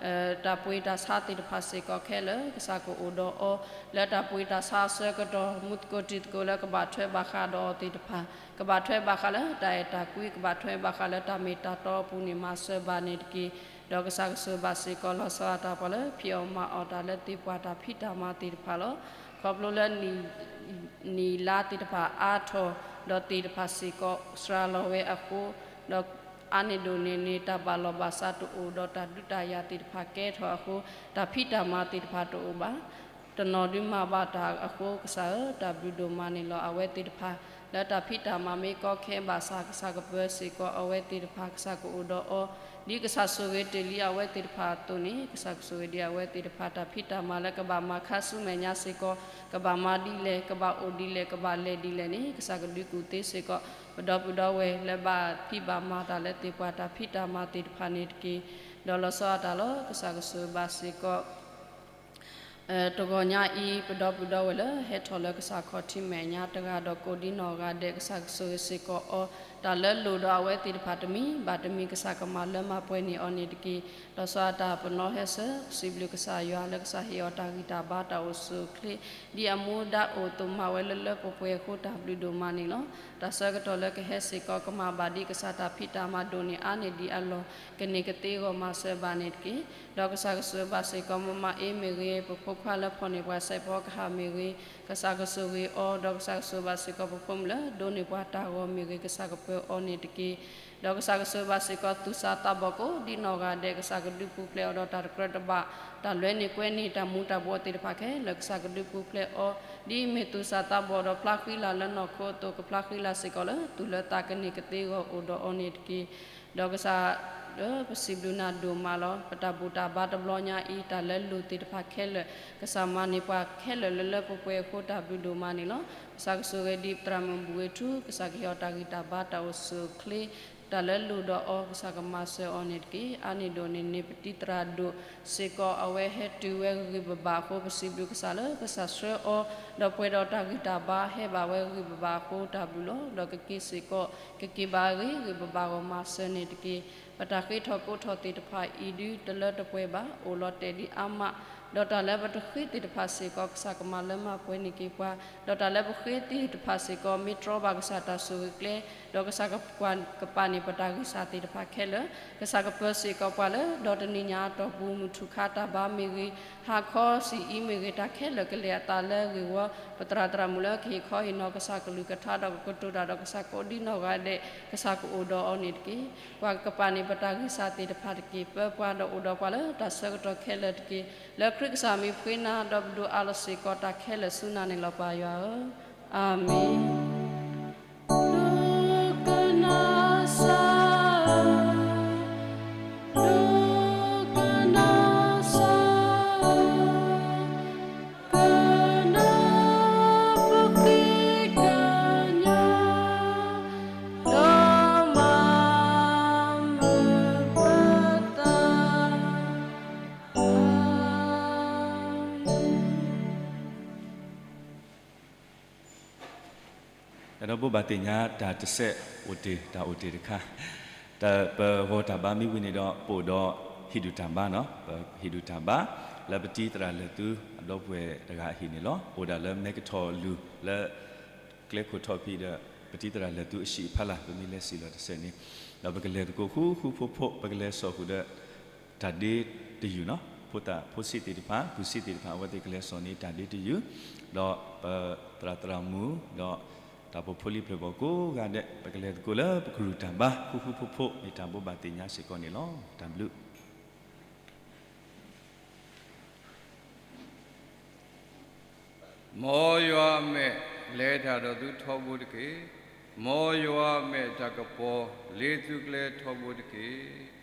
တၢ်ပှ့ၤတၢ်ဆါသ့ၣ်တဖၣ်စ့ၢ်ကီးခဲလၢာ် ကစၢ်ကအိၣ်ဒီးအီၤ လၢတၢ်ပှ့ၤတၢ်ဆါအဆၢကတီၢ် မူသကိးတံၤသကိးလၢကဘၣ်ထွဲဘၣ်ဃးဒီးအီၤသ့ၣ်တဖၣ် ကဘၣ်ထွဲဘၣ်ဃးလၢတၢ်အဲၣ်တၢ်ကွံ ကဘၣ်ထွဲဘၣ်ဃးလၢတၢ်မ့ၢ်တၢ်တီအပူၤန့ၣ် မၤစၢၤဘၣ်န့ၣ်တက့ၢ်. ဒီးကစၢ်ကဆိၣ်ဂ့ၤဘၣ်စ့ၢ်ကီး လီၤဆီဒၣ်တၢ်ပှၤလၢဖံးအီၣ်မၤအီၣ်တၢ်လၢသ့ၣ်ပှၢ်တၢ်ဖံးတၢ်မၤသ့ၣ်တဖၣ်လီၤ. ခီဖျိလၢ နံၣ်လါသ့ၣ်တဖၣ်အါထီၣ် ဒီးသ့ၣ်တဖၣ်စ့ၢ်ကီးစှၤလီၤဝဲအဃိ ဒီးအါန့ၢ်ဒိၣ်န့ၢ်န့ၣ် တၢ်ဘၣ်လီၢ်ဘၣ်စးတအိၣ်ဒီးတၢ်ဒုးတၢ်ယၤသ့ၣ်တဖၣ်ကဲထီၣ်အဃိ တၢ်ဖံးတၢ်မၤသ့ၣ်တဖၣ်တအိၣ်ဘၣ်. တနီၤဒုးမၤဘၣ်တၢ်အဃိ ကစၢ်ဧၢ တၢ်ဘျုးဒိၣ်မးန့ၣ်လီၤ. အဝဲသ့ၣ်တဖၣ် လၢတၢ်ဖံးတၢ်မၤမ့ၢ်ကီခဲဘၣ်ဆၣ် ကစၢ်ကပၢၤစ့ၢ်ကီးအဝဲသ့ၣ်တဖၣ် ကစၢ်ကအိၣ်ဒီးအီၤ ဒ်ကစၢ်ဆိၣ်ဂ့ၤတ့ၢ်လံအဝဲသ့ၣ်တဖၣ်အသိးန့ၣ် ကစၢ်ကဆိၣ်ဂ့ၤဒံးအဝဲသ့ၣ်တဖၣ် တၢ်ဖံးတၢ်မၤလၢကဘၣ်မၤခါဆူမဲာ်ညါစ့ၢ်ကီး ကဘၣ်မၤဒ်လဲၣ် ကဘၣ်အိၣ်ဒ်လဲၣ် ကဘၣ်လဲၤဒ်လဲၣ်န့ၣ် ကစၢ်ကဒုးကူၣ်သ့စ့ၢ်ကီး ပဒီပုၢ်ဒီဝဲၢ်လၢဘၣ်ဖံးဘၣ်မၤတၢ်လၢသ့ၣ်ပှၢ်တၢ်ဖံးတၢ်မၤသ့ၣ်တဖၣ်န့ၣ်တက့ၢ်. ဒီးလီၤဆီဒၣ်တၢ်လီၤ. ကစၢ်ကဆိၣ်ဂ့ၤဘၣ်စ့ၢ်ကီး တဂီၤညါအံၤ ပဒီပုၢ်ဒီဝဲၢ်လၢဟဲထီၣ်လၢကစၢ်ခီၣ်ထံးမဲာ်ညါတဂၤဒီးကိးဒံနီၢ်ဂၤဒဲး ကစၢ်ကဆိၣ်ဂ့ၤစ့ၢ်ကီးအီၤ တၢ်လၢလိၣ်ဒီးအဝဲသ့ၣ်တဖၣ်တမံၤဘၣ်တမံၤ ကစၢ်ကမၤလၢမၤပှဲၤန့ၢ်အီၤန့ၣ်တက့ၢ်. လီၤဆီဒၣ်တၢ်ပနီၣ်ဟဲစၢၤ ပစံးဘျုးကစၢ်ယွၤလၢကစၢ်ဟ့ၣ်အီၤတၢ်ဂံၢ်တၢ်ဘါတၢ်အိၣ်ဆူၣ်အိၣ်ချ့ ဒ်အမူဒါအိၣ်သိးမၤဝဲလၢလၢပှဲၤပှဲၤအဃိ တၢ်ဘျုးဒိၣ်မးန့ၣ်လီၤ. တၢ်ဆၢကတီၢ်လၢကဟဲစ့ၢ်ကီး ကမၤဘၣ်ဒ်ကစၢ်တၢ်ဖံးတၢ်မၤဒိၣ်န့ၢ်အါန့ၢ်ဒံးအလီၢ် ကန့ၢ်ကသ့အဂီၢ်မၤစၢၤဘၣ်န့ၣ်တက့ၢ်. ဒီးကစၢ်ကဆိၣ်ဂ့ၤဘၣ်စ့ၢ်ကီး မမါအ့မ့ၢ်ဂ့ၤ ပဖိခွါလၢဖီၣ်န့ၢ်ပှၤစဲးဖီကဟၣ်မ့ၢ်ဂ့ၤ ကစၢ်ကဆိၣ်ဂ့ၤအီၤ ဒီးကစၢ်ကဆိၣ်ဂ့ၤဘၣ်စ့ၢ်ကီးပဖိမုၣ်လၢဒိးန့ၢ်ပှၤတၢ်ဂီၤမ့ၢ်ဂ့ၤ ကစၢ်ကပၢၤအီၤန့ၣ်တက့ၢ်. ဒီးကစၢ်ကဆိၣ်ဂ့ၤဘၣ်စ့ၢ်ကီး သူၣ်စၢ်သးဘီၣ်ကိးဒံနီၢ်ဂၤဒဲး ကစၢ်ကဒုးပူၤဖျဲးအီၤဒီးတၢ်တကြၢးတဘၣ် တၢ်လွဲန့ၢ်ကွဲန့ၢ်တၢ်မူၤတၢ်ဘှီးသ့ၣ်တဖၣ်ခဲလၢာ် ကစၢ်ကဒုးပူၤဖျဲးအီၤ ဒ်အမ့ၢ်သူၣ်စၢ်သးဘီၣ်ဒီးဖျါဃံလၤလၢနီၢ်ခိအသိး ကဖျါဃံလၤစ့ၢ်ကီးလၢသူၣ်လၢသး ကန့ၢ်ကသ့အဂီၢ်အိၣ်ဒီးအီၤန့ၣ်တက့ၢ်. ဒီးကစၢ် ပစံးဘျုးနၤဒိၣ်မးလီၤ. ပတၢ်ဘူၣ်တၢ်ဘါတဘျီညါအံၤ တၢ်လၢလိၣ်သ့ၣ်တဖၣ်ခဲလၢာ် ကစၢ်မၤန့ၢ်ပှၤခဲလၢာ်လၢလၢပှဲၤပှဲၤအဃိ တၢ်ဘျုးဒိၣ်မးန့ၣ်လီၤ. ကစၢ်ကဆိၣ်ဂ့ၤဒံးပသရၣ်မုၣ်ဘူၣ်ဝ့ထူ ကစၢ်ကဟ့ၣ်အီၤတၢ်ဂံၢ်တၢ်ဘါတၢ်အိၣ်ဆူၣ်အိၣ်ချ့ တၢ်လၢလိၣ်ဒီးအီၤ ကစၢ်ကမၤစၢၤအီၤန့ၣ်တက့ၢ်. အါန့ၢ်ဒိၣ်န့ၢ်န့ၣ် ပတံၤသရၣ်ဒိၣ်စ့ၢ်ကီး အဝဲဟဲတုၤဝဲဂ့ၤဂ့ၤဘၣ်ဘၣ်အဃိ ပစံးဘျုးကစၢ်လၢ ကစၢ်ဆှၢအီၤ ဒီးပှဲၤဒီးတၢ်ဂံၢ်တၢ်ဘါဟဲဘၣ်ဝဲဂ့ၤဂ့ၤဘၣ်ဘၣ်အဃိ တၢ်ဘျုးလီၤ. ဒီးကက့ၤစ့ၢ်ကီး ကက့ၤဘၣ်ဂ့ၤဂ့ၤဘၣ်ဘၣ်အဂီၢ် မၤစၢၤန့ၣ်တက့ၢ်. ပတၢ်ဃ့ထီၣ်ကိးထီၣ်သ့ၣ်တဖၣ်အံၤဒုး တလၢတပှဲၤဘၣ် အိၣ်လီၤတဲာ်ဒံးအါမး ဒီးတၢ်လၢပတဃ့သ့ၣ်တဖၣ်စ့ၢ်ကီး ကစၢ်ကမၤလၢမၤပှဲၤန့ၢ်က့ၤပှၤ ဒီးတၢ်လၢပဃ့သ့ၣ်တဖၣ်စ့ၢ်ကီး မ့ၢ်တြီဘၣ်ကစၢ်တၢ်ဆိၣ်ဂ့ၤကျဲ ဒီးကစၢ်ကကွၢ်ကပၤန့ၢ်ပတၢ်ဂံၢ်စၢ်သ့ၣ်တဖၣ်ခဲလၢာ် ကစၢ်ကပၢၤစ့ၢ်ကီးပှၤလၢ ဒီတနံၤညါအတီၢ်ပူၤ မုၢ်ထူၣ်ခါတၢ်ဘါမ့ၢ်ဂ့ၤ ဟါခီဆံးအံၤမ့ၢ်ဂ့ၤ တၢ်ခဲလၢာ်ကလဲၤအသးလၢအဂ့ၢ်ဝီ ပသရၣ်သရၣ်မုၣ်လၢကဟ့ၣ်ခီဟ့ၣ်နီၤ ကစၢ်ကလုၢ်ကထါဒီးကကတိၤတၢ်ဒီးကစၢ်ကိးဒံနီၢ်ဂၤဒဲး ကစၢ်ကအိၣ်ဒီးအီၤန့ၣ်တက့ၢ်. ကွၢ်ကပၤန့ၢ်ပတၢ်ဂံၢ်စၢ်သ့ၣ်တဖၣ်တက့ၢ်. ပၢပှၤဒီးအိၣ်ဒီးပှၤလၢတၢ်ဆၢကတီၢ်ခဲလၢာ်တက့ၢ်. လၢခရံာ်ကစၢ်မံၤပဃ့နၤ ဒီးပဒိးအးလီၤစ့ၢ်ကီးတၢ်ခဲလၢာ်ဆူနၤန့ၣ်လီၤ ပၢ်ယွၤဧၢ, အၤမ့ၣ်. Amen. ဒီးဘိးဘၣ်သ့ၣ်ညါတၢ်တစဲးအိၣ်တ့ၢ် တၢ်အိၣ်တ့ၢ်တခါ, တၢ်ပဂီၢ်တၢ်ဘါမ့ၢ်ဝံၤန့ၣ်ဒီး ပအိၣ်ဒီးဟံၣ်ဒူၣ်တၢ်ဘါနီၤ, ပဟံၣ်ဒူၣ်တၢ်ဘါ လၢပတံၤသရၣ်လဲၤသုအဒီပုၢ်ဝဲၢ်တဂၤအဟံၣ်န့ၣ်လီၤ. အိၣ်ဒၣ်လၢမဲကထီၣ်လူၤလၢ ကျဲခိၣ်ထီၣ်ဖံးဒီး ပတံၤသရၣ်လဲၤသုအဟံၣ်ဖီလာ် ပမ့ၢ်လဲၤစံၣ်လီၤတစဲးန့ၣ်, ဒီးပကလဲၤသကိးဃူဃူဖိးဖိး ပကလဲၤစိာ်ဃုာ်ဒီး တၢ်ဒ့တယုၢ်နီၤ, ဖိသၣ်ဖိဆံးသ့ၣ်တဖၣ် ပုၢ်ဆံးသ့ၣ်တဖၣ် အဝဲသ့ၣ်ကလဲၤစိာ်န့ၢ်တၢ်ဒ့တယုၢ်, ဒီးပသရၣ်သရၣ်မုၣ် ဒီး တၢ်အိၣ်ဖှိၣ်ဖိလံၤဖျၢၣ်ဘီၣ်ကိးဂၤဒဲး ပကလဲၤသကိးလၢပကရူၢ်တၢ်ဘါ ဃူဃူဖိးဖိး မ့ၢ်တၢ်ဘိးဘၣ်သ့ၣ်ညါစ့ၢ်ကီးန့ၣ်လီၤ. တၢ်ဘျုး မ်ယွၤအမဲာ်လဲၤတၢ်ဒီးသုထီဘိတက့ၢ်. မ်ယွၤအမဲာ်တၢ်ကပီၤ လ့ၤသုကျဲထီဘိတက့ၢ်.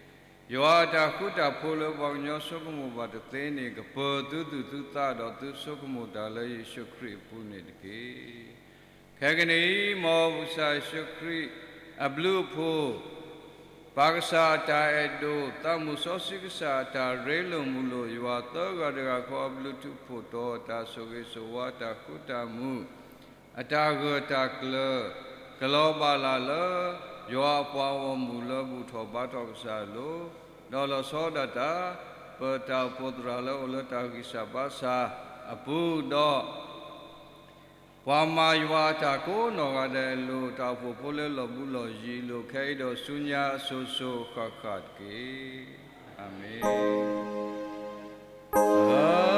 ယွၤအတၢ်ဃူတၢ်ဖိးလၢပှၤကညီဆိကမိၣ်ဘၣ်တသ့န့ၣ် ကပၢၤသုသူၣ်သုသးဒီးသုဆိကမိၣ်တၢ်လၢယ့ၣ်ၡူးခရံာ်အပူၤန့ၣ်တက့ၢ်. ခဲကနံၣ်အံၤ မ်ပကစၢ်ယ့ၣ်ၡူးခရံာ်အဘျုးအဖှိၣ် ပၢ်ကစၢ်အတၢ်အဲၣ်ဒိၣ် သးမုၢ်စီဆှံကစၢ်အတၢ်ရ့လိာ်မုာ်လိာ် ယွၤသၢဂၤတဂၤဃီအဘျုးထူးဖှိၣ်တီၤ အတၢ်ဆိၣ်ဂ့ၤဆိၣ်ဝါ အတၢ်ဃူတၢ်မုာ် အတၢ်ဂၢၢ်တၢ်ကျၢၤ ကလီၤဘၣ်လၢ်လၢ ယွၤအပှၤဂီၢ်မုၢ်လၢဘူၣ်ထီၣ်ဘါထီၣ်ကစၢ်အလိၤ, ဒီးလီၤဆီဒၣ်တၢ် ပတၢ်အိၣ်ဖှိၣ်သရၣ်လၢအိၣ်လၢတၢ်ဂံၢ်စၢ်ဘါစၢ်အပူၤ, ဒီး ပှၤမၤယွၤအတၢ်ကိးနီၢ်ဂၤဒဲးအလိၤ, တၢ်အိၣ်ဖှိၣ်ဖိလၢလီၢ်ဘူးလီၢ်ယံၤအလိၤ, ခဲအံၤဒီးဆူညါအစိၤစိၤဃၣ်ဃၣ်တက့ၢ်. အၤမ့ၣ်.